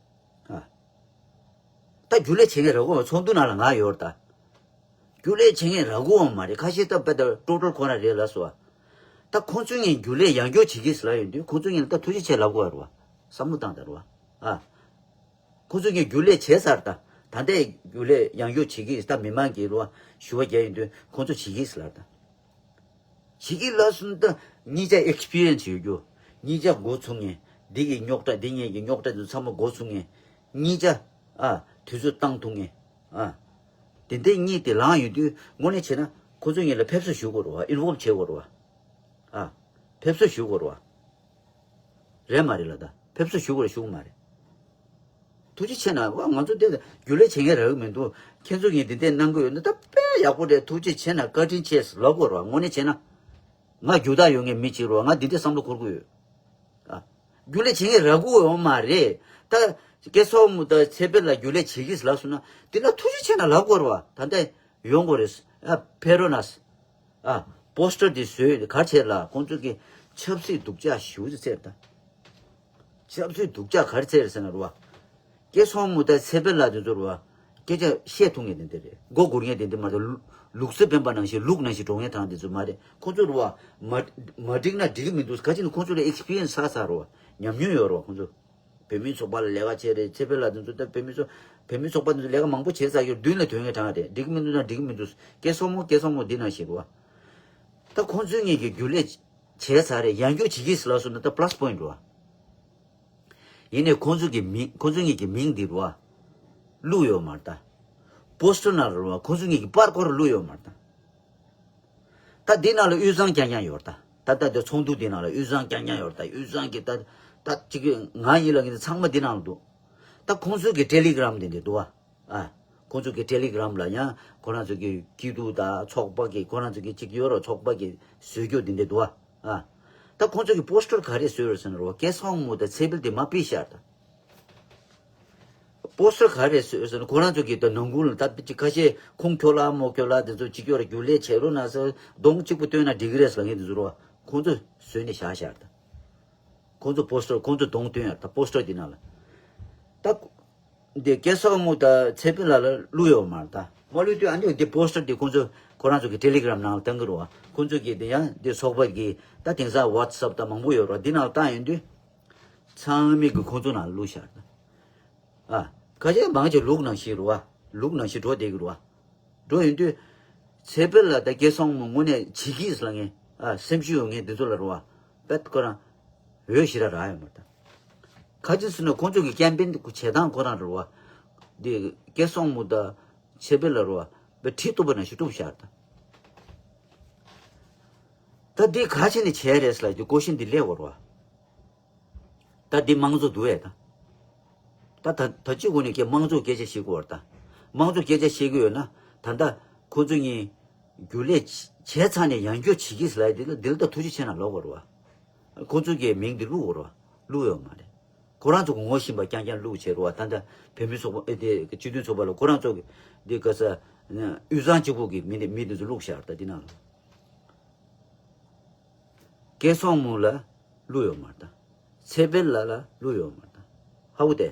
ཨ། ད་རྒྱུན་ལས་བྱེད་མཁན་རག་གི་ཡོད་མ་རེད། ཚོགས་འདུ་ནང་ལ་ང་ཡོད་རེད་ད། རྒྱུན་ལས་བྱེད་མཁན་རག་གི་ཡོད་མ་རེད། ཁ་ཤས་ད་དཔེ་ད་ཀྲོ་ཀྲོལ་ཁོ་རང་རེད་ལབ་སོང་བ། ད་ཁོང་ཚོ་གཉིས་རྒྱུན་ལས་ཡང་བསྐྱར་བྱེད་ཀྱི་ཟེར་ལབ་ཡོང་དུས་ཁོང་ཚོ་གཉིས་ལ་ད་ཐུགས་རྗེ་ཆེ་ལབ་དགོས་རེད་བ། བསམ་བློ་བཏང་ད་རེད་བ། ཨ། ཁོང་ཚོ་གཉིས་རྒྱུན་ལས་བྱས་ཚར་ད། ད་ལྟའི་རྒྱུན་ལས་ཡང་བསྐྱར་བྱེད་ཀྱི་ད་མི་མང་གིས་རེད་བ། ཞུ་བ་རྒྱག་ཡོང་དུས་ཁོང་ཚོ་བྱེད་ཀྱི་ཟེར་ལབ་ད། བྱེད་ཀྱི་ལབ་སོང་ད། གཉིས་ཆ་ཨེག་སི་པི་རི་ཡན་སི་ཡོད་རྒྱུ། གཉིས་ཆ་འགོ་ཚུགས་མཁན། འདི་གི་རྙོག་དྲ་འདི་གཉིས་ཀྱི་རྙོག་དྲ་འདི་ཚང་མ་འགོ་ཚུགས་མཁན། གཉིས་ཆ། ཨ། དུས་ཚོད་བཏང་ཐུབ་མཁན། ཨ། དེ་འདྲའི་གཉིས་དེ་ལངས་ཡོང་དུས་དངོས་གནས་བྱས་ན་ཁོ་ཚོ་གཉིས་ལ་ཕེབས་བསུ་ཞུ་དགོས་རེད་བ། ཨིན་ཝོལབ་བྱེད་དགོས་རེད་བ། ཨ། ཕེབས་བསུ་ཞུ་དགོས་རེད་བ། རེད་མ་རེད་ལ་ད། ཕེབས་བསུ་ཞུ་དགོས་རེད་ཞུ་གི་མ་རེད། ཐུགས་རྗེ་ཆེ་གནང་བ། ང་ཚོ་དེ་རྒྱུན་ལས་བྱེད་མཁན་རག་གི་མི་འདུག་ཁྱེད་ཚོ་གིས་འདི་འདྲས་གནང་གི་ཡོད་ན་ད་དཔེ་ཡག་པོ་རེད། ཐུགས་རྗེ་ཆེ་གནང་། བཀའ་དྲིན་ཆེ་ལབ་དགོས་རེད་བ། དངོས་གནས་བྱས་ན། ང་རྒྱུ་དག་ཡོད་མཁན་མི་གཅིག་རེད་བ། ང་འདི་འདྲས་བསམ་བློ་འཁོར་གི་ཡོད། ཨ། རྒྱུན་ལས་བྱེད་མཁན་རག་གི་ཡོད་མ་རེད། ད་སྐལ་བཟང་དབང་མོ་དང་ཚེ་འཕེལ་ལགས་རྒྱུན་ལས་བྱེད་ཀྱི་ལབ་སོང་ན་འདི་ལ་ཐུགས་རྗེ་ཆེ་གནང་ལབ་དགོས་རེད་བ། ད་ལྟ་ཡོང་དགོས་རེད། ཨ། ཕེབས་རོགས་གནང་། ཨ། པོ་སི་ཊར་དེ་བཟོས་ག་རེ་བྱས་ལ་ཁོང་ཚོ་གི་ཆབ་སྲིད་སྡུག་ཅག་ཞེ་པོ་ཅིག་བཙལ་ད། ཆབ་སྲིད་སྡུག་ཅག་ག་རེ་བཙལ་ཟེར་ན་རེད་བ། སྐལ་བཟང་མོ་དང་ཚེ་འཕེལ་ལགས་དེ་ཚོ་རེད་བ། སྐད་ཆ་བཤད་ཐུབ་མཁན་དེ་འདྲ་རེད། མགོ་སྒུར་མཁན་དེ་འདྲ་མ་རེད། ལུག་ལུག་རྫི་འབེན་པ་ནང་བཞིན་ལུག་ནང་བཞིན་འགྲོ་མཁན་དང་དེ་ཚོ་མ་རེད། ཁོང་ཚོ་རེད་བ། མ་མ་འགྲིག་ན་འགྲིག་གི་མི་འདུག་ག་ཅི་ནས་ཁོང་ཚོ་ལ་ཨེག་སི་པི་རི་ཡན་སི་ཚར་ཚར་རེད་བ། ཉམས་མྱོང་ཡོད་རེད་བ་ཁོང་ཚོ། བོད་མིའི་ཚོགས་པ་ལ་ལས་ཀ་བྱས་རེད། ཚེ་འཕེལ་ལགས་དེ་ཚོ་ད་བོད་མིའི་ཚོགས་བོད་མིའི་ཚོགས་པ་དེ་ཚོ་ལས་ཀ་མང་པོ་བྱས་ཚར་ཡོད། མདུན་ལ་ཐོན་མཁན་གྲས་དེ་འགྲིག་གི་མི་འདུག་ན་འགྲིག་གི་མི་འདུག་སྐལ་བཟང་མོ་སྐལ་བཟང་མོ་འདི་ནང་བཞིན་རེད་བ། ད་ཁོང་ཚོའི་ངོས་ཀྱི་རྒྱུན་ལས་བྱས་ཚར་རེད། ཡང་སྐྱོར་བྱེད་ཀྱི་ཟེར་ལབ་སོང་ན་ད་པ་ལ་སི་པོ་ཡིན་ཊི་རེད་བ། ཡིན་ནའི་ཁོང་ཚོ་གི་མིང་ཁོང་ཚོ་གཉིས་ཀྱི་མིང་འདི་རུ་བ། བླུགས་ཡོད་མ་རེད་ད། པོ་སི་ཊར་ནང་རུ་བ་ཁོང་ཚོ་གཉིས་ཀྱི་པར་སྐོར་བླུགས་ཡོད་མ་རེད་ད། ད་འདི་ནང་ལ་དབུས་གཙང་རྐྱང་རྐྱང་ཡོད་རེད་ད། ད་ལྟ་འདི་ཚོགས་འདུ་འདི་ནང་ལ་དབུས་གཙང་རྐྱང་རྐྱང་ཡོད་རེད་ད། དབུས་གཙང་གི་ད་ད་ཅིག་ང་ཡིན་ལ་ངེད་ཚང་མ་འདི་ནང་ལ་འདུག་ད་ཁོང་ཚོ་གི་ཊེ་ལི་གྷི་རམ་འདི་འདི་འདུག་བ། ཨ། ཁོང་ཚོ་གི་ཊེ་ལི་གྷི་རམ་ལ་ཡང་ཁོ་རང་ཚོ་གི་སྐྱིད་སྡུག་དང་ཚོགས་པ་གི་ཁོ་རང་ཚོ་གི་གཅིག་ཡོད་རོ། ཚོགས་པ་གི་བཟོས་རྒྱུ་འདི་འདྲ་འདུག་ཨ། ཨ། ད་ཁོང་ཚོ་གི་པོ་སི་ཊར་ག་རེ་བཟོས་ཡོད་ཟེར་ན་རོ། སྐལ་བཟང་མོ་དང་ཚེ་འཕེལ་དེ་མ་ཕུད་ཤར་ད། པོ་སི་ཊར་ག་རེ་བཟོས་ཡོད་ཟེར་ན་ཁོ་རང་ཚོ་གི་ད་ནང་ཁུལ་ལ་ད་ཁ་ཤས་ཁུངས་འཁྱོལ་ལ་མོ་འཁྱོལ་ལ་དེ་ཚོ་གཅིག་ཡོད་ར་རྒྱུན་ལས་བྱེད་རོགས་གནང་ཟེར་གདོང་གཅིག་པུ་སྟོན་ན་འགྲིག་གི་རེད་ཟེར་ལ་ངས་དེ་ཚོ་རོ། ཁོང་ཚོ་བཟོས་ནས་བཞག་ཤར་ད། ཁོང་ཚོ་པོ་སི་ཊར་ཁོང་ཚོ་གདོང་སྟོན་ཡ་ད་པོ་སི་ཊར་དེ་ནང་ལ། ད། འདི་སྐལ་བཟང་མོ་དང་ཚེ་འཕེལ་ལགས་ལ་བླུགས་ཡོད་མ་རེད་ད། མ་བླུགས་དུས་ཨ་ནི་འདི་པོ་སི་ཊར་འདི་ཁོང་ཚོ་ཁོ་རང་ཚོ་གི་ཊེ་ལི་གྷི་རམ་ནང་ལ་བཏང་གི་རེད་བ། ཁོང་ཚོ་གི་འདི་ཡང་འདི་ཚོགས་པ་གི་ད་དེང་སང་ཝ་ཊི་སབ་ད་མང་པོ་ཡོད་རེད་བ། འདི་ནང་ལ་བཏང་ཡོང་དུས། ཚང་མས་གི་ཁོང་ཚོ་ནང་ལ་བླུགས་ཤར་ད། ཨ། ཁ་ཤས་མང་ཆེ་ལུག་ནང་བཞིན་རེད་བ། ལུག་ནང་བཞིན་འགྲོ་བསྡད་གི་རེད་བ། འགྲོ་ཡོང་དུས། ཚེ་འཕེལ་ལགས་དང་སྐལ་བཟང་མོ་དངོས་གནས་བྱེད་ཀྱིས་ལ་ངས་ཨ་སེམས་ཤུགས་ཡོད་ངས་འདི་ཚོ་ལ་རུ་བ། པད་ཁོ་རང་། འོས་ཞེ་དྲག་རག་ཡོད་མ་རེད་ད། ག་ཅི་ཟེར་ན་ཁོང་ཚོ་གི་ཀེམ་པེན་བྱེད་སྟངས་ཁོ་རང་རུ་བ། འདི་སྐལ་བཟང་མོ་དང་ཚེ་འཕེལ་ལ་རུ་བ། པད་ཁྲི་གཏུབ་པ་ནང་བཞིན་གཏུབ་ཤར་ད། ད་འདི་ག་བྱས་ནས་བྱས་རེད་ཟེར་ལ་འདི་ཀོ་ཤིན་འདི་སླེབས་ཡོད་རུ་བ། ད་འདི་དམངས་གཙོ་འདུག་ཨེ་ད། ད་ད་ད་ཅི་གོ་ནས་ཀྱི་དམངས་གཙོ་སྐད་ཆ་བཤད་ཀྱི་ཡོད་རེད་ད། དམངས་གཙོ་སྐད་ཆ་བཤད་ཀྱི་ཡོད་ན་ད་ལྟ་ཁོ་ཚོ་གཉིས་རྒྱུན་ལས་བྱས་ཚར་ནས་ཡང་སྐྱོར་བྱེད་ཀྱི་ཟེར་ལ་འདི་ལ་འདི་ལ་ད་ཐུགས་རྗེ་ཆེ་གནང་ལབ་དགོས་རེད་བ། ཁོ་ཚོ་གི་མིང་འདི་བླུག་དགོས་རེད་བ། བླུག་ཡོད་མ་རེད། ཁོ་རང་ཚོ་གི་ངོ་ཤེས་པ་རྐྱང་རྐྱང་བླུག་བྱས་རེད་བ། ད་ལྟ་བོད་མི་ཚོགས་པ་ཨེ་དེ་སྤྱི་མཐུན་ཚོགས་པ་ལ་ཁོ་རང་ཚོ་གི་འདི་ག་ས་དབུས་གཙང་གཅིག་པུ་གི་མི་འདི་མི་འདི་ཚོ་བླུག་བཞག་ད་འདི་ནང་ལ། སྐལ་བཟང་མོ་ལ་བླུགས་ཡོད་མ་རེད་ད། ཚེ་འཕེལ་ལགས་ལ་བླུགས་ཡོད་མ་རེད་ད། ཧ་གོ་དེ།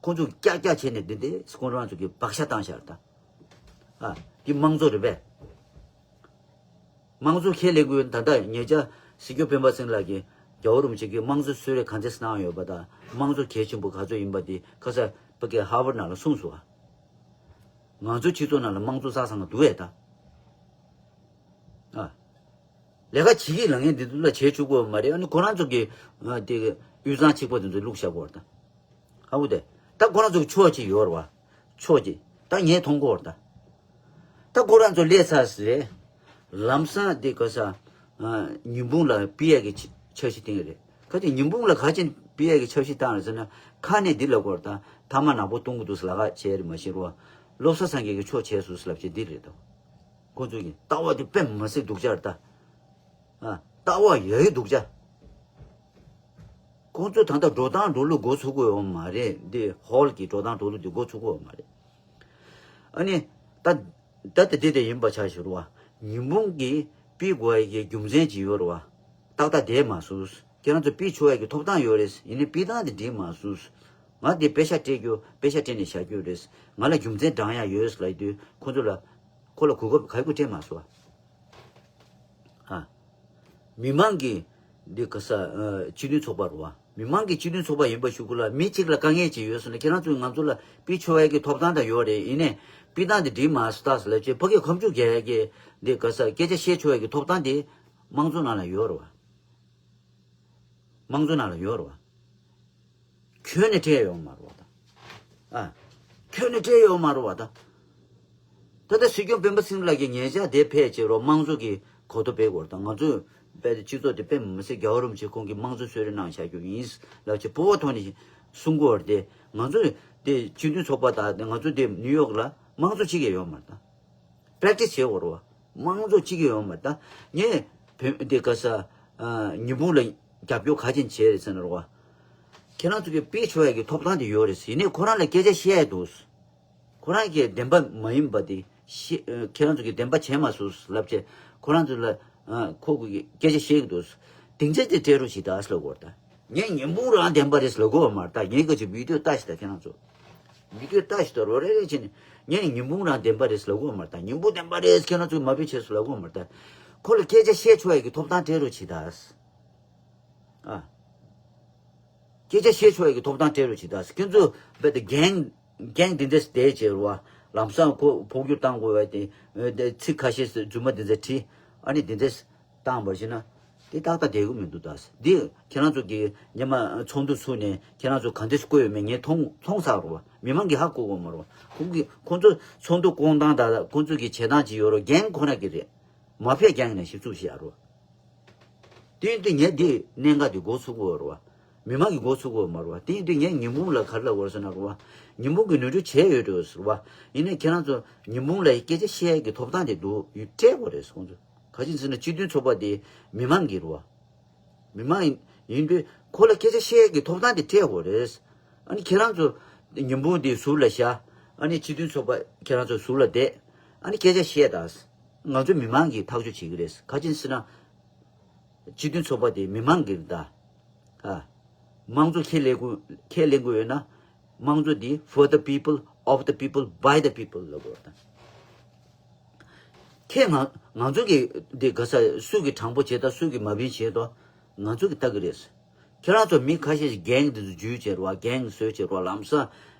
ཁོང་ཚོ་ཀྱག་ཀྱག་བྱས་ནས་འདི་འདི་ཁོང་རང་ཚོ་གི་བག་ཆགས་བཏང་བཞག་རེད་ད། ཨ། འདི་དམངས་གཙོ་རེད་པས། དམངས་གཙོ་ཁས་ལེན་དགོས་ད་ལྟ་ཉེ་ཆར་སྲིད་སྐྱོང་སྤེན་པ་ཚེ་རིང་ལགས་ཀྱིས་རྒྱལ་བ་རིན་པོ་ཆེ་གིས་དམངས་གཙོ་གསོལ་རས་ག་ཚོད་གནང་ཡོད་པ་དང་དམངས་གཙོ་གལ་ཆེན་པོ་ག་ཚོད་ཡིན་པ་འདི་ཁ་ས་ཕ་གི་ཧར་ཝར་ནང་ལ་གསུངས་སོང་ཨ། ང་ཚོའི་སྤྱི་ཚོགས་ནང་ལ་དམངས་གཙོ་ས་སང་ག་འདུག་ཨེ་ད། ཨ། ལས་ཀ་བྱེད་ཀྱི་ལངས་ངན་འདི་ཚོ་ལ་བྱེད་ཆོག་གི་ཡོད་མ་རེད། ཨ་ནི་ཁོ་རང་ཚོ་གི་ཨ་དེ་དབུས་གཙང་གཅིག་པ་དེ་ཚོ་བླུགས་བཞག་གི་ཡོད་རེད་ད། ཧ་གོ་དེ། ད་ཁོ་རང་ཚོ་གི་ཕྱོགས་གཅིག་ཡོད་རེད་བ། ཕྱོགས་གཅིག་ད་ངས་མཐོང་གི་ཡོད་རེད་ད། ད་ཁོ་རང་ཚོ་སླེབས་ཚར་ཟེར། ལམ་སང་དེ་ག་ས། ཨ། ཉི་འབུམ་ལ་ཕུད་ཡས་ཀྱི་འཆར་གཞི་བཏིང་གི་རེད། ག་དེ་ཉི་འབུམ་ལ་ག་ཅིག་ཕུད་ཡས་ཀྱི་འཆར་གཞི་བཏང་རེད་ཟེར་ན་ཁ་ནས་འདི་ལབ་གི་ཡོད་རེད་ད། ཐ་མག་ནག་པོ་གཏོང་གི་འདུག་ཟེར་ལབ་ཁ་བྱས་རེད་མ་གཞི་རེད་བ། བློ་བཟང་སེང་གེ་གི་ཕྱོགས་བྱས་སོང་ཟེར་ལབ་བྱས་འདི་རེད་ད། ཁོ་ཚོ་གི་ལྟ་བ་དེ་དཔེ་མི་སྲིད་སྡུག་ཅག་རེད་ད། ཨ། ལྟ་བ་ཡ་ཡི་སྡུག་ཅག་ཁོང་ཚོ་ད་ལྟ་འགྲོ་སྟངས་འགྲོ་ལུགས་འགོ་ཚུགས་ཀྱི་ཡོད་མ་རེད། འདི་ཧོལ་གྱི་འགྲོ་སྟངས་འགྲོ་ལུགས་འདི་འགོ་ཚུགས་ཀྱི་ཡོད་མ་རེད། ཨ་ནི། ད་ད་དེ་དེ་དེ་ཡིན་པ་ཆ་ཞུ་རུ་བ། ཉི་འབུམ་གྱི་ཕུད་དགོས་ཡ་གི་རྒྱུ་མཚན་ཅིག་ཡོད་རུ་བ། ཏག་ཏག་བསྡད་མ་སོང་། ཁྱེད་རང་ཚོ་ཕུད་ཆོག་ཡ་གི་ཐོབ་ཐང་ཡོད་རེད། ཡིན་ནའི་ཕུད་སྟངས་དེ་འགྲིག་མ་སོང་། ང་དེ་པེ་ཤ་སྤྲད་རྒྱུ་པེ་ཤ་སྤྲད་ནས་བཞག་རྒྱུ་རེད། ང་ལ་རྒྱུ་མཚན་བགྲང་ཡ་ཡོད་ལབ་དུས་ཁོ་ཚོ་ལ། ཁོ་ལ་གོ་སྐབས་ག་གི་སྤྲད་མ་སོང་ཨ། ཨ། མི་མང་གི་འདི་ག་ས་ཨ་སྤྱི་མཐུན་ཚོགས་པ་རུ་བ། མི་མང་གི་སྤྱི་མཐུན་ཚོགས་པ་ཡིན་པ་ཞུ་དགོས་ལ་མི་གཅིག་ལ་དཀའ་ངལ་ཅིག་ཡོད་སོང་ན་ཁྱེད་རང་ཚོས་ང་ཚོ་ལ་ཕུད་ཆོག་ཡ་གི་ཐོབ་ཐང་ད་ཡོད་རེད། ཡིན་ནའི་ཕུད་སྟངས་དེ་འགྲིག་མ་སོང་ད་ཟེར་ལབ་བྱས་ཕ་གི་ཁ་མཆུ་རྒྱག་ཡ་གི་འདི་ག་ས་སྐད་ཆ་བཤད་ཆོག་ཡ་གི་ཐོབ་ཐང་དེ་དམངས་གཙོ་ནང་ལ་ཡོད་རེད་བ། དམངས་གཙོ་ནང་ལ་ཡོད་རེད་བ། ཁྱོན་ནས་སྤྲད་ཡོད་མ་རེད་བ་ད། ཨ། ཁྱོན་ནས་སྤྲད་ཡོད་མ་རེད་བ་ད། ད་ལྟ་སྲིད་སྐྱོང་སྤེན་པ་ཚེ་རིང་ལགས་ཀྱིས་ཉེ་ཆར་དེ་ཕེབས་བྱས་རོགས་དམངས་གཙོ་གི་གོ་རྟོགས་སྤེལ་དགོས་རེད་ད། ང་ཚོས་དཔེ་སྤྱི་ཚོགས་དེ་དཔེ་མི་སྲིད་རྒྱལ་བ་རིན་པོ་ཆེ་ཁོང་གིས་དམངས་གཙོ་གསོལ་རས་གནང་བཞག་རྒྱུ་ཡིན་ལབ་བྱས་ཕོ་བ་ཐོག་ནས་གསུང་གི་ཡོད་རེད་དེ། ང་ཚོས་དེ་སྤྱི་མཐུན་ཚོགས་པ་དང་ང་ཚོ་དེ་ནིའུ་ཡོག་ལ་དམངས་གཙོ་གཅིག་ཀྱང་ཡོད་མ་རེད་ད། པེ་རེག་ཊི་སི་བྱེད་དགོས་རེད་བ། དམངས་གཙོ་གཅིག་ཀྱང་ཡོད་མ་རེད་ད། ངས་བོད་འདི་ག་ས་ཨ་ཉི་འབུམ་ལ་རྒྱབ་སྐྱོར་ག་ཅན་བྱས་རེད་ཟེར་ན་རེད་བ། ཁྱེད་རང་ཚོ་གི་ཕུད་ཆོག་ཡ་གི་ཐོབ་ཐང་དེ་ཡོད་རེད། ཡིན་ནའི་ཁོ་རང་ལ་སྐད་ཆ་བཤད་ཡ་འདུག་ཁོ་རང་གི་བདེན་པ་མ་ཡིན་པ་དེ་ ཤེས་ཨ། ཁྱེད་རང་ཚོ་གིས་བདེན་པ་བྱས་མ་སོང་ལབ་བྱས་ཁོ་རང་ཚོ་ལ་ཨ། ཁོ་གི་སྐད་ཆ་བཤད་ཀྱི་འདུག་དེང་ཚེ་དེ་སྤྲད་རོགས་བྱེད་ད་ལབ་དགོས་རེད་ད། ངས་ཉིན་གུང་རང་བདེན་པ་རེད་ལབ་དགོས་པ་མ་རེད་ད། ངས་ག་ཅིག་བི་ཌིའོ་ལྟ་ཞིག་ད་ཁྱེད་རང་ཚོ། བི་ཌིའོ་ལྟ་ཞིག་ད་རོ་རེ་རེ་བྱས་ནས་ངས་ཉིན་གུང་རང་བདེན་པ་རེད་ལབ་དགོས་པ་མ་རེད་ད། ཉིན་གུང་བདེན་པ་རེད་ཁྱེད་རང་ཚོས་མ་བེད་བྱས་སོང་ལབ་དགོས་པ་མ་རེད་ད། ཁོ་ལ་སྐད་ཆ་བཤད་ཆོག་ཡ་གི་ཐོབ་ཐང་སྤྲད་རོགས་བྱེད་ད། ཨ། སྐད་ཆ་བཤད་ཆོག་ཡ་གི་ཐོབ་ཐང་སྤྲད་རོགས་བྱེད་ད། ཁྱོད་ཚོ་རྦད་དེ་རྒན་རྒན་དེ་འདྲས་བསྡད་བྱས་རོ། ལམ་སང་ཁོ་འཕོ་འགྱུར་བཏང་དགོས་པ་དེ་དེ་ཚིག་ཁ་ཤས་རྫུན་མ་དེ་འདྲས་བྲིས། ཨ་ནི་དེ་འདྲས་བཏང་བར་བྱས་ན་དེ་ཏག་ཏག་བསྡད་ཀྱི་མི་འདུག་ད། འདི་ཁྱེད་རང་ཚོ་གིས་ཉི་མ་ཚོགས་འདུ་ཚུགས་ནས་ཁྱེད་རང་ཚོ་ག་འདྲས་བཀོད་ཡོད་མེད་ངས་མཐོང་མཐོང་ཚར་རོ། མི་མང་གིས་ཧ་གོ་གོ་མ་རོ། ཁོང་གིས་ཁོང་ཚོ་ཚོགས་འདུ་བསྐོང་སྟངས་དང་ཁོང་ཚོ་གི་བྱེད་སྟངས་ཅིག་ཡོད་རོ། རྒན་ཁོ་ན་གི་རེད། མ་ཕེབས་རྒྱང་ནས་ཞིབ་འཚུབ་བྱེད་ཡ་རོ། དེ་ཡིན་དུས་ངས་འདི་གནད་འགག་འདི་འགོ་ཚུགས་དགོས་རེད་བ། མི་མང་གིས་འགོ་ཚུགས་དགོས་མ་རེད་བ། དེ་ཡིན་དུས་ངས་ཉིན་གུང་ལ་ག་རེ་ལབ་དགོས་རེད་ཟེར་ན་རེད་བ། ཉིན་གུང་གི་ནོར་འཁྲུལ་བྱས་ཡོད་འགྲོ་ཟེར་བ། ཡིན་ནའི་ཁྱེད་རང་ཚོ་ཉིན་གུང་ལ་སྐད་ཆ་བཤད་ཡས་ཀྱི་ཐོབ་ཐང་དེ་འདུག་ཡོད་སྤྲད་དགོས་རེད་ཁོང་ཚོ། ག་ཅི་ཟེར་ན་སྤྱི་མཐུན་ཚོགས་པ་དེ་མི་མང་གི་རེད་བ། མི་མང་ཡིན་ཡིན་དུས་ཁོ་ལ་སྐད་ཆ་བཤད་ཡས་ཀྱི་ཐོབ་ཐང་དེ་སྤྲད་དགོས་རེད། ཨ་ནི་ཁྱེད་རང་ཚོ་ཉིན་གུང་དེ་ཟུར་ལ་བཞག་ཨ་ནི་སྤྱི་མཐུན་ཚོགས་པ་ཁྱེད་རང་ཚོ་ཟུར་ལ་བསྡད། ཨ་ནི་སྐད་ཆ་བཤད་དང་། ང་ཚོ་མི་མང་གིས་ཐག་གཅོད་བྱེད་ཀྱི་རེད། ག་ཅི་ཟེར་ན། སྤྱི་མཐུན་ཚོགས་པ་དེ་མི་མང་གི་རེད་ད། ཨ། དམངས་གཙོ་ཁས་ལེན་དགོས་ཁས་ལེན་དགོས་ཡོད་ན། དམངས་གཙོ་འདི་for the people, of the people, by the people ལབ་དགོས་རེད་ད། ཁྱེད་ང་ང་ཚོ་གི་འདི་ག་ས་སུ་གི་དྲང་པོ་བྱེད་ད་སུ་གི་མ་བིན་བྱེད་དོ། ང་ཚོ་གི་ལྟ་གི་རེད། ཁྱེད་རང་ཚོ་མི་ཁ་ཤས་ཤིག་གེང་འདི་ཚོ་འཇུས་བྱས་རེད་བ། གེང་བཟོས་བྱས་རེད་བ། ལམ་སང་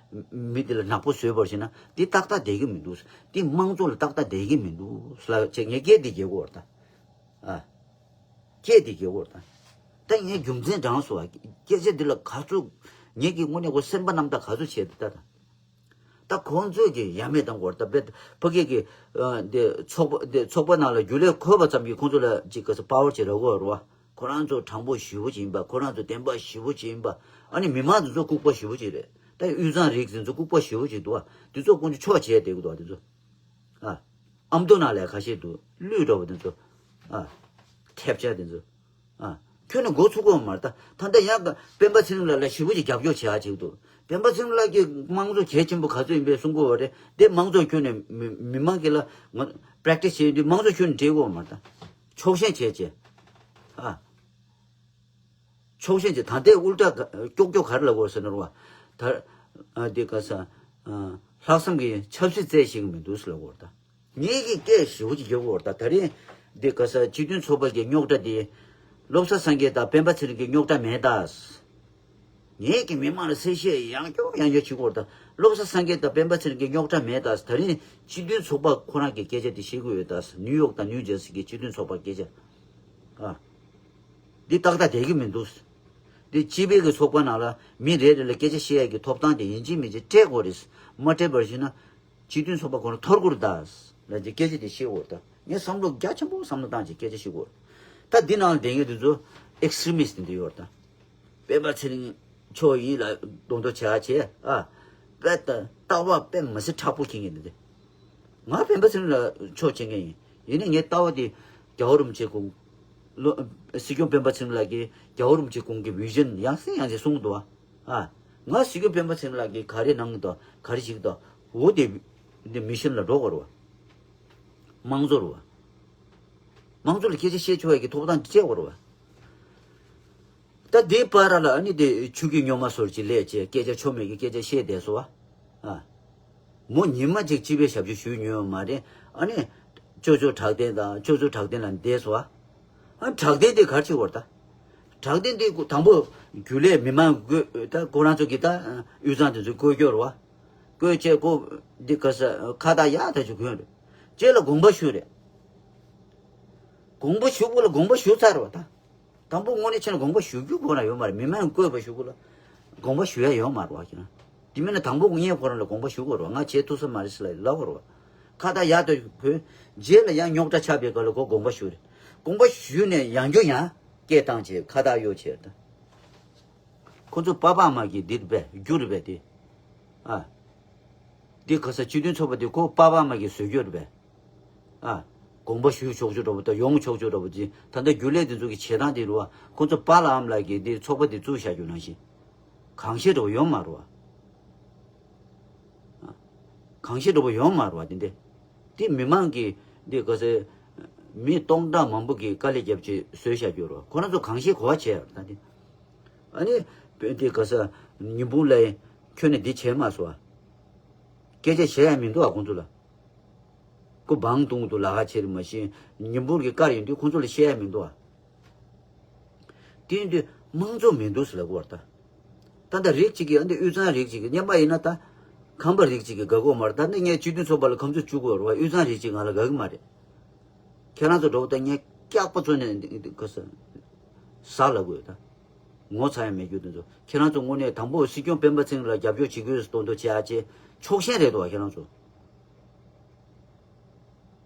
མི་འདི་ལ་ནག་པོ་བཟོས་པར་བྱས་ན་འདི་ཏག་ཏག་བསྡད་ཀྱི་མི་འདུག་འདི་དམངས་གཙོ་ལ་ཏག་ཏག་བསྡད་ཀྱི་མི་འདུག་ལབ་བྱས་ངས་སྐད་འདི་རྒྱག་གི་ཡོད་རེད་ད། ཨ། སྐད་འདི་རྒྱག་གི་ཡོད་རེད་ད། ད་ངས་རྒྱུ་མཚན་དྲངས་སོང་བ། སྐད་ཆ་འདི་ལ་ག་ཚོད་ངེད་ཀྱི་དངོས་གནས་ཁོ་སེམས་པ་རྣམ་དག་ག་ཚོད་བྱས་འདུག་ད། ད་ཁོང་ཚོས་ཀྱི་ཡ་མེད་བཏང་དགོས་རེད་ད། ཕ་གི་གི་ཨ། འདི་ཚོགས་པ་འདི་ཚོགས་པ་ནང་ལ་རྒྱུན་ལས་འཁོད་པ་ཙམ་གྱིས་ཁོང་ཚོ་ལ་ཅིག་ག་ཚོད་པ་ཝར་ཅིག་རག་གི་ཡོད་རེད་བ། ཁོ་རང་ཚོ་དྲང་པོ་ཞེ་པོ་ཅིག་ཡིན་པ། ཁོ་རང་ཚོ་བདེན་པ་ཞེ་པོ་ཅིག་ཡིན་པ། ཨ་ནི་མི་མང་དེ་ཚོ་ལྐུགས་པ་ཞེ་པོ་ཅིག་རེད། ད་དབུས་གཙང་རིགས་དེ་ཚོ་ལྐུགས་པ་ཞེ་པོ་ཅིག་འདུག་བ། དེ་ཚོ་ཁོང་ཚོ་ཆོག་བྱས་བསྡད་ཀྱི་འདུག་བ་དེ་ཚོ། ཨ། ཨ་མདོ་ནང་ལ་ཁ་ཤས་འདུག་གླུད་འགྲོ་བ་དེ་ཚོ། ཨ། ཐེབས་ཆག་དེ་ཚོ། ཨ། ཁྱོན་ནས་འགོ་ཚུགས་ཀྱི་ཡོད་མ་རེད་ད། ད་ལྟ་ཡང་སྤེན་པ་ཚེ་རིང་ལགས་ལ་ཞེ་པོ་ཅིག་རྒྱབ་སྐྱོར་བྱེད་ཡག་བྱེད་ཀྱི་འདུག་སྤེན་པ་ཚེ་རིང་ལགས་ཀྱིས་དམངས་གཙོ་གལ་ཆེན་པོ་ག་ཚོད་ཡིན་པའི་གསུང་གི་ཡོད་རེད་དེ། དམངས་གཙོ་ཁྱོན་ནས་མི་མི་མང་གི་ལ་ང་པྲེག་ཊི་སི་བྱེད་ཡོང་དུས་དམངས་གཙོ་ཁྱོན་ནས་འགྲིག་གི་ཡོད་མ་རེད་ད། ཕྱོགས་ཞེན་བྱས་བྱས། ཨ། ཕྱོགས་ཞེན་བྱས། ད་ལྟའི་ཨུལ་ཊ་ཀྱོག་ཀྱོག་ག་རེ་ལབ་དགོས་ཟེར་ན་རུང་བ། ད་ཨ་འདི་ག་ས་ཨ་ལྷག་བསམ་གྱི་ཆབ་སྲིད་རྩེད་ཤེས་ཀྱི་མི་འདུག་ཟེར་ལབ་དགོས་རེད་ད། ངེད་ཀྱིས་སྐད་ཞེ་པོ་ཅིག་རྒྱག་དགོས་རེད་ད། ད་རིང་འདི་ག་ས་སྤྱི་མཐུན་ཚོགས་པ་གི་རྙོག་དྲ་འདི་བློ་བཟང་སངས་རྒྱས་དང་སྤེན་པ་ཚེ་རིང་གི་རྙོག་དྲ་མེད་ད། ངེད་ཀྱིས་མི་མང་ལ་གསལ་བཤད་ཡང་བསྐྱར་ཡང་བསྐྱར་བྱེད་དགོས་རེད་ད། བློ་བཟང་སངས་རྒྱས་དང་སྤེན་པ་ཚེ་རིང་གི་རྙོག་དྲ་མེད་ད། ད་རིང་སྤྱི་མཐུན་ཚོགས་པ་ཁོ་རང་གི་སྐད་ཆ་འདི་བཤད་ཀྱི་ཡོད་ད། ནིའུ་ཡོག་དང་ནིའུ་ཇར་སི་གི་སྤྱི་མཐུན་ཚོགས་པ་སྐད་ཆ། ཨ། འདི་ཏག་ཏག་བསྡད་ཀྱི་མི་འདུག་འདི་སྤྱི་པའི་གི་ཚོགས་པ་ནང་ལ་མི་རེ་རེ་ལ་སྐད་ཆ་བཤད་ཡས་ཀྱི་ཐོབ་ཐང་དེ་ཡིན་གཅིག་མིན་གཅིག་སྤྲད་དགོས་རེད། མ་སྤྲད་པར་བྱས་ན་སྤྱི་མཐུན་ཚོགས་པ་ཁོ་རང་འཐོར་དགོས་རེད་ད། ལབ་ཀྱི་སྐད་ཆ་དེ་བཤད་དགོས་རེད་ད། ངས་བསམ་བློ་རྒྱ་ཆེན་པོ་བསམ་བློ་བཏང་བྱས་སྐད་ཆ་བཤད་དགོས་རེད། ད་འདི་ནང་ལ་བསྡད་མཁན་དེ་ཚོ་ཨེག་སི་ཊི་རི་མི་སི་ཊི་དེ་འདྲ་ཡོད་རེད་ད། སྤེན་པ་ཚེ་རིང་མཆོག་ཡིན་ལ་གདོང་གཏོང་བྱ་བྱས་ཨ། དཔེ་ལྟ་ལྟ་བ་དཔེ་མི་སྲིད་མཁྲེགས་པོ་འཁྱེར་མཁན་འདི་འདི། ང་སྤེན་པ་ཚེ་རིང་ལགས་ཕྱོགས་བྱེད་མཁན་ཡིན། ཡིན་ནའི་ངའི་ལྟ་བ་དེ་རྒྱལ་བ་རིན་པོ་ཆེ་དགོངས། ལོ། སྲིད་སྐྱོང་སྤེན་པ་ཚེ་རིང་ལགས་ཀྱིས་རྒྱལ་བ་རིན་པོ་ཆེ་དགོངས་ཀྱི་བི་ཞན་ཡང་སེ་ཡང་སེ་གསུངས་འདུག་ཨ། ང་སྲིད་སྐྱོང་སྤེན་པ་ཚེ་རིང་ལགས་ཀྱིས་ག་རེ་གནང་གི་འདུག་ག་རེ་བྱེད་ཀྱི་འདུག་འོ་དེ་འདི་མི་ཤན་ལ་འགྲོ་དགོས་རེད་བ། དམངས་གཙོ་རེད་བ། དམངས་གཙོ་ལ་སྐད་ཆ་བཤད་ཆོག་ཡ་གི་ཐོབ་ཐང་སྤྲད་དགོས་རེད་བ། ད་དེའི་བར་ལ་ཨ་ནི་དེ་ཆུ་སྐྱིད་སྨྱོན་མ་ཟུར་གྱི་ལས་བྱས་སྐད་ཆ་ཆོ་མེད་ཀྱི་སྐད་ཆ་བཤད་བསྡད་སོང་བ། ཨ། མོ་ཉི་མ་གཅིག་སྤྱི་པའི་ཞབས་ཞུ་ཞུས་མྱོང་ཡོད་མ་རེད། ཨ་ནི་ཅོ་ཅོ་གྲགས་ལྡན་དང་ཅོ་ཅོ་གྲགས་ལྡན་ལ་བསྡད་སོང་བ། ཨ་གྲགས་ལྡན་དེ་ག་རེ་བྱེད་དགོས་རེད་ད། གྲགས་ལྡན་དེ་དང་པོ་རྒྱུན་ལས་མི་མང་བསྐོས་ད་ཁོ་རང་ཚོ་གི་ད་དབུས་གཙང་དེ་ཚོ་བསྐོས་རྒྱུ་རེད་བ། བསྐོས་བྱས་ཁོ་འདི་ག་ས་ཁ་བཏགས་ཡག་ཐག་ཆོད་གོན་རེད། རྗེས་ལ་དགོངས་པ་ཞུ་རེད། དགོངས་པ་ཞུ་དགོས་ལ་དགོངས་པ་ཞུ་ཚར་བ་དང་། དང་པོ་དངོས་གནས་བྱས་ན་དགོངས་པ་ཞུ་རྒྱུ་ཁོ་རང་ཡོད་མ་རེད། མི་མང་བསྐོས་པ་ཞུ་དགོས་ལ་དགོངས་པ་ཞུ་ཡ་ཡོད་མ་རེད་བ་ཁྱེད་རང་། དེ་མིན་ན་དང་པོ་ངས་ཁོ་རང་ལ་དགོངས་པ་ཞུ་དགོས་རེད་བ། ང་བྱེད་ཐུབ་ས་མ་རེད་ཟེར་ལ་ལབ་དགོས་རེད་བ། ཁ་བཏགས་ཡག་ཐག་གོན། རྗེས་ལ་ཡང་རྙོག་དྲ་ཆགས་པའི་སྐབས་ལ་ཁོ་དགོངས་པ་ཞུ་རེད། དགོངས་པ་ཞུས་ནས་ཡང་བསྐྱར་ཡང་སྐད་བཏང་བྱས་ཁ་བཏགས་གཡོག་བྱས་དང་། ཁོ་ཚོ་པ་ཕ་མ་གི་འདི་རེད་པས་རྒྱུ་རེད་པས་དེ། ཨ། འདི་ག་ས་སྤྱི་མཐུན་ཚོགས་པ་འདི་ཁོ་པ་ཕ་མ་གིས་བཟོས་རྒྱུ་རེད་པས། ཨ། དགོངས་པ་ཞུ་ཆོག་ཆོག་འདྲ་པོ་དང་ཡོང་ཆོག་ཆོག་འདྲ་པོ་ཅིག་ད་ལྟ་རྒྱུན་ལས་འདི་ཚོ་གི་བྱེད་སྟངས་འདི་རུ་བ་ཁོ་ཚོ་པཱ་ལགས་ཨ་མ་ལགས་ཀྱིས་འདི་ཚོགས་པ་འདི་བཙུགས་བཞག་རྒྱུ་ནང་བཞིན་གང་ཤེས་འདྲ་པོ་ཡོང་མ་རུ་བ། ཨ། གང་ཤེས་འདྲ་པོ་ཡོང་མ་རུ་བ་འདི་འདི། དེ་མི་མང་གིས་འདི་ག་ས་མི་སྟོང་ཕྲག་མང་པོ་གིས་དཀའ་ལས་བརྒྱབ་ཅིག་བཟོས་བཞག་རྒྱུ་རོ། ཁོ་རང་ཚོ་གང་ཤེས་གོ་བ་བྱས་ཡོད་ད་དེ། ཨ་ནི་བོད་འདི་ག་ས་ཉི་འབུམ་ལ་ཁྱོད་ནས་འདི་བྱས་མ་སོང་ཨ། སྐད་ཆ་བཤད་ཡ་མི་འདུག་ཨ་ཁོང་ཚོ་ལ། ཁོ་བང་བརྡུང་འདུག་ལ་ཁ་ཆེར་མ་ཤེས་ཉི་འབུམ་གི་བཀར་ཡོང་དུས་ཁོང་ཚོ་ལ་བཤད་ཡ་མི་འདུག་ཨ། དེ་ཡིན་དུས་དམངས་གཙོ་མི་འདུག་ཟེར་ལབ་དགོས་པ་རེད་ད། ད་ལྟ་རིགས་གཅིག་གིས་ཨ་འདི་དབུས་གཙང་རིགས་གཅིག་གིས་སྔོན་མ་ཡིན་ན་ད་ཁམས་པ་རིགས་གཅིག་གིས་དགའ་གོ་མ་རེད། ད་ནི་ངས་སྤྱི་འཐུས་ཚོགས་པ་ལ་ཁམས་ཚོ་བཅུག་དགོས་རེད་བ། དབུས་གཙང་རིགས་གཅིག་ང་ལ་དགའ་གི་མ་རེད། ཁྱེད་རང་ཚོ་འགྲོ་ད་ངས་སྐྱག་པ་ཚོ་ནས་ག་ས་ཟ་ལབ་དགོས་ད། ངོ་ཚ་ཡ་མེད་རྒྱུ་དེ་ཚོ་ཁྱེད་རང་ཚོ་དངོས་གནས་དང་པོ་སྲིད་སྐྱོང་སྤེན་པ་ཚེ་རིང་ལ་རྒྱབ་སྐྱོར་བྱེད་དགོས་ཟེར་དོན་དུ་བྱེད་ཡ་ཆེ་ཕྱོགས་ཞེན་རེད་དོ་ཁྱེད་རང་ཚོ།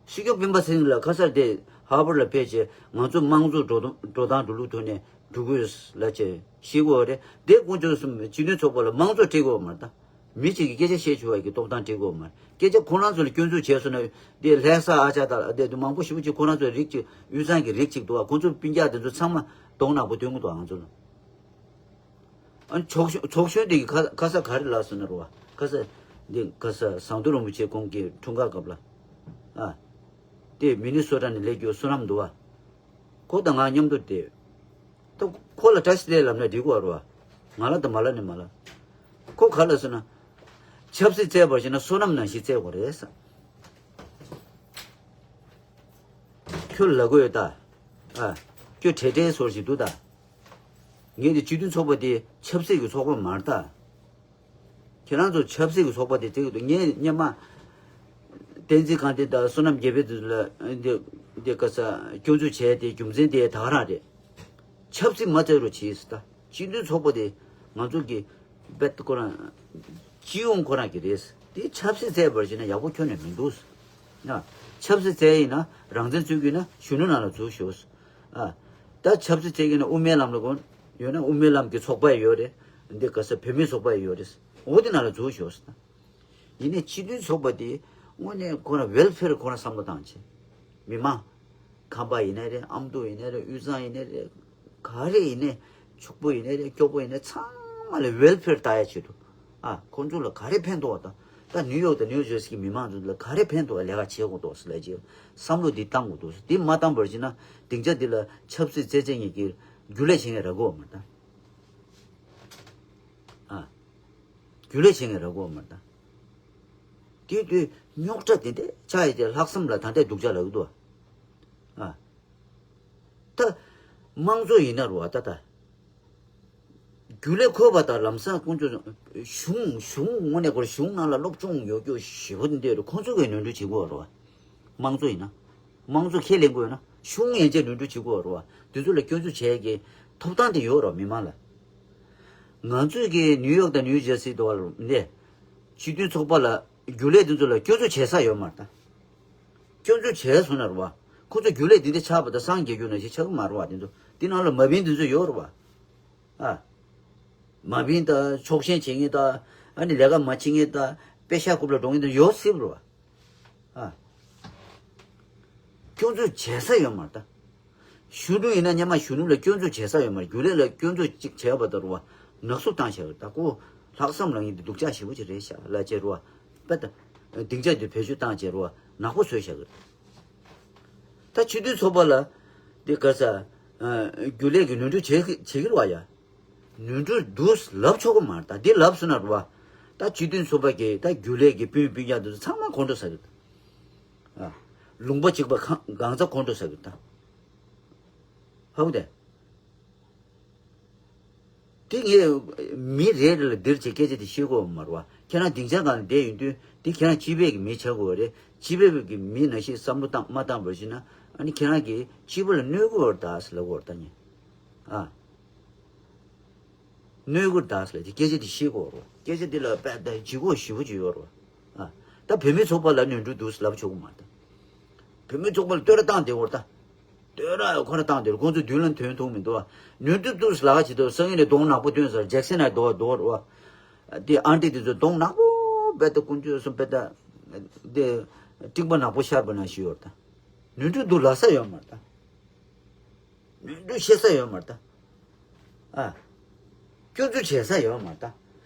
སྲིད་སྐྱོང་སྤེན་པ་ཚེ་རིང་ལགས་ཁ་སར་དེ་ཧར་བར་ལ་ཕེབས་བྱས་ང་ཚོ་དམངས་གཙོ་འགྲོ་སྟངས་འགྲོ་སྟངས་འགྲོ་ལུགས་ཐོག་ནས་འགྲོ་དགོས་ལབ་བྱས་ཤེས་དགོས་རེད། དེ་དཀོན་མཆོག་གསུམ་སྤྱི་མཐུན་ཚོགས་པ་ལ་དམངས་གཙོ་སྤྲད་དགོས་མ་རེད་ད། མི་གཅིག་གིས་སྐད་ཆ་བཤད་ཆོག་པ་གི་ཐོབ་ཐང་སྤྲད་དགོས་མ་རེད། སྐད་ཆ་ཁོ་རང་ཚོ་ལ་སྐྱོན་འཛུགས་བྱས་སོང་ན་དེ་ལྷ་ས་ཨ་ཅག་དང་དེ་མང་པོ་ཞེ་པོ་ཅིག་ཁོ་རང་ཚོའི་རིགས་གཅིག་དབུས་གཙང་གི་རིགས་གཅིག་འདུག་བ། ཁོ་ཚོ་སྤུན་ཀྱག་དེ་ཚོ་ཚང་མ་གདོང་ནག་པོ་སྟོན་གི་འདུག་ང་ཚོ་ལ། ཨ་ནི་ཚོགས་གཞོན་ཚོགས་གཞོན་དེ་གི་ཁ་ཁ་ས་ག་རེ་ལབ་སོང་ན་རུ་བ། ཁ་ས་འདི་ཁ་ས་ཟམ་གདོང་རིན་པོ་ཆེ་ཁོང་གི་འཁྲུངས་སྐར་སྐབས་ལ། ཨ། དེ་མི་ནི་སོ་ཊ་ནས་སླེབས་རྒྱུ་བསོད་ནམས་འདུག་བ། ཁོ་དང་ང་མཉམ་དུ་བསྡད། ད་ཁོ་ལ་བཀྲ་ཤིས་བདེ་ལབ་ན་འགྲིག་གོ་རུ་བ། ང་ལ་ད་མ་ལབ་ནི་མ་ལབ། ཁོ་ག་ལབ་སོང་ན། ཆབ་སྲིད་བཙལ་བར་བྱས་ན་བསོད་ནམས་ནང་བཞིན་བཙལ་དགོས་རེད་ས། ཁྱོད་ལ་དགོས་ཡོད་ད། ཨ། ཁྱོད་བྲེལ་བྲེལ་ཟོར་ཞིག་འདུག་ད། ངས་འདི་སྤྱི་མཐུན་ཚོགས་པ་དེ་ཆབ་སྲིད་ཀྱི་ཚོགས་པ་མ་རེད་ད། ཁྱེད་རང་ཚོ་ཆབ་སྲིད་ཀྱི་ཚོགས་པ་དེ་བཙལ་གྱི་འདུག་ངས་སྔོན་མ་བསྟན་འཛིན་དགའ་ལྡན་དང་བསོད་ནམས་རྒྱལ་དཔལ་དེ་ཚོ་ལ་འདི་འདི་ག་ས་སྐྱོན་འཛུགས་བྱས་ཏེ་རྒྱུ་མཚན་དེ་ད་ག་རང་རེད། ཆབ་སྲིད་མ་བཙལ་རོགས་བྱེད་ཟེར་ད། སྤྱི་མཐུན་ཚོགས་པ་དེ་ང་ཚོ་གི་རྦད་དེ་ཁོ་རང་སྤྱི་ཡོངས་ཁོ་རང་གི་རེད། དེ་ཆབ་སྲིད་བཙལ་བར་བྱས་ན་ཡག་པོ་ཁྱོན་ནས་མི་འདུག་ཨ། ཆབ་སྲིད་བཙལ་ཡིན་ན་རང་བཙན་རྩོད་ཀྱི་ཡིན་ན་གཞོན་ནུ་ནང་ལ་འཛུལ་ཤོག་ཨ། ད་ཆབ་སྲིད་བཙལ་གྱི་ཡིན་ན་དབུ་མའི་ལམ་ལ་གོ་ཡོད་ན་དབུ་མའི་ལམ་གྱི་ཚོགས་པ་ཡོད་རེད། འདི་ག་ས་བོད་མིའི་ཚོགས་པ་ཡོད་རེད། འོ་དེ་ནང་ལ་འཛུལ་ཤོག་ཡིན་ནའི་སྤྱི་མཐུན་ཚོགས་པ་དེ་དངོས་གནས་ཁོ་རང་ཝེལ་ཕེར་ཁོ་རང་བསམ་བློ་བཏང་བྱས། མི་མང་། ཁམས་པ་ཡིན་ནའི་རེད། ཨ་མདོ་ཡིན་ནའི་རེད། དབུས་གཙང་ཡིན་ནའི་རེད། ག་རེ་ཡིན་ནའི། ཕྱུག་པོ་ཡིན་ནའི་རེད། སྐྱོ་པོ་ཡིན་ནའི་ཚང་མ་ལ་ཝེལ་ཕེར་ལྟ་ཡ་ཆེད་དུ། ཨ། ཁོང་ཚོ་ལ་ག་རེ་ཕན་ཐོགས་པ་དང་། ད་ནིའུ་ཡོག་དང་ནིའུ་ཇར་སི་གི་མི་མང་ཚོ་ལ་ག་རེ་ཕན་ཐོགས་པ་ལས་ཀ་བྱེད་དགོས་འདུག་ཟེར་ལབ་ཀྱི་བསམ་བློ་འདི་བཏང་དགོས་འདུག་དེ་མ་བཏང་བར་བྱས་ན་སྡིངས་ཆ་འདི་ལ་ཆབ་སྲིད་རྩེ་རྩེ་ཉིད་ཀྱི་རྒྱུན་ལས་བྱེད་མཁན་རག་གི་ཡོད་མ་རེད་ད། ཨ། རྒྱུན་ལས་བྱེད་མཁན་རག་གི་ཡོད་མ་རེད་ད། དེ་དུས་རྙོག་དྲ་དེ་འདྲ་ཆགས་ཡོད་དེ་ལྷག་བསམ་ལ་ད་ལྟའི་སྡུག་ཅག་ལབ་ཀྱི་འདུག་ཨ། ད་དམངས་གཙོ་ཡིན་ན་རུ་བ་ད་ད། རྒྱུན་ལས་འཁོད་པ་དང་ལམ་སང་དཀོན་མཆོག་གཞུང་གཞུང་དངོས་གནས་ཁོ་གཞུང་ནང་ལ་སློབ་སྦྱོང་ཡོད་རྒྱུ་ཞེ་པོ་འདི་འདྲ་ཁོང་ཚོ་གིས་ནོར་འཁྲུལ་བྱེད་དགོས་རེད་བ། དམངས་གཙོ་ཡིན་ན། དམངས་གཙོ་ཁས་ལེན་དགོས་ཡོད་ན་གཞུང་ཡན་ཆད་ནོར་འཁྲུལ་བྱེད་དགོས་རེད་བ། དེ་ཚོ་ལ་སྐྱོན་འཛུགས་བྱས་ཀྱི་ཐོབ་ཐང་དེ་ཡོད་རེད་བ་མི་མང་ལ། ང་ཚོས་ཀྱི་ནིའུ་ཡོག་དང་ནིའུ་ཇར་སི་དུ་བ་ལ་ནས་སྤྱི་མཐུན་ཚོགས་པ་ལ་རྒྱུན་ལས་དེ་ཚོ་ལ་སྐྱོན་འཛུགས་བྱེད་ས་ཡོད་མ་རེད་ད། སྐྱོན་འཛུགས་བྱས་སོང་ན་རེད་བ། ཁོ་ཚོ་རྒྱུན་ལས་འདི་འདྲ་ཆགས་པ་དང་སངས་རྒྱས་རྒྱུ་ནང་བཞིན་ཆགས་ཀྱི་མ་རེད་བ། དེ་ཚོ་དེ་ནང་ལ་མ་བིན་དེ་ཚོ་ཡོད་རེད་བ། ཨ། མ་བིན་དང་ཕྱོགས་ཞེན་བྱེད་མཁན་དང་ཨ་ནི་ལས་ཀ་མ་བྱེད་མཁན་དང་དཔེ་ཤ་རྐུབ་ལ་འགྲོ་མཁན་དང་ཡོད་སྲིད་པ་རེད་བ། ཨ། སྐྱོན་འཛུགས་བྱེད་ས་ཡོད་མ་རེད་ད། གཞོན་ནུ་ཡིན་ན་སྔོན་མ་གཞོན་ནུ་ལ་སྐྱོན་འཛུགས་བྱེད་ས་ཡོད་མ་རེད། རྒྱུན་ལས་ལ་སྐྱོན་འཛུགས་གཅིག་བྱས་པ་དང་རུ་བ་ནག་བསུབ་བཏང་བཞག་ཡོད་ད། ཁོ་ལྷག་བསམ་ལ་ཡིན་དུས་སྡུག་ཅག་ཞེ་པོ་ཅིག་རེད་ཤག་ལབ་བྱས་རུ་བ་དཔེ་ད། སྡིངས་ཆ་དེ་བེད་སྤྱོད་བཏང་བྱས་རུ་བ་ནག་པོ་བཟོས་བཞག་ཡོད། ད་སྤྱི་འཐུས་ཚོགས་པ་ལ་འདི་ག་ས་རྒྱུན་ལས་ཀྱི་ནོར་འཁྲུལ་བྱེད་ཀྱི་བྱེད་ཀྱི་རེད་བ་ཡ། ནོར་འཁྲུལ་འདུག་ལབ་ཆོག་གི་མ་རེད་ད། འདི་ལབ་སོང་ན་རུ་བ། ད་སྤྱི་མཐུན་ཚོགས་པ་གི་ད་རྒྱུན་ལས་ཀྱི་སྤུན་སྤུན་ཀྱག་འདི་ཚོ་ཚང་མ་ཁོང་ཁྲོ་ཟ་གི་འདུག་ཨ། ལུང་པ་གཅིག་པ་གང་གང་ཚ་ཁོང་ཁྲོ་ཟ་གི་འདུག་ཧ་གོ་དེ། དེ་ངས་མི་རེ་རེ་ལ་འདིར་བྱེད་སྐད་ཆ་དེ་ཤེས་དགོས་མ་རེད་བ། ཁྱེད་རང་སྡིངས་ཆ་སྒང་ལ་བསྡད་ཡོང་དུས་དེ་ཁྱེད་རང་སྤྱི་པའི་གི་མི་ཆགས་དགོས་རེད། སྤྱི་པའི་གི་མི་ནང་བཞིན་བསམ་བློ་བཏང་མ་བཏང་བར་ཞིག་ན་ཨ་ནི་ཁྱེད་རང་གིས་སྤྱི་པ་ལ་གནོད་གི་ཡོད་རེད་ད་ཟེར་ལབ་དགོས་རེད་ད་ངས། ཨ། གནོད་གི་རེད་ད་ཟེར་ལབ་དེ་སྐད་ཆ་དེ་ཤེས་དགོས་རེད་བ། སྐད་ཆ་དེ་ལ་དཔེ་ད་ལྗིད་ཁོག་ཞེ་པོ་ཅིག་ཡོད་རེད་བ། ཨ། ད་བོད་མིའི་ཚོགས་པ་ལ་ནོར་འཁྲུལ་འདུག་ཟེར་ལབ་ཆོག་གི་མ་རེད་ད། བོད་མིའི་ཚོགས་པ་ལ་བསྟོད་ར་བཏང་བསྡད་དགོས་རེད་ད། བསྟོད་ར་ཁོ་ར་བཏང་བསྡད་རེད། ཁོང་ཚོ་མདུན་ལམ་ཐོན་ཐུབ་མི་འདུག་བ། ནོར་འཁྲུལ་འདུག་ཟེར་ལབ་ག་བྱེད་དུས་སང་ཉིན་ནས་གདོང་ནག་པོ་སྟོན་ཟེར་ཇེག་སན་ནས་རྡོ་རྡོ་རེད་བ། དེ་ཨན་ཊི་དེ་ཚོ་གདོང་ནག་པོ་དཔེ་ད་དཀོན་མཆོག་གསུམ་དཔེ་ད། དེ་སྤྲིན་པ་ནག་པོ་ཤར་བ་ནང་བཞིན་ཡོད་རེད་ད། ནོར་འཁྲུལ་འདུག་ལབ་ས་ཡོད་མ་རེད་ད། ནོར་འཁྲུལ་བཤད་ས་ཡོད་མ་རེད་ད། ཨ། སྐྱོན་འཛུགས་བྱེད་ས་ཡོད་མ་རེད་ད།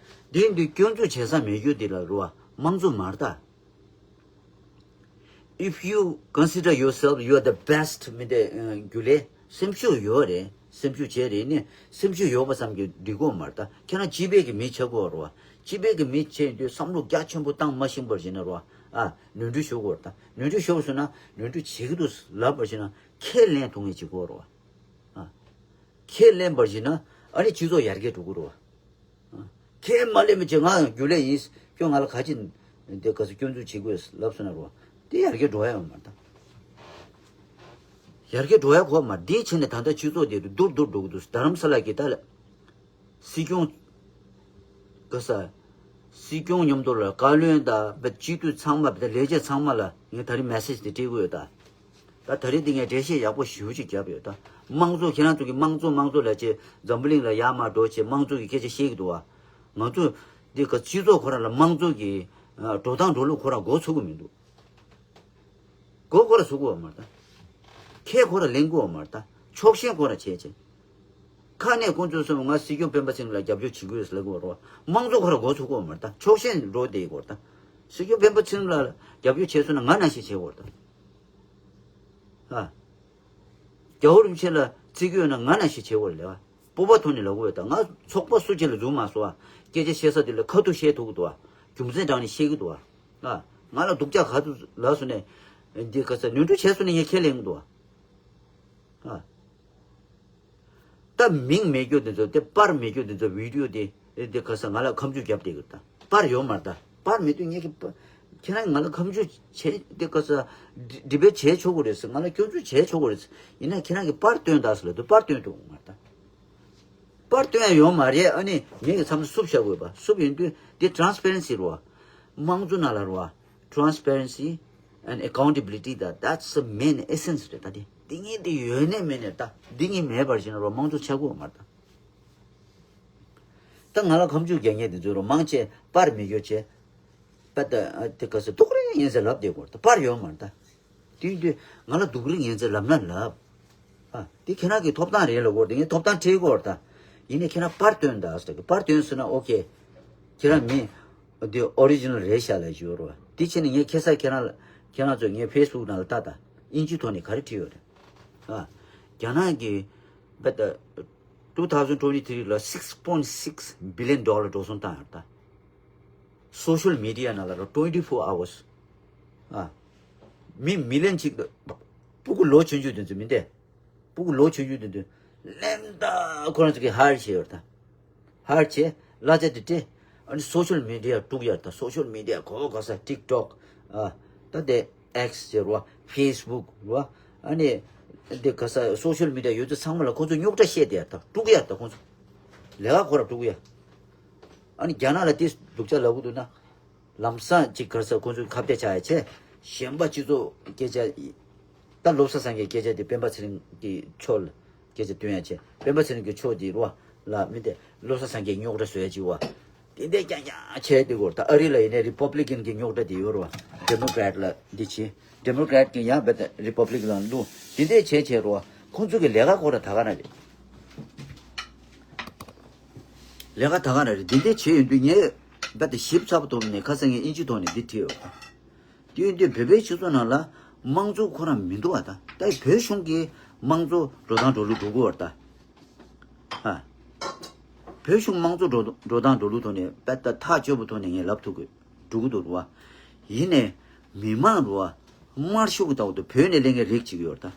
དེ་ཡིན་དུས་སྐྱོན་འཛུགས་བྱེད་ས་མེད་རྒྱུ་དེ་ལ་རུ་བ་དམངས་གཙོ་མ་རེད་ད། If you consider yourself you are the best མི་འདི་རྒྱུ་ལས་སེམས་ཤུགས་ཡོད་རེད། སེམས་ཤུགས་བྱས་རེད་ནས་སེམས་ཤུགས་ཡོད་པ་ཙམ་གྱིས་འགྲིག་གོ་མ་རེད་ད། ཁྱེད་རང་སྤྱི་པའི་གི་མི་ཆགས་གོ་རེད་བ། སྤྱི་པའི་གི་མི་བྱས་དུས་བསམ་བློ་རྒྱ་ཆེན་པོ་བཏང་མ་ཤེས་པར་བྱས་ན་རེད་བ། ཨ་ནོར་འཁྲུལ་ཤོར་གོ་རེད་ད། ནོར་འཁྲུལ་ཤོར་སོང་ན་ནོར་འཁྲུལ་བྱེད་ཀྱི་འདུག་ལབ་པར་བྱས་ན་ཁས་ལེན་ཐུབ་ངེས་བྱེད་གོ་རེད་བ། ཨ་ཁས་ལེན་པར་བྱས་ན་ཨ་ནི་སྤྱི་ཚོགས་ཡར་རྒྱས་འགྲོ་གི་རེད་བ། ཁས་མ་ལེན་མི་བྱེད། ང་རྒྱུ་ལས་ཡིན། ཁྱོད་ང་ལ་ག་ཅི་འདི་ག་ཚོད་སྐྱོན་འཛུགས་བྱེད་དགོས་ལབ་སོང་ན་རོ། དེ་ཡར་རྒྱས་འགྲོ་ཡ་ཡོད་མ་རེད་ད། ཡར་རྒྱས་འགྲོ་ཡ་གོ་མ་རེད། དེའི་ཆེད་ནས་ད་ལྟ་སྤྱི་ཚོགས་དེ་རུ་སྡུག་སྡུག་འགྲོ་གི་འདུག་རྡ་རམ་ས་ལ་གི་ད་ལ་སྲིད་སྐྱོང་ག་ས་སྲིད་སྐྱོང་མཉམ་དུ་ལ་བཀའ་བློན་དང་སྤྱི་འཐུས་ཚང་མ་ལས་བྱེད་ཚང་མ་ལ་ངས་ད་རིང་མེ་སེ་ཇི་དེ་སྤྲད་གི་ཡོད་ད། ད་ད་རེས་འདི་ངས་འགྲེལ་བཤད་ཡག་པོ་ཞེ་པོ་ཅིག་བརྒྱབ་ཡོད་ད། དམངས་གཙོ་ཁྱེད་རང་ཚོ་གི་དམངས་གཙོ་དམངས་གཙོ་ལབ་བྱས་འཛམ་བུ་གླིང་ལ་ཡར་མར་འགྲོ་བྱས་དམངས་གཙོ་གི་སྐད་ཆ་བཤད་ཀྱི་འདུག་བ། ང་ཚོ་འདི་ག་སྤྱི་ཚོགས་ཁོ་རང་ལ་དམངས་གཙོ་གི་འགྲོ་སྟངས་འགྲོ་ལུགས་ཁོ་རང་མགོ་ཚོད་ཀྱི་མི་འདུག་མགོ་ཁོ་རང་ཚོད་ཀྱི་ཡོད་མ་རེད་ད། ཁས་ཁོ་རང་ལེན་གྱི་ཡོད་མ་རེད་ད། ཕྱོགས་ཞེན་ཁོ་རང་བྱས་བྱས། ཁ་ནས་ཁོང་ཚོས་སོང་ང་སྲིད་སྐྱོང་སྤེན་པ་ཚེ་རིང་ལ་རྒྱབ་སྐྱོར་བྱེད་ཀྱི་ཡོད་ཟེར་ལབ་ཀྱི་ཡོད་རེད་བ། དམངས་གཙོ་ཁོ་རང་མགོ་ཚོད་ཀྱི་ཡོད་མ་རེད་ད། ཕྱོགས་ཞེན་འགྲོ་བསྡད་ཀྱི་ཡོད་རེད་ད། སྲིད་སྐྱོང་སྤེན་པ་ཚེ་རིང་ལ་རྒྱབ་སྐྱོར་བྱས་སོང་ན་ང་ནང་བཞིན་བྱེད་ཀྱི་ཡོད་རེད་ད། ཨ། རྒྱལ་བ་རིན་པོ་ཆེ་ལ་བརྩི་གི་ཡོད་ན་ང་ནང་བཞིན་བྱེད་དགོས་རེད་ལབ་པ། སྤོབས་པ་ཐོག་ནས་ལབ་དགོས་ཡོད་ད། ང་ཚོགས་པ་སུ་གཅིག་ལ་འཛུལ་མ་སོང་ཨ། སྐད་ཆ་བཤད་ས་དེ་ལ་ཁ་ཐུག་བཤད་ཐུབ་ཀྱི་འདུག་ཨ། རྒྱུ་མཚན་དྲངས་ནས་བཤད་ཀྱི་འདུག་ཨ། ང་ལ་སྡུག་ཅག་ག་ཚོད་ལབ་སོང་ནས་འདི་ག་ས་ནོར་འཁྲུལ་བྱས་སོང་ནས་ངས་ཁས་ལེན་གྱི་འདུག་ཨ། ཨ། ད་མིང་མེད་རྒྱུ་དེ་ཚོ་དེ་པར་མེད་རྒྱུ་དེ་ཚོ་བི་ཌི་ཡོ་དེ་དེ་ག་ས་ང་ལ་ཁམས་ཆུ་བརྒྱབ་བསྡད་ཀྱི་ད། པར་ཡོད་མ་རེད་ད། པར་མེད་དུས་ངས་ཀྱི་པ་ཁྱེད་རང་ང་ལ་ཁམས་ཆུ་བྱས་དེ་ག་ས་ཌི་བེ་ཊི་བྱས་ཆོག་གི་རེད་ཟེར། ང་ལ་སྐྱོན་འཛུགས་བྱས་ཆོག་གི་རེད་ཟེར། ཡིན་ན་ཁྱེད་རང་གི་པར་སྟོན་དང་ཟེར་ལབ་དུས་པར་སྟོན་ཐུབ་མ་རེད་ད། པར་སྟོན་ཡ་ཡོད་མ་རེད། ཨ་ནི་ངས་ཀྱི་མཚམས་སུབ་བཞག་དགོས་པ། སུབ་ཡིན་དུས་དེ་ཊ་རན་སི་པེ་རེན་སི་རེད་བ། དམངས་གཙོ་ནང་ལ་རེད་བ། Transparency and accountability, that that's the main essence རེད་ད། དེ་འདི་ངས་དེ་ཡོད་ནས་མེད་ནས་ད། འདི་ངས་མེད་པར་བྱས་ན་རོ་དམངས་གཙོ་ཆགས་ཀྱི་ཡོད་མ་རེད་ད། ད་ང་ལ་ཁམས་ཆུ་རྒྱག་མཁན་དེ་ཚོས་རོ་མང་ཆེ་པར་མི་ཡོད་ཆེ། པ་ད་དེ་ག་ཚོད་སྡུག་རུས་ཡིན་ཟེར་ལབ་བསྡད་ཀྱི་ཡོད་རེད་ད། པར་ཡོད་མ་རེད་ད། དེ་ཡིན་དུས་ང་ལ་སྡུག་རུས་ཡིན་ཟེར་ལབ་ན་ལབ། ཨ། དེ་ཁྱེད་རང་གི་ཐོབ་ཐང་རེད་ལབ་ཀྱི་ཡོད་རེད་ད། ངས་ཐོབ་ཐང་སྤྲད་ཀྱི་ཡོད་རེད་ད། ཡིན་ནའི་ཁྱེད་རང་པར་སྟོན་དང་ཟེར་གི། པར་སྟོན་ཟེར་ན་ཨོ་ཁེ། ཁྱེད་རང་མི་དེ་ཨོ་རི་ཇི་ནལ་རེད་ཤག་ལབ་ཀྱི་ཡོད་རེད་བ། དེ་བྱས་ནས་ངས་ཁ་སང་ཁྱེད་རང་ལ་ཁྱེད་རང་ཚོས་ངའི་ཕེ་སི་བུག་ནང་ལ་ལྟ་དང་། དབྱིན་ཇིའི་ཐོག་ནས་ག་རེ་བྲིས་ཡོད་རེད། ཨ། རྒྱ་ནག་གིས་བ་ད་two thousand twenty three ལ་six point six billion dollar འགྲོ་སོང་བཏང་ཡོད་རེད་ད། སོ་ཤལ་མི་ཌི་ཡ་ནང་ལ་རོ་twenty four hours ཨ། མི་མི་ལི་ཡོན་གཅིག་ཏུ་སྤུ་གུ་ལོ་ཆུང་ཆུང་དེ་ཚོ་མི་འདས། སྤུ་གུ་ལོ་ཆུང་ཆུང་དེ་ཚོ་ལེན་ད་ཁོ་རང་ཚོ་གིས་ཧའེར་བྱས་ཡོད་རེད་ད། ཧའེར་བྱས་གླ་ཆ་དེ་སྤྲད། ཨ་ནི་སོ་ཤལ་མི་ཌི་ཡ་དཀྲུག་ཡ་རེད་ད། སོ་ཤལ་མི་ཌི་ཡ་གོ་ག་ས་ཊིག་ཊོག་ཨ། ད་དེ་ཨེག་སི་ཟེར་བ། ཕེ་སི་བུག་རེད་བ། ཨ་ནི་དེ་ག་ས་སོ་ཤལ་མི་ཌི་ཡ་ཡོད་ཚད་ཚང་མ་ལ་ཁོ་ཚོས་རྙོག་དྲ་བཤད་དེ་ཡ་རེད་ད། དཀྲུག་ཡ་རེད་ད་ཁོ་ཚོ། ལས་ཀ་ཁོ་རང་དཀྲུག་ཡ། ཨ་ནི་རྒྱ་ནག་ལ་དེ་སྡུག་ཅག་ལབ་གི་འདུག་ན། ལམ་སང་ཅིག་ག་ས་ཁོ་ཚོས་ཁ་གཏད་བཅག་ཡ་བྱས། གཞན་པ་སྤྱི་ཚོགས་སྐད་ཆ། ད་བློ་བཟང་སེང་གེའི་སྐད་ཆ་དེ་སྤེན་པ་ཚེ་རིང་གི་ཕྱོགས་ལ་སྐད་ཆ་སྟོན་ཡ་བྱས། སྤེན་པ་ཚེ་རིང་གི་ཕྱོགས་དེ་རེད་བ། ལ་མི་དེ་བློ་བཟང་སེང་གེའི་རྙོག་དྲ་བཟོ་ཡ་ཅིག་བ། དེ་འདྲས་རྐྱང་རྐྱང་བྱས་དེ་གོ། ད་ཨ་རི་ལ་ཡིན་ནའི་རི་པབ་ལི་ཀན་གྱི་རྙོག་དྲ་དེ་ཡོད་རེད་བ། ཌེ་མོ་ཀ་རེ་ཊི་ལ་འདི་བྱས། ཌེ་མོ་ཀ་རེ་ཊི་གི་ཡང་རྦད་དེ་རི་པབ་ལི་ཀན་ལ་བླུགས། དེ་འདྲས་བྱས་བྱས་རེད་བ། ཁོང་ཚོ་གི་ལས་ཀ་ཁོ་རང་ད་ག་རང་རེད། ལས་ཀ་ད་ག་རང་རེད། དེ་འདྲས་བྱས་ཡོང་དུས་ངས་རྦད་དེ་ཞིབ་ཚགས་པོ་ཐོག་ནས་ཁ་སང་ངས་དབྱིན་ཇིའི་ཐོག་ནས་འདི་བྲིས་ཡོད་བ། དེ་ཡོང་དུས་བོད་པའི་སྤྱི་ཚོགས་ནང་ལ་དམངས་གཙོ་ཁོ་རང་མི་འདུག་བ་ད། ད་བོད་གཞུང་གི་དམངས་གཙོ་འགྲོ་སྟངས་འགྲོ་ལུགས་འགྲོ་གི་བ་ད། ཨ། བོད་གཞུང་དམངས་གཙོ་འགྲོ་འགྲོ་སྟངས་འགྲོ་ལུགས་ཐོག་ནས་རྦད་དེ་ཐག་ཆོད་པོ་ཐོག་ནས་ངས་ལབ་ཐུབ་གི་འགྲོ་གི་འདུག་རེད་བ། ཡིན་ནའི་མི་མང་རེད་བ། དམར་ཤོག་གི་ལྟ་བ་དང་བོད་ནས་སླེབས་མཁན་རིགས་གཅིག་ཡོད་རེད་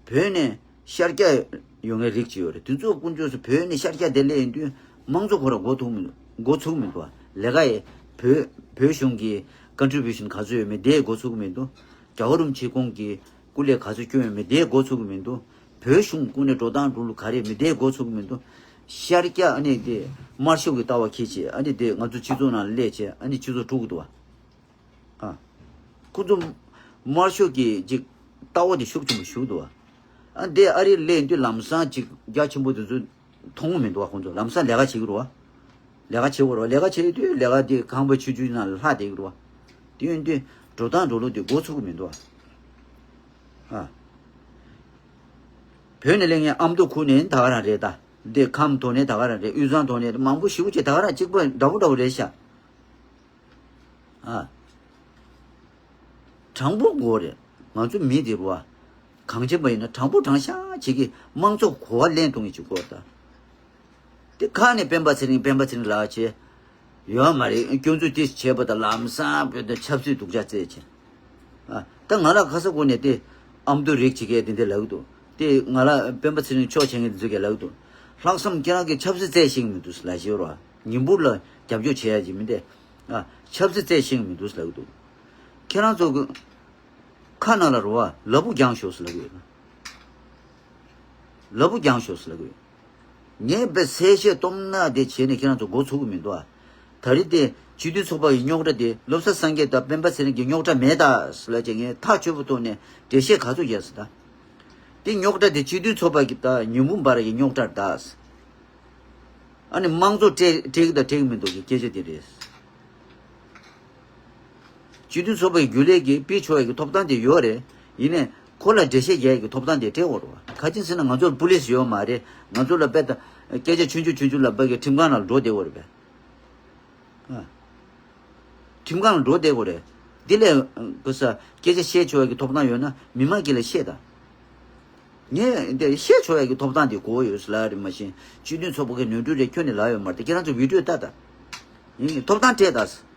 ད། བོད་ནས་ཤར་རྒྱག་ཡོང་མཁན་རིགས་གཅིག་ཡོད་རེད། དེ་ཚོ་དཀོན་མཆོག་གསུམ་བོད་ནས་ཤར་རྒྱག་དེ་སླེབས་ཡོང་དུས་དམངས་གཙོ་ཁོ་རང་མགོ་ཐུག་མི་མགོ་ཚུགས་མི་འདུག་བ། ལས་ཀ་ཡི་བོད་བོད་གཞུང་གི་ཀོན་ཊི་བིའུ་ཤན་ག་ཚོད་ཡོད་མེད་དེ་མགོ་ཚུགས་མི་འདུག་རྒྱལ་བ་རིན་པོ་ཆེ་ཁོང་གིས་སྐུ་ལས་ག་ཚོད་བསྐྱོན་ཡོད་མེད་དེ་མགོ་ཚུགས་མི་འདུག་བོད་གཞུང་ཀུན་ནས་འགྲོ་སྟངས་འགྲོ་ལུགས་ག་རེ་མེད་དེ་མགོ་ཚུགས་མི་འདུག་ཤར་རྒྱག་ཨ་ནི་དེ་དམར་ཤོག་གི་ལྟ་བ་འཁྱེར་བྱས་ཨ་ནི་དེ་ང་ཚོ་སྤྱི་ཚོགས་ནང་སླེབས་བྱས་ཨ་ནི་སྤྱི་ཚོགས་དཀྲུག་གི་འདུག་བ། ཨ། ཁོ་ཚོ་དམར་ཤོག་གི་ཅིག་ལྟ་བ་དེ་ཤུགས་ཆེན་པོ་ཞུགས་འདུག་བ། ཨ་འདི་ཨ་རི་སླེབས་དུས་ལམ་སང་ཅིག་རྒྱ་ཆེན་པོ་དེ་ཚོ་མཐོང་གི་མི་འདུག་བ། ཁོ་ཚོ་ལམ་སང་ལས་ཀ་བྱེད་ཀྱི་རེད་བ། ལས་ཀ་བྱེད་དགོས་རེད་བ། ལས་ཀ་བྱེད་དུས་ལས་ཀ་དེ་ཁང་པ་ཆུང་ཆུང་ནང་ལ་ལྷག་བསྡད་ཀྱི་རེད་བ། དེ་ཡིན་དུས་འགྲོ་སྟངས་འགྲོ་ལུགས་དེ་མགོ་ཚུགས་ཀྱི་མི་འདུག་བ། ཨ། བོད་ནས་སླེབས་མཁན་ཨ་མདོ་ཁུལ་ནས་ད་ག་རང་རེད་ད། འདི་ཁམས་ཐོག་ནས་ད་ག་རང་རེད། དབུས་གཙང་ཐོག་ནས་མང་པོ་ཞེ་པོ་ཅིག་ད་ག་རང་གཅིག་པ་འདྲ་པོ་འདྲ་པོ་རེད་ཤག་ཨ། དྲང་པོ་དགོས་རེད། ང་ཚོ་མི་དེ་རུ་བ། གང་བྱེད་པ་ཡིན་ན་དྲང་པོ་དྲང་བཞག་བྱེད་ཀྱི་དམངས་གཙོ་གོ་བ་ལེན་གཏོང་གི་བྱེད་དགོས་ད། དེ་ཁ་ནས་སྤེན་པ་ཚེ་རིང་སྤེན་པ་ཚེ་རིང་ལགས་བྱས། ཡོད་མ་རེད། སྐྱོན་འཛུགས་དེ་བྱས་པ་དང་ལམ་སང་བོད་དུ་ཆབ་སྲིད་སྡུག་ཅག་བཙལ་བྱས། ཨ་ད་ང་ལ་ཁ་ས་གོ་ནས་དེ་ཨ་མདོ་རིགས་བྱེད་མཁན་དེ་འདྲ་ལབ་འདུག་དེ་ང་ལ་སྤེན་པ་ཚེ་རིང་ཕྱོགས་བྱེད་མཁན་དེ་ཚོ་གས་ལབ་འདུག་ལྷག་བསམ་ཁྱེད་རང་གིས་ཆབ་སྲིད་བཙལ་ཤེས་ཀྱི་མི་འདུག་ལབ་ཤེས་རོགས། ཉིན་བུར་ལ་རྒྱབ་སྐྱོར་བྱེད་ཡ་ཅིག་མི་འདུག་ཨ་ཆབ་སྲིད་བཙལ་ཤེས་ཀྱི་མི་འདུག་ལབ་འདུག་ཁྱེད་རང་ཚོ་གི་ཁ་ནང་ལ་རོ་བ་ལ་ཕུག་རྒྱང་ཤོག་ཟེར་ལབ་ཡོད་ན། ལ་ཕུག་རྒྱང་ཤོག་ཟེར་ལབ་ཡོད། ངས་བས་གསལ་བཤད་སྟོབས་ན་དེ་བྱས་ནས་ཁྱེད་རང་ཚོ་འགོ་ཚུགས་ཀྱི་མི་འདུག་ཨ། ད་རེས་དེ་སྤྱི་མཐུན་ཚོགས་པ་ཡི་རྙོག་དྲ་དེ་བློ་བཟང་སངས་རྒྱས་དང་སྤེན་པ་ཚེ་རིང་གི་རྙོག་དྲ་མེད་ད་ཟེར་ལབ་བྱས་ངས་ཐག་ཆོད་པོ་ཐོག་ནས་འགྲེལ་བཤད་ག་ཚོད་རྒྱག་ཟེར་ད། དེ་རྙོག་དྲ་དེ་སྤྱི་མཐུན་ཚོགས་པ་གི་དང་ཉི་འབུམ་བར་གྱི་རྙོག་དྲ་རེད་ད། ཨ་ནི་དམངས་གཙོ་སྤྲད་སྤྲད་ཀྱི་དང་སྤྲད་ཀྱི་མི་འདུག་གི་སྐད་ཆ་དེ་རེད། སྤྱི་མཐུན་ཚོགས་པ་ཡི་རྒྱུན་ལས་ཀྱིས་སྤེལ་ཆོག་ཡ་གི་ཐོབ་ཐང་དེ་ཡོད་རེད། ཡིན་ནའི་ཁོ་ལ་འགྲེལ་བཤད་རྒྱག་ཡ་གི་ཐོབ་ཐང་དེ་སྤྲད་དགོས་རེད་བ། ག་ཅི་ཟེར་ན་ང་ཚོར་པུ་ལིས་ཡོད་མ་རེད། ང་ཚོ་ལ་དཔེ་ད་སྐད་ཆ་ཆུང་ཆུང་ཆུང་ཆུང་ལབ་པ་གི་ཁྲིམས་ཁང་ནང་འགྲོ་བསྡད་དགོས་རེད་པས། ཨ། ཁྲིམས་ཁང་ལ་འགྲོ་བསྡད་དགོས་རེད། འདི་ལས་གོ་ས་སྐད་ཆ་བཤད་ཆོག་ཡ་གི་ཐོབ་ཐང་ཡོད་ན་མི་མང་གི་ལ་བཤད་ད། ངས་འདི་བཤད་ཆོག་ཡ་གི་ཐོབ་ཐང་དེ་དགོས་ཡོད་ཟེར་ལབ་རེད་མ་གཞི་སྤྱི་མཐུན་ཚོགས་པ་གི་ནོར་འཁྲུལ་རེད་ཁྱོན་ནས་ལབ་ཡོད་མ་རེད། ཁྱེད་རང་ཚོ་བི་ཌིའོ་ལྟ་ད། ཡིན་ཐོབ་ཐང་སྤྲད་ད།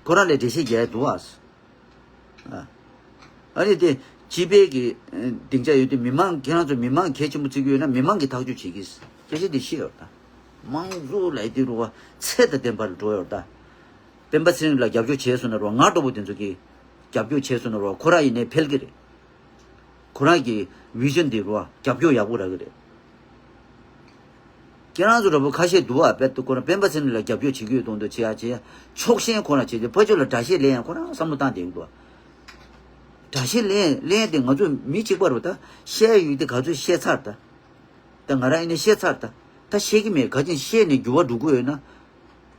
ཁོ་རང་ལས་འགྲེལ་བཤད་རྒྱག་ཡ་འདུག་ཨ། ཨ། ཨ་ནི་དེ་སྤྱི་པའི་གི་སྡིངས་ཆ་ཡོད་དུས་མི་མང་ཁྱེད་རང་ཚོ་མི་མང་གལ་ཆེན་པོ་བརྩི་གི་ཡོད་ན་མི་མང་གི་ཐག་གཅོད་བྱེད་ཀྱི་སྐད་ཆ་དེ་བཤད་ཡོད་ད། དམངས་གཙོ་ལབ་དེ་རུ་བ་ཚད་དང་ལྡན་པར་འགྲོ་ཡོད་ད། སྤེན་པ་ཚེ་རིང་ལ་རྒྱབ་སྐྱོར་བྱས་སོང་ན་རོ་ང་འདྲ་པོ་དེ་ཚོ་གིས་རྒྱབ་སྐྱོར་བྱས་སོང་ན་རོ་ཁོ་རང་ཡིན་ནའི་འཕེལ་གི་རེད། ཁོ་རང་གི་བི་ཞན་དེ་རོ་རྒྱབ་སྐྱོར་ཡག་པོ་རག་གི་རེད། ཁྱེད་རང་ཚོ་འདྲ་པོ་ཁ་ཤས་འདུག་ཨ། དཔེ་ཁོ་རང་སྤེན་པ་ཚེ་རིང་ལ་རྒྱབ་སྐྱོར་བྱེད་ཀྱི་ཡོད་དོན་དུ་བྱེད་ཡ་བྱེད་ཡ་ཕྱོགས་ཞེན་ཁོ་རང་བྱེད་དེ་ཕར་ཕྱོགས་ལ་དགྲ་ཤེད་ལེན་ཡ་ཁོ་རང་བསམ་བློ་བཏང་བསྡད་ཀྱི་འདུག་ཨ། དགྲ་ཤེད་ལེན་ལེན་དེ་ང་ཚོ་མི་གཅིག་པ་རུ་ད་བཤད་ཡ་ཡོད་དེ་ག་ཚོད་བཤད་ཚར་ད། ད་ང་རང་ཡིན་ནའི་བཤད་ཚར་ད། ད་བཤད་ཀྱི་མེད། ག་ཅིན་བཤད་ནས་འགྱུར་བ་འགྲོ་གི་ཡོད་ན།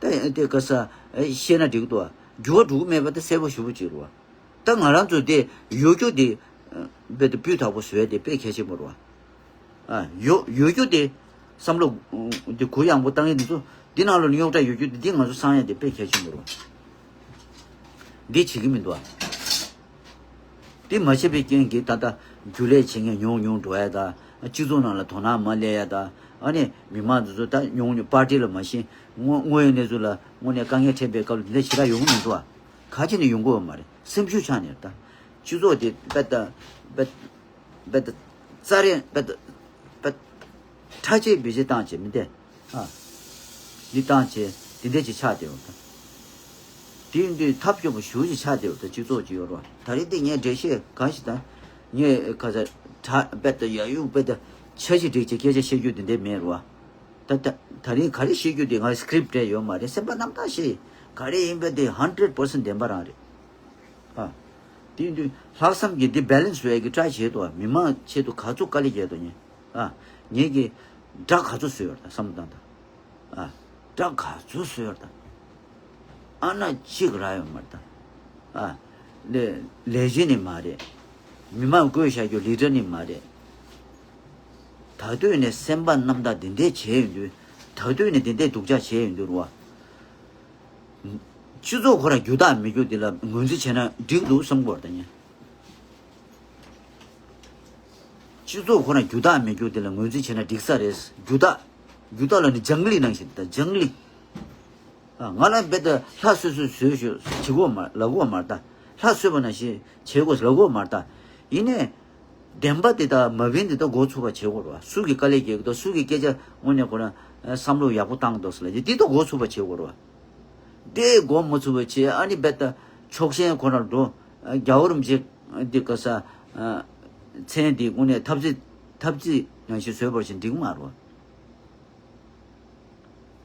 ད་དེ་ག་ས་བཤད་ན་འགྲིག་གི་འདུག་ཨ། འགྱུར་བ་འགྲོ་གི་མེད་པ་ད་གསལ་པོ་ཞེ་པོ་ཅིག་རེད་བ། ད་ང་རང་ཚོ་དེ་ཡོད་རྒྱུ་དེ་དཔེ་ད་སྤུས་དག་པོ་བཟོ་ཡ་དེ་དཔེ་གལ་ཆེན་པོ་རེད་བ། ཨ་ཡོད་ཡོད་རྒྱུ་དེ་བསམ་བློ་དེ་གུ་ཡངས་པོ་བཏང་ཡ་དེ་ཚོ་འདི་ནང་ལོགས་ནས་རྙོག་དྲ་ཡོད་རྒྱུ་དེ་འདི་ང་ཚོ་སང་ཡ་དེ་དཔེ་གལ་ཆེན་པོ་རེད་བ། འདི་བྱེད་ཀྱི་མི་འདུག་ཨ། དེ་མ་བྱས་པའི་རྐྱེན་གྱིས་ད་ལྟ་རྒྱུན་ལས་བྱེད་མཁན་ཉུང་ཉུང་འགྲོ་ཡ་དང་སྤྱི་ཚོགས་ནང་ལ་དོ་སྣང་མ་སླེབས་ཡ་དང་ཨ་ནི་མི་མང་ཚོ་ཚོ་ད་ཉུང་ཉུང་པར་ཏི་ལ་མ་ཤེས་དངོས་དངོས་ཡོད་གནས་ཚུལ་ལ་དངོས་གནས་དཀའ་ངལ་འཕྲད་པའི་སྐབས་ལ་འདི་འདྲ་ཞེ་དྲག་ཡོང་གི་མི་འདུག་ཨ། ག་ཅི་ནས་ཡོང་གི་ཡོད་མ་རེད། སེམས་ཤུགས་ཆག་ནས་ད་སྤྱི་ཚོགས་དེ་དཔེ་ད་དཔེ་དཔེ་ད་རྩ་རེ་དཔེ་ད་དཔེ་ཁྲ་ཆེ་བེ་ཆེ་བཏང་བྱས་མི་འདས། ཨ། འདི་བཏང་བྱས་འདི་འདྲས་ཅིག་ཆགས་བསྡད་ཡོད་ད། དེ་ཡིན་དུས་ཐབས་སྐྱོ་པོ་ཞེ་པོ་ཅིག་ཆགས་བསྡད་ཡོད་ད། སྤྱི་ཚོགས་ཅིག་ཡོད་རེད་བ། ད་རེས་དེ་ངས་འགྲེལ་བཤད་གང་ཞིག་ད། ངས་ཁ་ཚ་དྲ་དཔེ་ད་ཡ་ཡུག་དཔེ་ད་ཆ་ཞིག་བསྒྲིགས་བྱས་སྐད་ཆ་བཤད་རྒྱུ་དེ་འདྲས་མེད་རེད་བ། ད་ད་ད་རེས་ག་རེ་བཤད་རྒྱུ་དེ་ང་སི་ཀི་རིབ་སྤྲད་ཡོད་མ་རེད། སེམས་པ་རྣམ་དག་བྱས་ག་རེ་ཡིན་པ་དེ་ཧན་ཌེ་རེཌ་པར་སེན་ཊི་བདེན་པ་རང་རེད། ཨ། དེ་ཡིན་དུས་ལྷག་བསམ་གྱིས་འདི་བྷེ་ལེན་སི་བྱེད་ཀྱི་ཊ་རའི་བྱེད་དོ། མི་མང་ཆེད་དུ་ག་ཚོད་དཀའ་ལས་བརྒྱབ་དོ་ཉེ། ཨ། ངེད་ཀྱིས་དགྲ་ག་ཚོད་བཟོས་ཡོད་ད་བསམ་བློ་བཏང་ད། ཨ། དགྲ་ག་ཚོད་བཟོས་ཡོད་ད། ཨ་ན་གཅིག་རག་ཡོད་མ་རེད་ད། ཨ། ལས་ལས་བྱེད་ནི་མ་རེད། མི་མང་བསྐོས་བཞག་རྒྱུ་ལི་ཌར་ནི་མ་རེད། ད་དུས་ནས་སེམས་པ་རྣམ་དག་འདི་འདྲས་བྱས་ཡོང་དུས། ད་དུས་ནས་འདི་འདྲས་སྡུག་ཅག་བྱས་ཡོང་དུས་རུ་བ། སྤྱི་ཚོགས་ཁོ་རང་རྒྱུ་དག་མེད་རྒྱུ་འདི་ལ་ངོས་འཛིན་བྱས་ན་འགྲིག་འདུག་བསམ་གི་ཡོད་རེད་ད་ཉེ། སྤྱི་ཚོགས་ཁོ་རང་རྒྱུ་དག་མེད་རྒྱུ་འདི་ལ་ངོས་འཛིན་བྱས་ན་འགྲིག་ས་རེད། རྒྱུ་དག་རྒྱུ་དག་ལ་ནི་ལྗང་གླིང་ནང་བཞིན་ད་ལྗང་གླིང་། ཨ། ང་ལ་རྦད་དེ་ལྷ་གསོལ་གསོལ་བཟོས་ཞུ་བྱེད་གོ་མ་ལབ་གོ་མ་རེད་ད། ལྷ་གསོལ་བ་ནང་བཞིན་བྱེད་གོ་ལབ་གོ་མ་རེད་ད། ཡིན་ནའི། བདེན་པ་དེ་དག་མ་བིན་དེ་དག་འགོ་ཚུགས་པ་བྱེད་དགོས་རེད་བ། སུ་གི་དཀའ་ལས་རྒྱག་གི་འདུག་སུ་གི་སྐད་ཆ་དངོས་གནས་ཁོ་རང་བསམ་བློ་ཡག་པོ་བཏང་གི་འདུག་ཟེར་ལ་ཡི་དེ་དག་འགོ་ཚུགས་པ་བྱེད་དགོས་རེད་བ། དེ་འགོ་མ་ཚུགས་པ་བྱེད་ཨ་ནི་རྦད་དེ་ཕྱོགས་ཞེན་ཁོ་རང་འགྲོ། རྒྱལ་བ་རིན་པོ་ཆེ་འདི་ག་ས་མཚན་འདི་དངོས་གནས་ཐབས་རྩིས་ཐབས་རྩིས་ནང་བཞིན་བཟོས་པར་བཞིན་འགྲིག་མ་རེད་བ།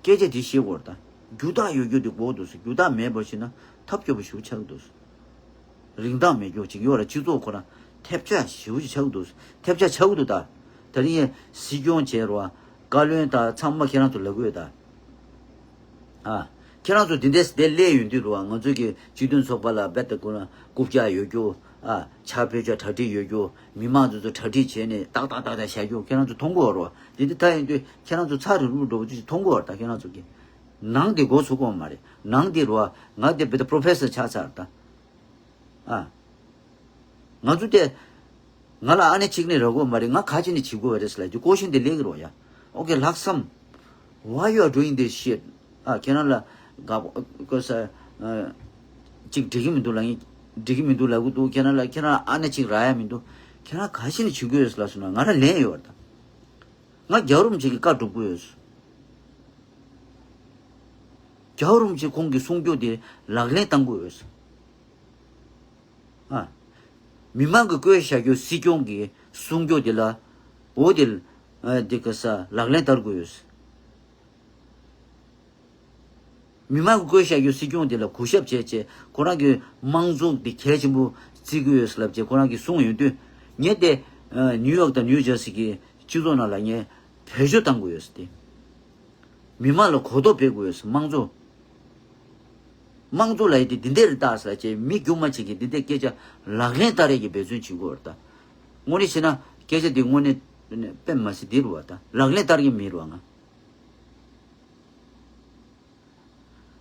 སྐད་ཆ་འདི་ཤེས་དགོས་རེད་ད། རྒྱུ་དག་ཡོད་རྒྱུ་འདི་དགོས་འདུག་ཟེར། རྒྱུ་དག་མེད་པར་ཤེས་ན་ཐབས་སྐྱོ་པོ་ཞིག་ཆགས་འདུག་ཟེར། རིན་ཐང་མེད་རྒྱུ་ཅིག་ཡོད་ར་སྤྱི་ཚོགས་ཁོ་རང་ཐེབས་ཆག་ཞེ་པོ་ཅིག་ཆགས་འདུག་ཟེར། ཐེབས་ཆག་ཆགས་འདུག་ད། ད་རིང་ཡང་སྲིད་སྐྱོང་བྱས་རོ། བཀའ་བློན་དང་ཚང་མ་ཁྱེད་རང་ཚོ་ལབ་གི་ཡོད་ད། ཨ། ཁྱེད་རང་ཚོ་འདི་འདྲས་དེ་སླེབས་ཡོང་དུས་རོ། ང་ཚོ་གི་སྤྱི་མཐུན་ཚོགས་པ་ལ་རྦད་དེ་ཁོ་རང་རྐུབ་བཀྱག་ཡོད་རྒྱུ། ཨ། ཕྱག་ཕུལ་ཆ་གྲ་སྒྲིག་ཡོད་རྒྱུ། མི་མང་ཚོ་ཚོ་གྲ་སྒྲིག་བྱས་ནས་ཏག་ཏག་ཏག་ཏག་བཞག་རྒྱུ་ཁྱེད་རང་ཚོ་མཐོང་གི་ཡོད་རོ། འདི་འདི་ད་ཡིན་དུས་ཁྱེད་རང་ཚོ་ཚ་རུབ་རུབ་འགྲོ་བ་ཅིག་མཐོང་གི་ཡོད་རེད་ད་ཁྱེད་རང་ཚོ་གི། ནང་དེ་འགོ་ཚུགས་ཀྱི་ཡོད་མ་རེད། ནང་དེ་རོ། ང་དེ་རྦད་དེ་པྲོ་ཕེ་སར་ཆགས་ཚར་ད། ཨ། ང་ཚོ་དེ། ང་ལ་ཨ་ནེ་གཅིག་ནས་རག་གོ་མ་རེད། ང་ག་ཅི་ནས་བྱེད་དགོས་རེད་ཟེར་ལ་དེ་ཀོ་ཤན་དེ་སླེབས་ཀྱི་རོ་ཡ། Okay, ལྷག་བསམ། Why you are doing this shit? ཨ་ཁྱེད་རང་ལ་དགའ་པོ་ས་ཨ་གཅིག་འགྲིག་གི་མི་འདུག་ལ་ངས་འགྲིག་གི་མི་འདུག་ལབ་གི་འདུག་ཁྱེད་རང་ལ་ཁྱེད་རང་ཨ་ནེ་གཅིག་རག་ཡ་མི་འདུག་ཁྱེད་རང་ག་ཅི་ནས་བྱེད་དགོས་རེད་ཟེར་ལ་སོང་ན་ང་ལ་ལན་ཡོད་རེད་ད། ང་རྒྱལ་བ་རིན་པོ་ཆེ་གི་བཀའ་སྒྲུབ་དགོས་ཡོད། རྒྱལ་བ་རིན་པོ་ཆེ་ཁོང་གི་གསུང་སྐྱོ་དེ་ལག་ལེན་བསྟར་དགོས་ཡོད། ཨ། མི་མང་གི་བསྐོས་བཞག་རྒྱུ་སྲིད་སྐྱོང་གི་གསུང་སྐྱོ་དེ་ལ། འོ་དེ་ཨ་དེ་ག་ས་ལག་ལེན་བསྟར་དགོས་ཡོད། མི་མང་གི་བསྐོས་བཞག་རྒྱུ་སྲིད་སྐྱོང་དེ་ལ་གུས་ཞབས་བྱས་བྱས་ཁོ་རང་གི་དམངས་གཙོ་འདི་གལ་ཆེན་པོ་བརྩི་གི་ཡོད་ལབ་བྱས་ཁོ་རང་གིས་གསུངས་ཡོང་དུས། ངས་དེ་ཨ་ནིའུ་ཡོག་དང་ནིའུ་ཇར་སི་གི་སྤྱི་ཚོགས་ནང་ལ་ངས་བེད་སྤྱོད་བཏང་དགོས་ཡོད་ཟེར་ཏེ། མི་མང་ལ་གོ་རྟོགས་སྤེལ་དགོས་ཡོད་ཟེར། དམངས་གཙོ། དམངས་གཙོ་ལ་ཡི་དེ་འདི་འདྲ་རེད་ད་ཟེར་ལབ་བྱས་མི་རྒྱུ་མ་ཆེ་གི་འདི་འདྲའི་སྐད་ཆ་ལག་ལེན་བསྟར་ཡས་ཀྱི་འབད་བརྩོན་བྱེད་དགོས་རེད་ད། དངོས་གནས་བྱས་ན་སྐད་ཆ་འདི་དངོས་གནས་དཔེ་མ་སྲིད་འདི་རེད་བ་ད། ལག་ལེན་བསྟར་གྱི་མི་རེད་བ་ང་།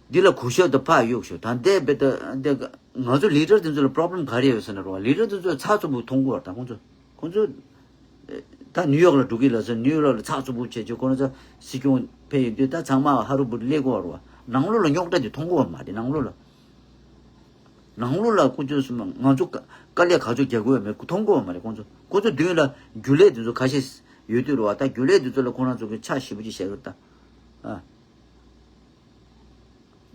འདི་ལ་གུས་ཞབས་དང་ཕར་གཡུག་ཞོག་ད་འདས་པའི་ད་འདི་ང་ཚོ་ལི་ཌར་དེ་ཚོ་ལ་པོ་རོབ་ལེམ་ག་རེ་ཡོད་ཟེར་ན་རོ། ལི་ཌར་དེ་ཚོ་ཚགས་ཚུད་པོ་མཐོང་གི་ཡོད་རེད་ད་ཁོང་ཚོ། ཁོང་ཚོ་ད་ནིའུ་ཡོག་ལ་འགྲོ་གི་ལ་ཟེར། ནིའུ་ཡོག་ལ་ཚགས་ཚུད་པོ་བྱས་བྱས་ཁོ་རང་ཚོ་སྲིད་སྐྱོང་ཕེབས་ཡོང་དུས་ད་ཚང་མ་ཧ་རུ་བུ་རུ་སླེབས་ཀྱི་ཡོད་རེད་བ། ནང་ལོགས་ལ་རྙོག་དྲ་དེ་མཐོང་གི་ཡོད་མ་རེད་ནང་ལོགས་ལ། ནང་ལོགས་ལ་ཁོ་ཚོས་སུ་ང་ཚོ་དཀའ་དཀའ་ལས་ག་ཚོད་རྒྱག་གི་ཡོད་མེད་མཐོང་གི་ཡོད་མ་རེད་ཁོང་ཚོ། ཁོ་ཚོ་མདུན་ལ་རྒྱུན་ལས་དེ་ཚོ་ཁ་ཤས་ཡོད་དུས་རེད་བ། ད་རྒྱུན་ལས་དེ་ཚོ་ལ་ཁོ་རང་ཚོ་གི་ཕྱག་ཞེ་པོ་ཅིག་བཞག་གི་རེད་ད། ཨ།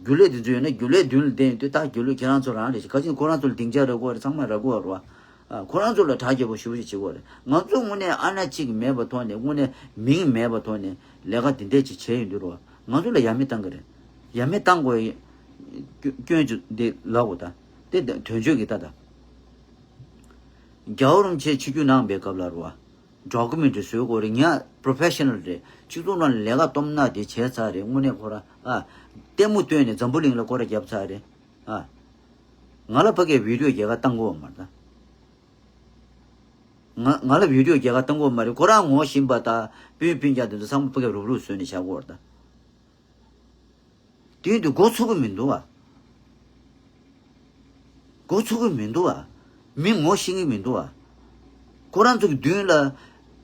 རྒྱུན་ལས་དེ་ཚོ་ཡོད་ན་རྒྱུན་ལས་མདུན་ལ་བསྡད་ཡོང་དུས་ད་རྒྱུན་ལས་ཁྱེད་རང་ཚོ་རང་རེད་ཤག་ག་ཅིག་ཁོ་རང་ཚོ་ལ་སྡིངས་ཆ་རག་གི་ཡོད་རེད། ཚང་མ་རག་གི་ཡོད་རེད་བ། ཨ། ཁོ་རང་ཚོ་ལ་གྲ་རྒྱས་པོ་ཞེ་པོ་ཅིག་བྱེད་དགོས་རེད། ང་ཚོ་དངོས་གནས་ཨ་ན་གཅིག་མེད་པ་ཐོག་ནས་དངོས་གནས་མིང་མེད་པ་ཐོག་ནས་ལས་ཀ་འདི་འདྲས་ཅིག་བྱས་ཡོང་དུས་རེད་བ། ང་ཚོ་ལ་ཡ་མེད་བཏང་གི་རེད། ཡ་མེད་བཏང་དགོས་ཡ་སྐྱོན་ཅིག་འདི་ལབ་དགོས་ད། དེ་དོན་གཅོད་ཀྱི་ད་ད། རྒྱལ་བ་རིན་པོ་ཆེ་ཆིབས་བསྒྱུར་གནང་བའི་སྐབས་ལ་རེད་བ། ཌོ་ཀུ་མེན་ཊི་བཟོ་དགོས་རེད། ངས་པོ་རོ་ཕེ་ཤ་ནལ་རེད། སྤྱི་ཚོགས་ནང་ལ་ལས་ཀ་སྟོབས་ན་དེ་བྱས་ཚར་རེད། དངོས་གནས་ཁོ་རང་ཨ། ལྟད་མོ་སྟོན་ནས་འཛམ་བུ་གླིང་ལ་སྐོར་ར་བརྒྱབ་ཚར་རེད་ཨ། ང་ལ་ཕ་གིའི་བི་ཌིའོ་རྒྱལ་ཁ་བཏང་དགོས་མ་རེད་ད། ང་ང་ལ་བི་ཌིའོ་རྒྱལ་ཁ་བཏང་དགོས་མ་རེད། ཁོ་རང་ངོ་ཤེས་པ་དང་སྤུན་སྤུན་ཀྱག་དེ་ཚོ་ཚང་མ་ཕ་གིར་རུབ་རུབ་བཟོས་ནས་བཞག་དགོས་རེད་ད། དེ་དུས་འགོ་ཚུགས་ཀྱི་མི་འདུག་བ། འགོ་ཚུགས་ཀྱི་མི་འདུག་བ། མི་ངོ་ཤེས་ཀྱི་མི་འདུག་བ། ཁོ་རང་ཚོ་གི་མདུན་ལ་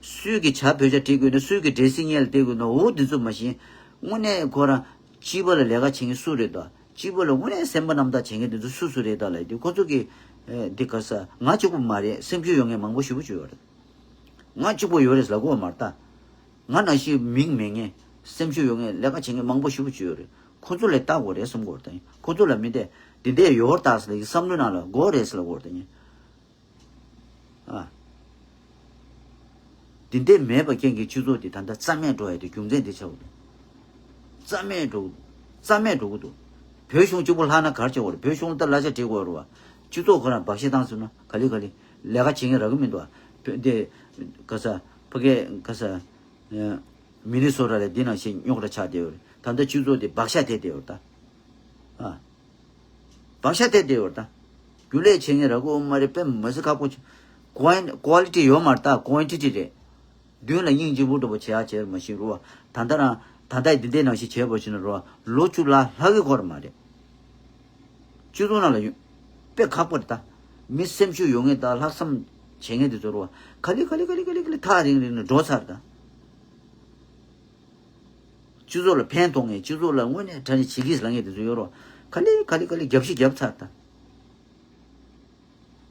སུས་ཀྱི་བྱ་བོད་ཇ་སྤྲད་དགོས་ན་སུས་ཀྱི་ཌེ་སི་ངན་ལ་སྤྲད་དགོས་ན་འོ་འདི་ཚོ་མ་ཤེས། དངོས་གནས་ཁོ་རང་སྤྱི་པ་ལ་ལས་ཀ་བྱེད་མཁན་སུ་རེད་ད། སྤྱི་པ་ལ་དངོས་གནས་སེམས་པ་རྣམ་དག་བྱེད་མཁན་འདི་ཚོ་སུ་སུ་རེད་ད་ལབ་དུས་ཁོ་ཚོ་གི་འདི་ག་ས་ང་གཅིག་པུ་མ་རེད། སེམས་ཤུགས་ཡོད་མཁན་མང་པོ་ཞེ་པོ་ཅིག་ཡོད་རེད། ང་གཅིག་པོ་ཡོད་རེད་ལབ་དགོས་མ་རེད་ད། ང་ནང་བཞིན་མིང་མེད་མཁན་སེམས་ཤུགས་ཡོད་མཁན་ལས་ཀ་བྱེད་མཁན་མང་པོ་ཞེ་པོ་ཅིག་ཡོད་རེད། ཁོ་ཚོ་ལ་ལྟ་དགོས་རེད་བསམ་དགོས་རེད་ད། ཁོ་ཚོ་ལ་མི་དེ་འདི་འདྲས་ཡོད་རེད་ད་ཟེར་ལ་ཡི་བསམ་བློའི་ནང་ལ་དགོས་རེད་ཟེར་ལབ་དགོས་རེད་ད། ཨ། འདི་འདྲས་མེད་པ་རྐྱེན་གྱིས་སྤྱི་ཚོགས་འདི་ད་ལྟ་རྩ་མེད་འགྲོ་ཡ་དེ་རྒྱུ་མཚན་འདི་ཆགས་འདུག་རྩ་མེད་འགྲོ། རྩ་མེད་འགྲོ་གི་འདུག་བོད་གཞུང་གཅིག་པུ་ལྷག་ན་ག་རེ་བྱེད་དགོས་རེད། བོད་གཞུང་ལ་ད་གླ་ཆ་སྤྲད་དགོས་རེད་བ། སྤྱི་ཚོགས་ཁོ་རང་བག་ཤེད་བཏང་ཟེར་ན་ག་ལེ་ག་ལེ་ལས་ཀ་བྱེད་མཁན་རག་གི་མི་འདུག་བ། བོད་འདི་ག་ས་ཕ་གི་ག་ས་མི་ནི་སོ་ཊ་ལ་འདི་ནང་བཞིན་རྙོག་དྲ་ཆགས་བསྡད་ཡོད་རེད། ད་ལྟ་སྤྱི་ཚོགས་འདི་བག་ཤ་ཐེབས་བསྡད་ཡོད་རེད་ད། ཨ། བག་ཤ་ཐེབས་བསྡད་ཡོད་རེད་ད། རྒྱུན་ལས་བྱེད་མཁན་རག་གི་ཡོད་མ་རེད། དཔེ་མི་སྲིད་ཁག་པོ་ཆགས། ཀོ་ལི་ཀོ་ལི་ཊི་ཡོད་མ་རེད་ད། ཀོན་ཊི་ཊི་རེད། མདུན་ལ་སྙིང་རྗེ་པོ་འདྲ་པོ་བྱེད་ཡག་བྱས་མ་ཤེས་རུ་བ། ད་ལྟ་རང་ད་ལྟ་འདི་འདྲའི་ནང་བཞིན་བྱས་པ་ཞིག་ན་རུ་བ་ལོ་བཅུ་ལྷག་ལྷག་གི་སྐོར་མ་རེད། སྤྱི་ཚོགས་ནང་ལ་ཡོད། དཔེ་ཁག་པོ་རེད་ད། མི་སེམས་ཤུགས་ཡོད་མཁན་དང་ལྷག་བསམ་བྱེད་མཁན་དེ་ཚོ་རུ་བ་ག་ལེ་ག་ལེ་ག་ལེ་ག་ལེ་ག་ལེ་ཐག་རིང་རིང་ནས་འགྲོ་ཚར་ད། སྤྱི་ཚོགས་ལ་ཕན་ཐོགས་མཁན་སྤྱི་ཚོགས་ལ་དངོས་གནས་དྲང་གནས་བྱེད་ཀྱི་ལབ་མཁན་དེ་ཚོ་ཡོད་རུ་བ་ག་ལེ་ག་ལེ་ག་ལེ་རྒྱབ་ཤི་རྒྱབ་ཚར་ད།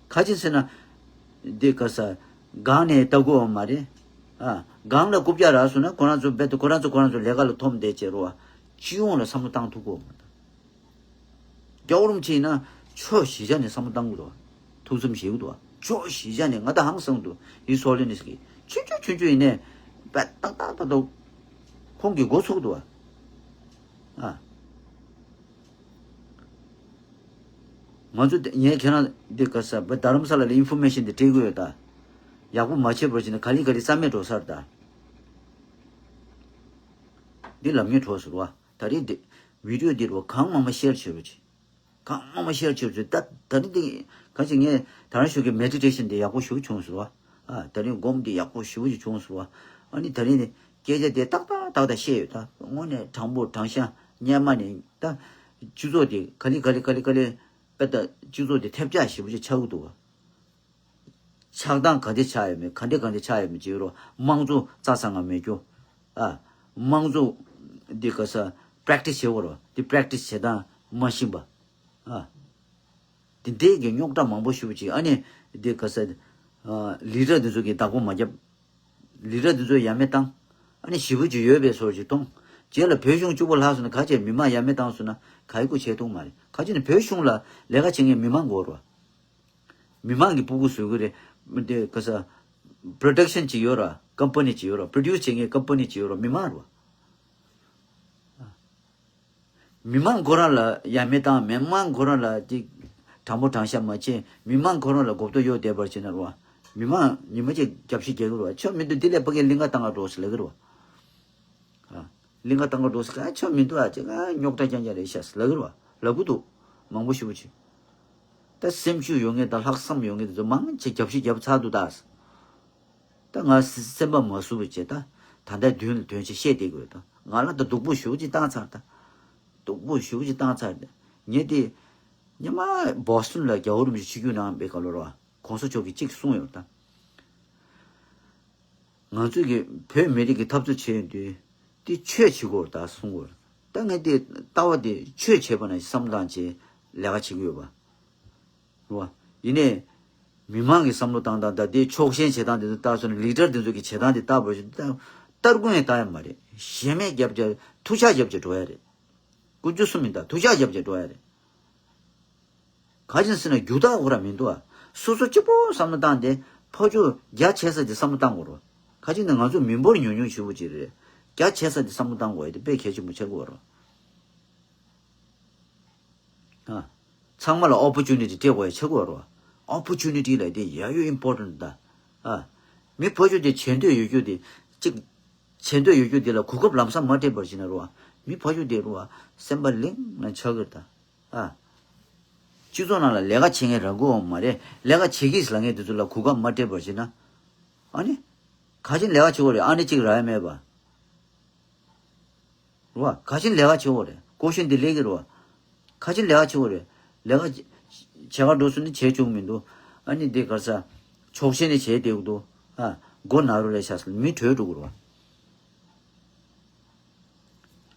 ག་ཅི་ཟེར་ན། འདི་ག་ས། སྒང་ནས་ལྟ་དགོས་བ་མ་རེད། ཨ། སྒང་ལ་རྐུབ་བཀྱག་རག་སོང་ན་ཁོ་རང་ཚོ་རྦད་དེ་ཁོ་རང་ཚོ་ཁོ་རང་ཚོ་ལས་ཀ་ལ་འཐོམ་བསྡད་བྱས་རོ། སྤྱི་ཡོངས་ལ་བསམ་བློ་བཏང་ཐུབ་དགོས་མ་རེད། རྒྱལ་བ་རིན་པོ་ཆེ་ཡིན་ན་ཕྱོགས་བཞི་ཆ་ནས་བསམ་བློ་བཏང་དགོས་འདུག་ཐུགས་བསམ་བཞེས་དགོས་འདུག་ཕྱོགས་བཞི་ཆ་ནས་ང་ད་ཧང་སང་འདུག་ཧི་སོ་ལི་ནི་སི་ཀི་ཆུང་ཆུང་ཆུང་ཆུང་ཡིན་ནས་པད་ཏག་ཏག་ཏག་ཏག་ཁོང་གི་འགོ་ཚུགས་འདུག་ཨ། ང་ཚོ་དེ་ངས་ཁྱེད་རང་འདི་ག་ས་བ་རྡ་རམ་ས་ལ་ལ་ཨིན་ཕོར་མེ་ཤིན་འདི་སྤྲད་དགོས་ཡོད་ད། ཡག་པོ་མ་བྱས་པར་བྱས་ན་ག་ལེ་ག་ལེ་རྩ་མེད་འགྲོ་ས་རེད་ད། འདི་ལབ་ངེས་གྲོགས་ཟེར་བ། ད་རེས་འདི་བི་ཌིའོ་འདི་རུ་གང་མང་མང་ཤེར་བྱེད་རོགས་གྱིས། གང་མང་མང་ཤེར་བྱེད་རོགས་གྱིས། ད་ད་རེས་འདི་ག་ཅིག་ངས་ད་རང་ཞུ་གི་མེ་ཌི་ཊེ་ཤིན་འདི་ཡག་པོ་ཞེ་པོ་བྱུང་ཟེར་བ། ཨ་ད་རེས་སྒོམ་འདི་ཡག་པོ་ཞེ་པོ་ཞིག་བྱུང་ཟེར་བ། ཨ་ནི་ད་རེས་འདི་སྐད་ཆ་དེ་ཏག་ཏག་ཏག་ཏག་བཤད་ཡོད་ད། དངོས་གནས་དྲང་པོ་དྲང་བཞག་སྔོན་མ་ནས་ད་སྤྱི་ཚོགས་དེ་ག་ལེ་ག་ལེ་ག་ལེ་ག་ལེ་དཔེ་ད་སྤྱི་ཚོགས་དེ་ཐེབས་ཆག་ཞེ་པོ་ཅིག་ཆགས་ཀྱི་འདུག་བ། ཆགས་སྡང་ག་འདྲ་ཆགས་ཡོད་མེད། ག་འདྲ་ག་འདྲ་ཆགས་ཡོད་མེད་བྱེད་རོགས། དམངས་གཙོ་རྩ་ཚང་ང་མེད་རྒྱུ། ཨ། དམངས་གཙོ་འདི་ག་ས་པྲེག་ཊི་སི་བྱེད་དགོས་རོགས། འདི་པྲེག་ཊི་སི་བྱེད་སྟངས་མ་ཤེས་པ། ཨ། འདི་འདྲའི་གི་རྙོག་དྲ་མང་པོ་ཞེ་པོ་ཅིག་ཨ་ནི་འདི་ག་ས། ཨ། ལི་ཌར་འདི་ཚོ་གི་བདག་པོ་མ་རྒྱབ། ལི་ཌར་འདི་ཚོ་ཡ་མེད་བཏང་། ཨ་ནི་ཞེ་པོ་ཅིག་ཡོད་པའི་བཟོ་ཅིག་མཐོང་། རྗེས་ལ་བོད་གཞུང་བཅུ་པོ་ལྷག་སོང་ན་ག་བྱས་མི་མང་ཡ་མེད་བཏང་སོང་ན་ག་ཡི་སྐུ་བྱས་ཐུབ་མ་རེད། ག་ཅི་ནས་བོད་གཞུང་ལ་ལས་ཀ་བྱེད་མཁན་མི་མང་དགོས་རོགས། མི་མང་གི་སྤུ་གུ་བཟོ་གི་རེད། འདི་ག་ས་པྲོ་ཌག་ཤན་ཅིག་ཡོད་ར། ཀམ་པ་ནི་ཅིག་ཡོད་ར། པྲོ་ཌིའུ་སི་བྱེད་མཁན་ཀམ་པ་ནི་ཅིག་ཡོད་ར། མི་མང་རོ། མི་མང་ཁོ་རང་ལ་ཡ་མེད་བཏང་། མི་མང་ཁོ་རང་ལ་ཅིག་དྲང་པོ་དྲང་བཞག་མ་བྱེད། མི་མང་ཁོ་རང་ལ་གོ་རྟོགས་ཡོད་བསྡད་པར་བྱེད་ན་རོ། མི་མང་ཉི་མ་གཅིག་རྒྱབ་ཤི་རྒྱག་གི་རོ། ཆོ་མི་འདུག་འདི་ལས་ཕ་གིའི་གླིང་ག་བཏང་ག་འགྲོ་ཟེར་ལབ་གི་རོ། ཨ། གླིང་ག་བཏང་ག་འགྲོ་ཟེར་ག་ཆོ་མི་འདུག་ཨ་ཅེ་ག་རྙོག་དྲ་རྐྱང་རྐྱང་རེད་ཤག་ཟེར་ལབ་གི་རོ། ལབ་གི་འདུག་མང་པོ་ཞེ་པོ་ཅིག་ད་སེམས་ཤུགས་ཡོད་མཁན་དང་ལྷག་བསམ་ཡོད་མཁན་དེ་ཚོ་མང་ཆེ་རྒྱབ་ཤི་རྒྱབ་ཚར་འདུག་ད། ད་ང་སེམས་པ་མ་བཟོད་པ་བྱས། ད་ད་ལྟ་མདུན་ལ་དོན་ཆེ་བཤད་བསྡད་དགོས། ད་ང་ལ་ད་སྡུག་པོ་ཞེ་པོ་ཅིག་བཏང་ཚར། ད་སྡུག་པོ་ཞེ་པོ་ཅིག་བཏང་ཚར། ད་ངས་དེ་ཉི་མ་བོ་སི་ཊོན་ལ་རྒྱལ་བ་རིན་པོ་ཆེ་ཆིབས་བསྒྱུར་གནང་བའི་སྐབས་ལ་རོ། གོང་ས་མཆོག་གིས་གཅིག་གསུངས་ཡོད། ད་ང་ཚོས་ཀྱི་བོད་མི་རིགས་ཀྱི་འཐབ་རྩོད་བྱས་ཡོང་དུས་དེ་ཆོས་བྱེད་དགོས་ད་གསུང་དགོས། ད་ངས་དེ་ལྟ་བ་དེ་ཆོས་བྱེད་པ་ན་བསམ་བློ་བཏང་བྱས་ལས་ཀ་བྱེད་ཀྱི་ཡོད་པ། རེད་བ། ཡིན་ནའི། མི་མང་གི་བསམ་བློ་བཏང་སྟངས་དང་དེའི་ཕྱོགས་ཞེན་བྱེད་སྟངས་དེ་ཚོ་ལྟ་སོང་ན། ལི་ཌར་དེ་ཚོ་གི་བྱེད་སྟངས་དེ་ལྟ་བར་ཞིག་ད་སྟར་ཀུན་ཡང་ལྟ་ཡ་མ་རེད། ཞེ་མེད་རྒྱབ་ཀྱི་ཐུགས་ཆག་རྒྱབ་ཀྱི་འགྲོ་ཡ་རེད། ཀུན་སྤྱོད་སུ་མིན་ད་ཐུགས་ཆག་རྒྱབ་ཀྱི་འགྲོ་ཡ་རེད། ག་ཅིན་ཟེར་ན་རྒྱུ་དག་ཁོ་ར་མི་འདུག་ཨ། སོ་སོ་གཅིག་པོ་བསམ་བློ་བཏང་སྟེ་ཕ་ཆོས་རྒྱ་ཆེ་ས་དེ་བསམ་བློ་བཏང་དགོས་རོ། ག་ཅིན་ན་ང་ཚོ་མི་འབོར་ཉུང་ཉུང་ཞེ་པོ་ཅིག་རེད། རྒྱ་ཆེ་ས་དེ་བསམ་བློ་བཏང་དགོས་ཡ་དེ་དཔེ་གལ་ཆེན་པོ་ཆགས་ཀྱི་ཡོད་རོ། ཨ། ཚང་མ་ལ་ཨོ་པོར་ཅུ་ནི་ཊི་སྤྲད་དགོས་ཡ་ཆགས་ཀྱི་ཡོད་རོ། ཨོ་པོར་ཅུ་ནི་ཊི་ལབ་དེ་ཡ་ཡོད་ཨིམ་པོར་ཊེན་ཊི་ད། ཨ། མི་ཕ་ཆོས་དེ་བྱེད་འདོད་ཡོད་རྒྱུ་དེ་གཅིག་བྱེད་འདོད་ཡོད་རྒྱུ་དེ་ལ་གོ་སྐབས་ལམ་སང་མ་སྤྲད་པར་བྱས་ན་རོ། མི་ཕ་ཆོས་དེ་རོ། སེམས་པ་གླིང་ན་ཆགས་ཀྱི་རེད་ད། ཨ། སྤྱི་ཚོགས་ནང་ལ་ལས་ཀ་བྱེད་མཁན་རག་གི་ཡོད་མ་རེད། ལས་ཀ་བྱེད་ཀྱི་ལབ་མཁན་དེ་ཚོ་ལ་གོ་སྐབས་མ་སྤྲད་པར་བྱས་ན། ཨ་ནི། ག་ཅིན་ལས་ཀ་བྱེད་དགོས་རེད། ཨ་ནི་གཅིག་རག་ཡ་མེད་པ། རེད་བ། ག་ཅིན་ལས་ཀ་བྱེད་དགོས་རེད། ཀོ་ཤན་འདི་སླེབས་ཀྱི་རེད་བ། ག་ཅིན་ལས་ཀ་བྱེད་དགོས་རེད། ལས་ཀ་བྱེད་ག་འགྲོ་སོང་ནི་བྱེད་བཅུག་མི་འདུག་ཨ་ནི་འདི་ག་ས་ཕྱོགས་ཞེན་ནི་བྱས་བསྡད་ཀྱི་འདུག་ཨ། མགོ་ན་རུ་ལས་ཤག་ཟེར་མི་བྲོས་འགྲོ་གི་རེད་བ།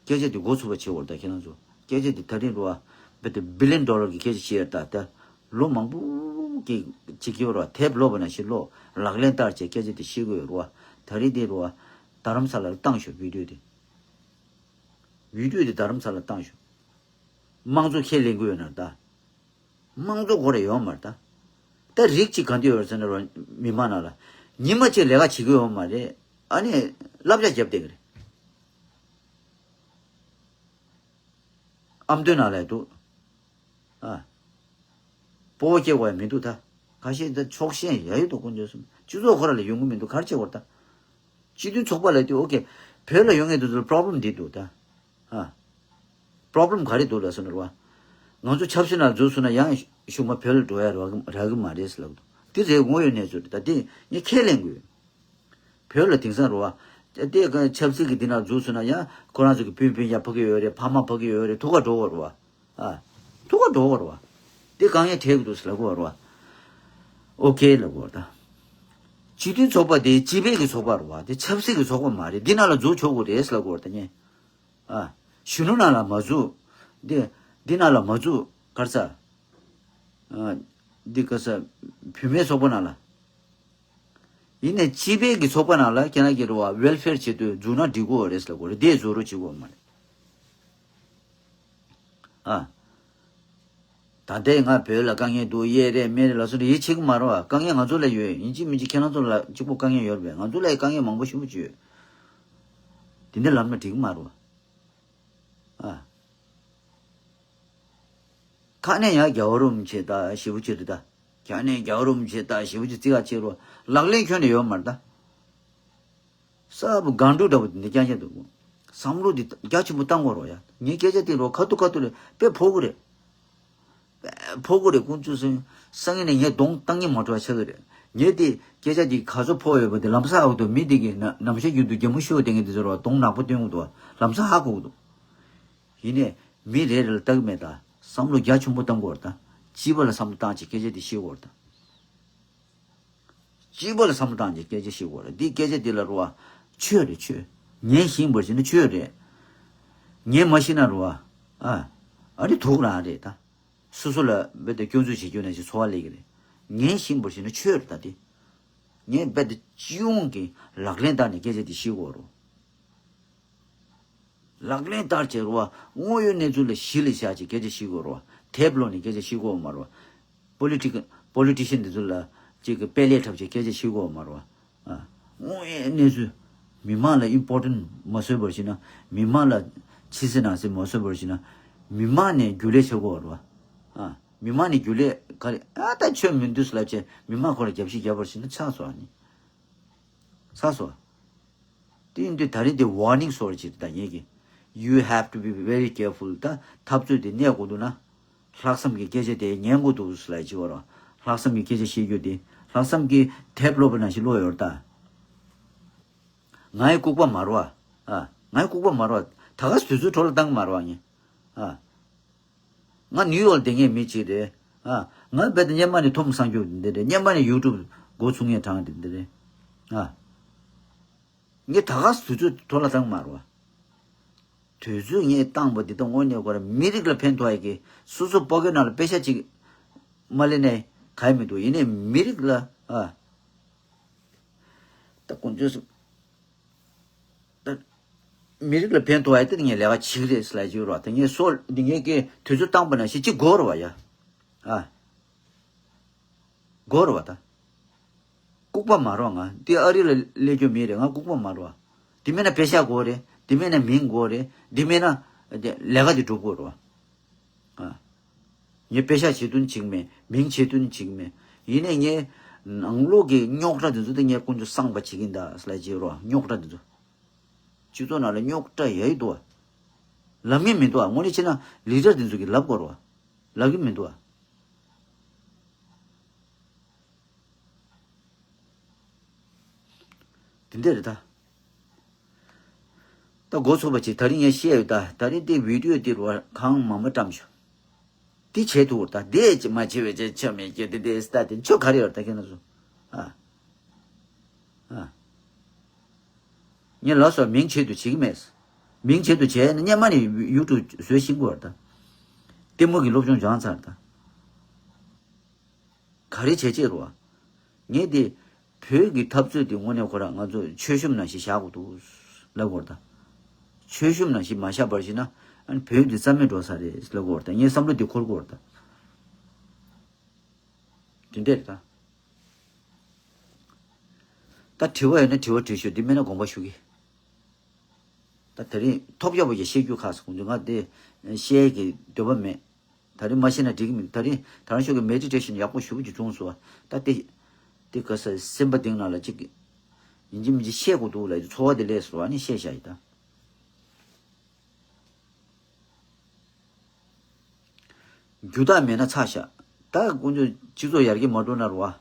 སྐད་ཆ་འདི་མགོ་ཚོས་པ་བྱེད་དགོས་རེད་ད་ཁྱེད་རང་ཚོ། སྐད་ཆ་འདི་ད་རིང་རུ་བ། བེ་ཏི་བི་ལི་ཡན་ཌོ་ལར་གྱི་སྐད་ཆ་བཤད་ཡ་ད་ད། ལོ་མང་པོ་གི་བྱེད་ཀྱི་ཡོད་རེད་བ། དེབ་ཀློག་པ་ནང་བཞིན་ཀློག་ལག་ལེན་བསྟར་བྱས་སྐད་ཆ་འདི་བཤད་དགོས་ཡོད་རེད་བ། ད་རིང་འདི་རུ་བ། རྡ་རམ་ས་ལ་ལ་བཏང་ཤོག་བི་ཌིའོ་འདི། བི་ཌིའོ་འདི་རྡ་རམ་ས་ལ་བཏང་ཤོག་དམངས་གཙོ་ཁས་ལེན་གྱི་ཡོད་ན་ད། དམངས་གཙོ་ཁོ་ར་ཡོད་མ་རེད་ད། ད་རིགས་གཅིག་ག་འདི་ཡོད་ཟེར་ན་རོ། མི་མང་ནང་ལ། ཉི་མ་གཅིག་ལས་ཀ་བྱེད་ཀྱི་ཡོད་མ་རེད། ཨ་ནི་བསླབ་བྱ་བརྒྱབ་བསྡད་ཀྱི་རེད། ཨ་མདོའི་ནང་ལ་འདུག་ཨ། སྤོ་བོ་སྐྱེ་དགོས་ཡ་མི་འདུག་ད། ཁ་ཤས་ད་ཕྱོགས་ཞེན་ཡ་ཡོད་དོ་དཀོན་མཆོག་གསུམ། སྤྱི་ཚོགས་ཁོ་ར་ལ་ཡོང་གི་མི་འདུག་ག་རེ་བྱེད་དགོས་རེད་ད། སྤྱི་མཐུན་ཚོགས་པ་ལ་དེ་ཨོ་ཀེ། བོད་ལ་ཡོང་མཁན་དེ་ཚོ་ལ་པོ་རོབ་ལེམ་འདི་འདུག་ད། ཨ། པོ་རོབ་ལེམ་ག་རེ་འདུག་ལབ་སོང་ན་རེད་བ། ང་ཚོ་ཆབ་སྲིད་ནང་འཛུལ་སོང་ན་ཡང་གཞུག་མ་བོད་ལ་འགྲོ་ཡ་རག་གི་རག་གི་མ་རེད་ཟེར་ལབ་འདུག་འདི་རེད་དངོས་ཡོད་གནས་ཚུལ་རེད། ད་དེ་ངས་ཁས་ལེན་དགོས། བོད་ལ་དེང་སང་རེད་བ། དེ་ཆབ་སྲིད་ཀྱི་འདི་ནང་འཛུལ་སོང་ན་ཡང་ཁོ་རང་ཚོ་གི་སྤུན་སྤུན་ཀྱག་ཕ་གི་ཡོད་རེད། ཕ་མ་ཕ་གི་ཡོད་རེད། ཐུག་ག་འགྲོ་གི་རེད་བ། ཨ། ཐུག་ག་འགྲོ་གི་རེད་བ། དེ་དཀའ་ངལ་འཕྲད་ཀྱི་འདུག་ཟེར་ལབ་གི་རེད་བ། ཨོ་ཀེ་ལབ་གི་རེད་ད། སྤྱི་མཐུན་ཚོགས་པ་དེ་སྤྱི་པའི་གི་ཚོགས་པ་རེད་བ། དེ་ཆབ་སྲིད་ཀྱི་ཚོགས་པ་མ་རེད། འདི་ནང་ལ་འཛུལ་ཆོག་གི་རེད་ཟེར་ལབ་གི་རེད་ད་ངས། ཨ། གཞོན་ནུ་ནང་ལ་མ་འཛུལ། འདི་འདི་ནང་ལ་མ་འཛུལ་ག་རེ་ཟེར། ཨ། འདི་ག་ས། བུད་མེད་ཚོགས་པ་ནང་ལ། ཡིན་ནའི་སྤྱི་པའི་གི་ཚོགས་པ་ནང་ལ་ཁྱེད་རང་གི་རེད་བ། ཝེལ་ཕེར་ཆེད་དུ་འཛུལ་ན་འགྲིག་གི་རེད་ཟེར་ལབ་གི་རེད། དེ་འཛུལ་རོགས་བྱེད་དགོས་མ་རེད། ཨ། ད་ལྟའི་ང་བོད་ལ་དཀའ་ངལ་འདུག་གཡས་རེད་མེད་རེད་ལབ་སོང་ན་ཡིད་ཆེས་ཀྱི་མ་རེད་བ། དཀའ་ངལ་ང་ཚོ་ལ་ཡོད། ཡིན་གཅིག་མིན་གཅིག་ཁྱེད་རང་ཚོ་ལ་གཅིག་པོ་དཀའ་ངལ་ཡོད་རེད་པས། ང་ཚོ་ལ་ཡི་དཀའ་ངལ་མང་པོ་ཞེ་པོ་ཅིག་ཡོད། དེ་འདྲ་ལབ་ན་འགྲིག་གི་མ་རེད་བ། ཨ། ཁ་ནས་ཡང་རྒྱལ་བ་རིན་པོ་ཆེ་ད་ཞེ་པོ་ཅིག་རེད་ད། ཁ་ནས་རྒྱལ་བ་རིན་པོ་ཆེ་ད་ཞེ་པོ་ཅིག་བརྩི་ག་བྱེད་རོགས། ལག་ལེན་ཁྱོན་ནས་ཡོད་མ་རེད་ད། གསར་པ་སྒང་དྲུག་འདྲ་པོ་དེ་འདྲ་རྐྱང་རྐྱང་འདུག་བསམ་བློ་འདི་རྒྱ་ཆེན་པོ་བཏང་དགོས་རོགས་ཡ། ངའི་སྐད་ཆ་དེ་རོགས་ཁ་ཐུག་ཁ་ཐུག་ལ་དཔེ་ཕོག་གི་རེད། དཔེ་ཕོག་གི་རེད། ཀུན་སྤྱོད་སེང་སང་ངེ་ནས་ངས་གདོང་བཏང་ངེ་མ་འགྲོ་བ་ཆགས་ཀྱི་རེད། ངས་དེ་སྐད་ཆ་དེ་ག་ཚོད་ཕོག་ཡོད་པ་དེ་ལམ་སང་ཧ་གོ་འདུག་མི་དེ་གི་ན་ནམ་ཞག་རྒྱུན་དུ་རྒྱ་མོ་ཤོར་བསྡད་མཁན་དེ་ཚོ་རོགས་གདོང་ནག་པོ་སྟོན་གི་འདུག་ལམ་སང་ཧ་གོ་གི་འདུག་ཡིན་ནས་མི་རེ་རེ་ལ་ལྟ་གི་མེད་ད། བསམ་བློ་རྒྱ་ཆེན་པོ་བཏང་དགོས་རེད་ད། སྤྱི་པ་ལ་བསམ་བློ་བཏང་བྱས་སྐད་ཆ་དེ་བཤད་དགོས་རེད་ད། སྐྱིད་པོ་ལ་བསམ་བློ་བཏང་བྱས་སྐད་ཆ་བཤད་དགོས་རེད། འདི་སྐད་ཆ་འདི་ལ་རུ་བ། ཆོས་རེད་ཆོས། ངས་ཤེས་པར་བྱས་ན་ཆོས་རེད། ངས་མ་ཤེས་ན་རུ་བ། ཨ། ཨ་རི་དུག་རང་རེད་ད། སོ་སོ་ལ་རྦད་དེ་སྐྱོན་འཛུགས་བྱེད་རྒྱུ་ནང་བཞིན་ཚོར་བ་སླེབས་ཀྱི་རེད། ངས་ཤེས་པར་བྱས་ན་ཆོས་རེད་ད་འདི། ངས་རྦད་དེ་སྤྱི་ཡོངས་ཀྱི་ལག་ལེན་བསྟར་ནས་སྐད་ཆ་འདི་བཤད་དགོས་རུ། ལག་ལེན་བསྟར་བྱས་རུ་བ། དངོས་ཡོད་གནས་ཚུལ་ལ་གཞི་ལ་བཞག་བྱས་སྐད་ཆ་བཤད་དགོས་རུ་བ། དེབ་ཀློག་ནས་སྐད་ཆ་བཤད་དགོས་མ་རུ་བ། པོ་ལི་ཊི་ཀལ། པོ་ལི་ཊི་ཤན་འདི་ཚོ་ལ་ཅིག་གི་དཔེ་ལེགས་འཁྲབ་བྱས་སྐད་ཆ་བཤད་དགོས་མ་རུ་བ། ཨ། དངོས་ཡོད་གནས་ཚུལ། མི་མང་ལ་ཨིམ་པོར་ཊན་མ་བཟོས་པར་བྱས་ན། མི་མང་ལ་ཕྱི་གསལ་ནང་གསལ་མ་བཟོས་པར་བྱས་ན། མི་མང་ནས་རྒྱུན་ལས་བྱེད་དགོས་རུ་བ། ཨ། མི་མང་ནས་རྒྱུན་ལས་ག་རེ་ཨ་ད་ཆོས་མི་འདུག་ལབ་བྱས་མི་མང་ཁོ་ལ་རྒྱབ་བཤིག་རྒྱབ་པར་བྱས་ན་ཆགས་སོང་ཨ་ནི། ཚར་སོང་། དེ་ཡིན་དུས་ད་རིང་དེ་ཝར་ནིང་སོར་ཅིག་ད་ངེད་ཀྱི། You have to be very careful. ད་འཐབ་རྩོད་དེ་གནས་དགོས་འདུག་ན། ལྷག་བསམ་གྱི་སྐད་ཆ་དེ་ཉན་དགོས་འདུག་ལབ་ཅིག་བར། ལྷག་བསམ་གྱི་སྐད་ཆ་བཤད་རྒྱུ་དེ་ལྷག་བསམ་གྱི་དེབ་ཀློག་པ་ནང་བཞིན་ཀློག་ཡོད་རེད་ད། ང་ཡི་ལྐུགས་པ་མ་རེད་བ། ཨ། ང་ཡི་ལྐུགས་པ་མ་རེད་བ། ད་ག་སེ་དུས་ཚོད་འཕྲོ་བརླག་བཏང་གི་མ་རེད་བ་ངས། ཨ། ང་ནིའུ་ཡོག་བསྡད་མཁན་མི་གཅིག་རེད། ཨ། ང་རྦད་དེ་སྔོན་མ་ནས་ཐོམ་གསང་རྒྱུ་འདི་རེད། སྔོན་མ་ནས་ཡུ་ཊུབ་འགོ་ཚུགས་མཁན་གྲས་འདི་འདི་རེད། ཨ། ངས་ད་ག་སེ་དུས་ཚོད་འཕྲོ་བརླག་བཏང་མ་རེད་བ། དུས་ཚོད་ངས་བཏང་བ་འདི་དག་དངོས་གནས་ཁོ་རང་མི་རིགས་ལ་ཕན་ཐོགས་ཡ་གི། སོ་སོ་པོ་ཀེ་ཊི་ནང་ལ་པེ་ཤ་གཅིག་མ་སླེབས་ནའི་གང་ཡང་མི་འདུག་ཡིན་ནའི་མི་རིགས་ལ། ཨ། ད་དཀོན་མཆོག་གསུམ། ད་མི་རིགས་ལ་ཕན་ཐོགས་ཡ་དེ་ངས་ལས་ཀ་བྱེད་ཀྱི་རེད་ཟེར་ལབ་ཀྱི་ཡོད་རེད་བ། ད་ངས་སོ་འདི་ངས་ཀྱི་དུས་ཚོད་བཏང་པ་ནང་བཞིན་གཅིག་དགོས་རེད་བ་ཡ། ཨ། དགོས་རེད་བ་ད། ལྐུགས་པ་མ་རེད་བ་ང་། འདི་ཨ་རི་ལ་སླེབས་རྒྱུ་མི་རེད། ང་ལྐུགས་པ་མ་རེད་བ། དེ་མིན་ན་པེ་ཤ་དགོས་རེད། དེ་མིན་ན་མིང་དགོས་རེད། དེ་མིན་ན་དེ་ལས་ཀ་དེ་སྒྲུབ་དགོས་རེད་བ། ཨ། ངས་པེ་ཤ་བྱེད་དོན་བྱེད་ཀྱི་མེད། མིང་བྱེད་དོན་བྱེད་ཀྱི་མེད། ཡིན་ནའི་ངས་ནང་ལོགས་ཀྱི་རྙོག་དྲ་དེ་ཚོ་དེ་ངས་དཀོན་མཆོག་གསུམ་པ་བྱེད་ཀྱི་ཡིན་ད་ཟེར་ལབ་ཀྱི་ཡོད་རེད་བ། རྙོག་དྲ་དེ་ཚོ། སྤྱི་ཚོགས་ནང་ལ་རྙོག་དྲ་ཡོད་ཡོད་འདུག་བ། ལབ་མཁན་མི་འདུག་བ། དངོས་གནས་བྱས་ན་ལི་ཌར་དེ་ཚོ་གིས་ལབ་དགོས་རེད་བ། ལབ་ཀྱི་མི་འདུག་བ། དེ་འདྲ་རེད་ད། ད་འགོ་ཚུགས་པ་ཅིག་ད་རིང་ངས་བཤད་ཡོད་ད། ད་རིང་དེ་བི་ཌི་ཡོ་དེ་རུ་གང་མང་མང་བཀྲམ་བྱུང་། དེ་བྱས་ཐུབ་ད། དེ་ཅི་མ་བྱེད་པའི་ཅི་ཆ་མེད་ཀྱི་དེ་དེ་སྟ་དེ་ཆོ་ག་རེ་ཡོད་ད་ཁྱེད་རང་ཚོ། ཨ། ཨ། ངས་ལབ་སོང་། མིང་ཆེད་དུ་བྱེད་ཀྱི་མེད། མིང་ཆེད་དུ་བྱས་ན་སྔོན་མ་ནས་ཡུ་ཊུབ་བཟོས་ཤེས་དགོས་ད། ལྟད་མོ་གི་སློབ་སྦྱོང་སྦྱངས་ཚར་ད། ག་རེ་བྱས་བྱས་རུ་བ། ངས་དེ་བོད་ཀྱི་འཐབ་རྩོད་དེ་དངོས་གནས་ཁོ་རང་ང་ཚོ་མཆོད་གཤོམ་ནང་བཞིན་བཞག་དགོས་འདུག་ལབ་དགོས་རེད་ད། མཆོད་གཤོམ་ནང་བཞིན་མ་བཞག་པར་བྱས་ན་ཨ་ནི་བོད་འདི་རྩ་མེད་འགྲོ་ས་རེད་ལབ་དགོས་རེད་ད། ངས་བསམ་བློ་འདི་འཁོར་དགོས་རེད་ད། དེ་འདྲས་རེད་ད། ད་དྲི་བ་ཡོད་ན་དྲི་བ་དྲིས་ཤོག་འདི་མེད་ན་དགོངས་པ་ཞུ་གི། ད་དེ་རིང་ཐོབ་རྒྱག་པ་ཡི་བཤད་རྒྱུ་ཁག་སོང་། ང་དེ་བཤད་ཀྱི་འདོད་པ་མེད། ད་རིང་མ་བཤད་ན་འགྲིག་གི་མི་འདུག་ད་རིང་ད་རང་ཤོག་གི་མེ་ཌི་ཊེ་ཤན་ཡག་པོ་ཞེ་པོ་ཅིག་བྱུང་སོང་བ། ད་དེ་དེ་ག་ས་སེམས་པ་གཏིང་ནང་ལ་ཅིག་ཡིན་གཅིག་མིན་གཅིག་བཤད་དགོས་འདུག་ལབ་ཚོར་བ་དེ་སླེབས་སོང་བ། ཨ་ནི་བཤད་བཞག་ཡིན་ད། རྒྱུ་དག་མེད་ན་ཚར་བཞག་ད་དཀོན་མཆོག་སྤྱི་ཚོགས་ཡར་རྒྱས་མ་འགྲོ་ན་རུ་བ།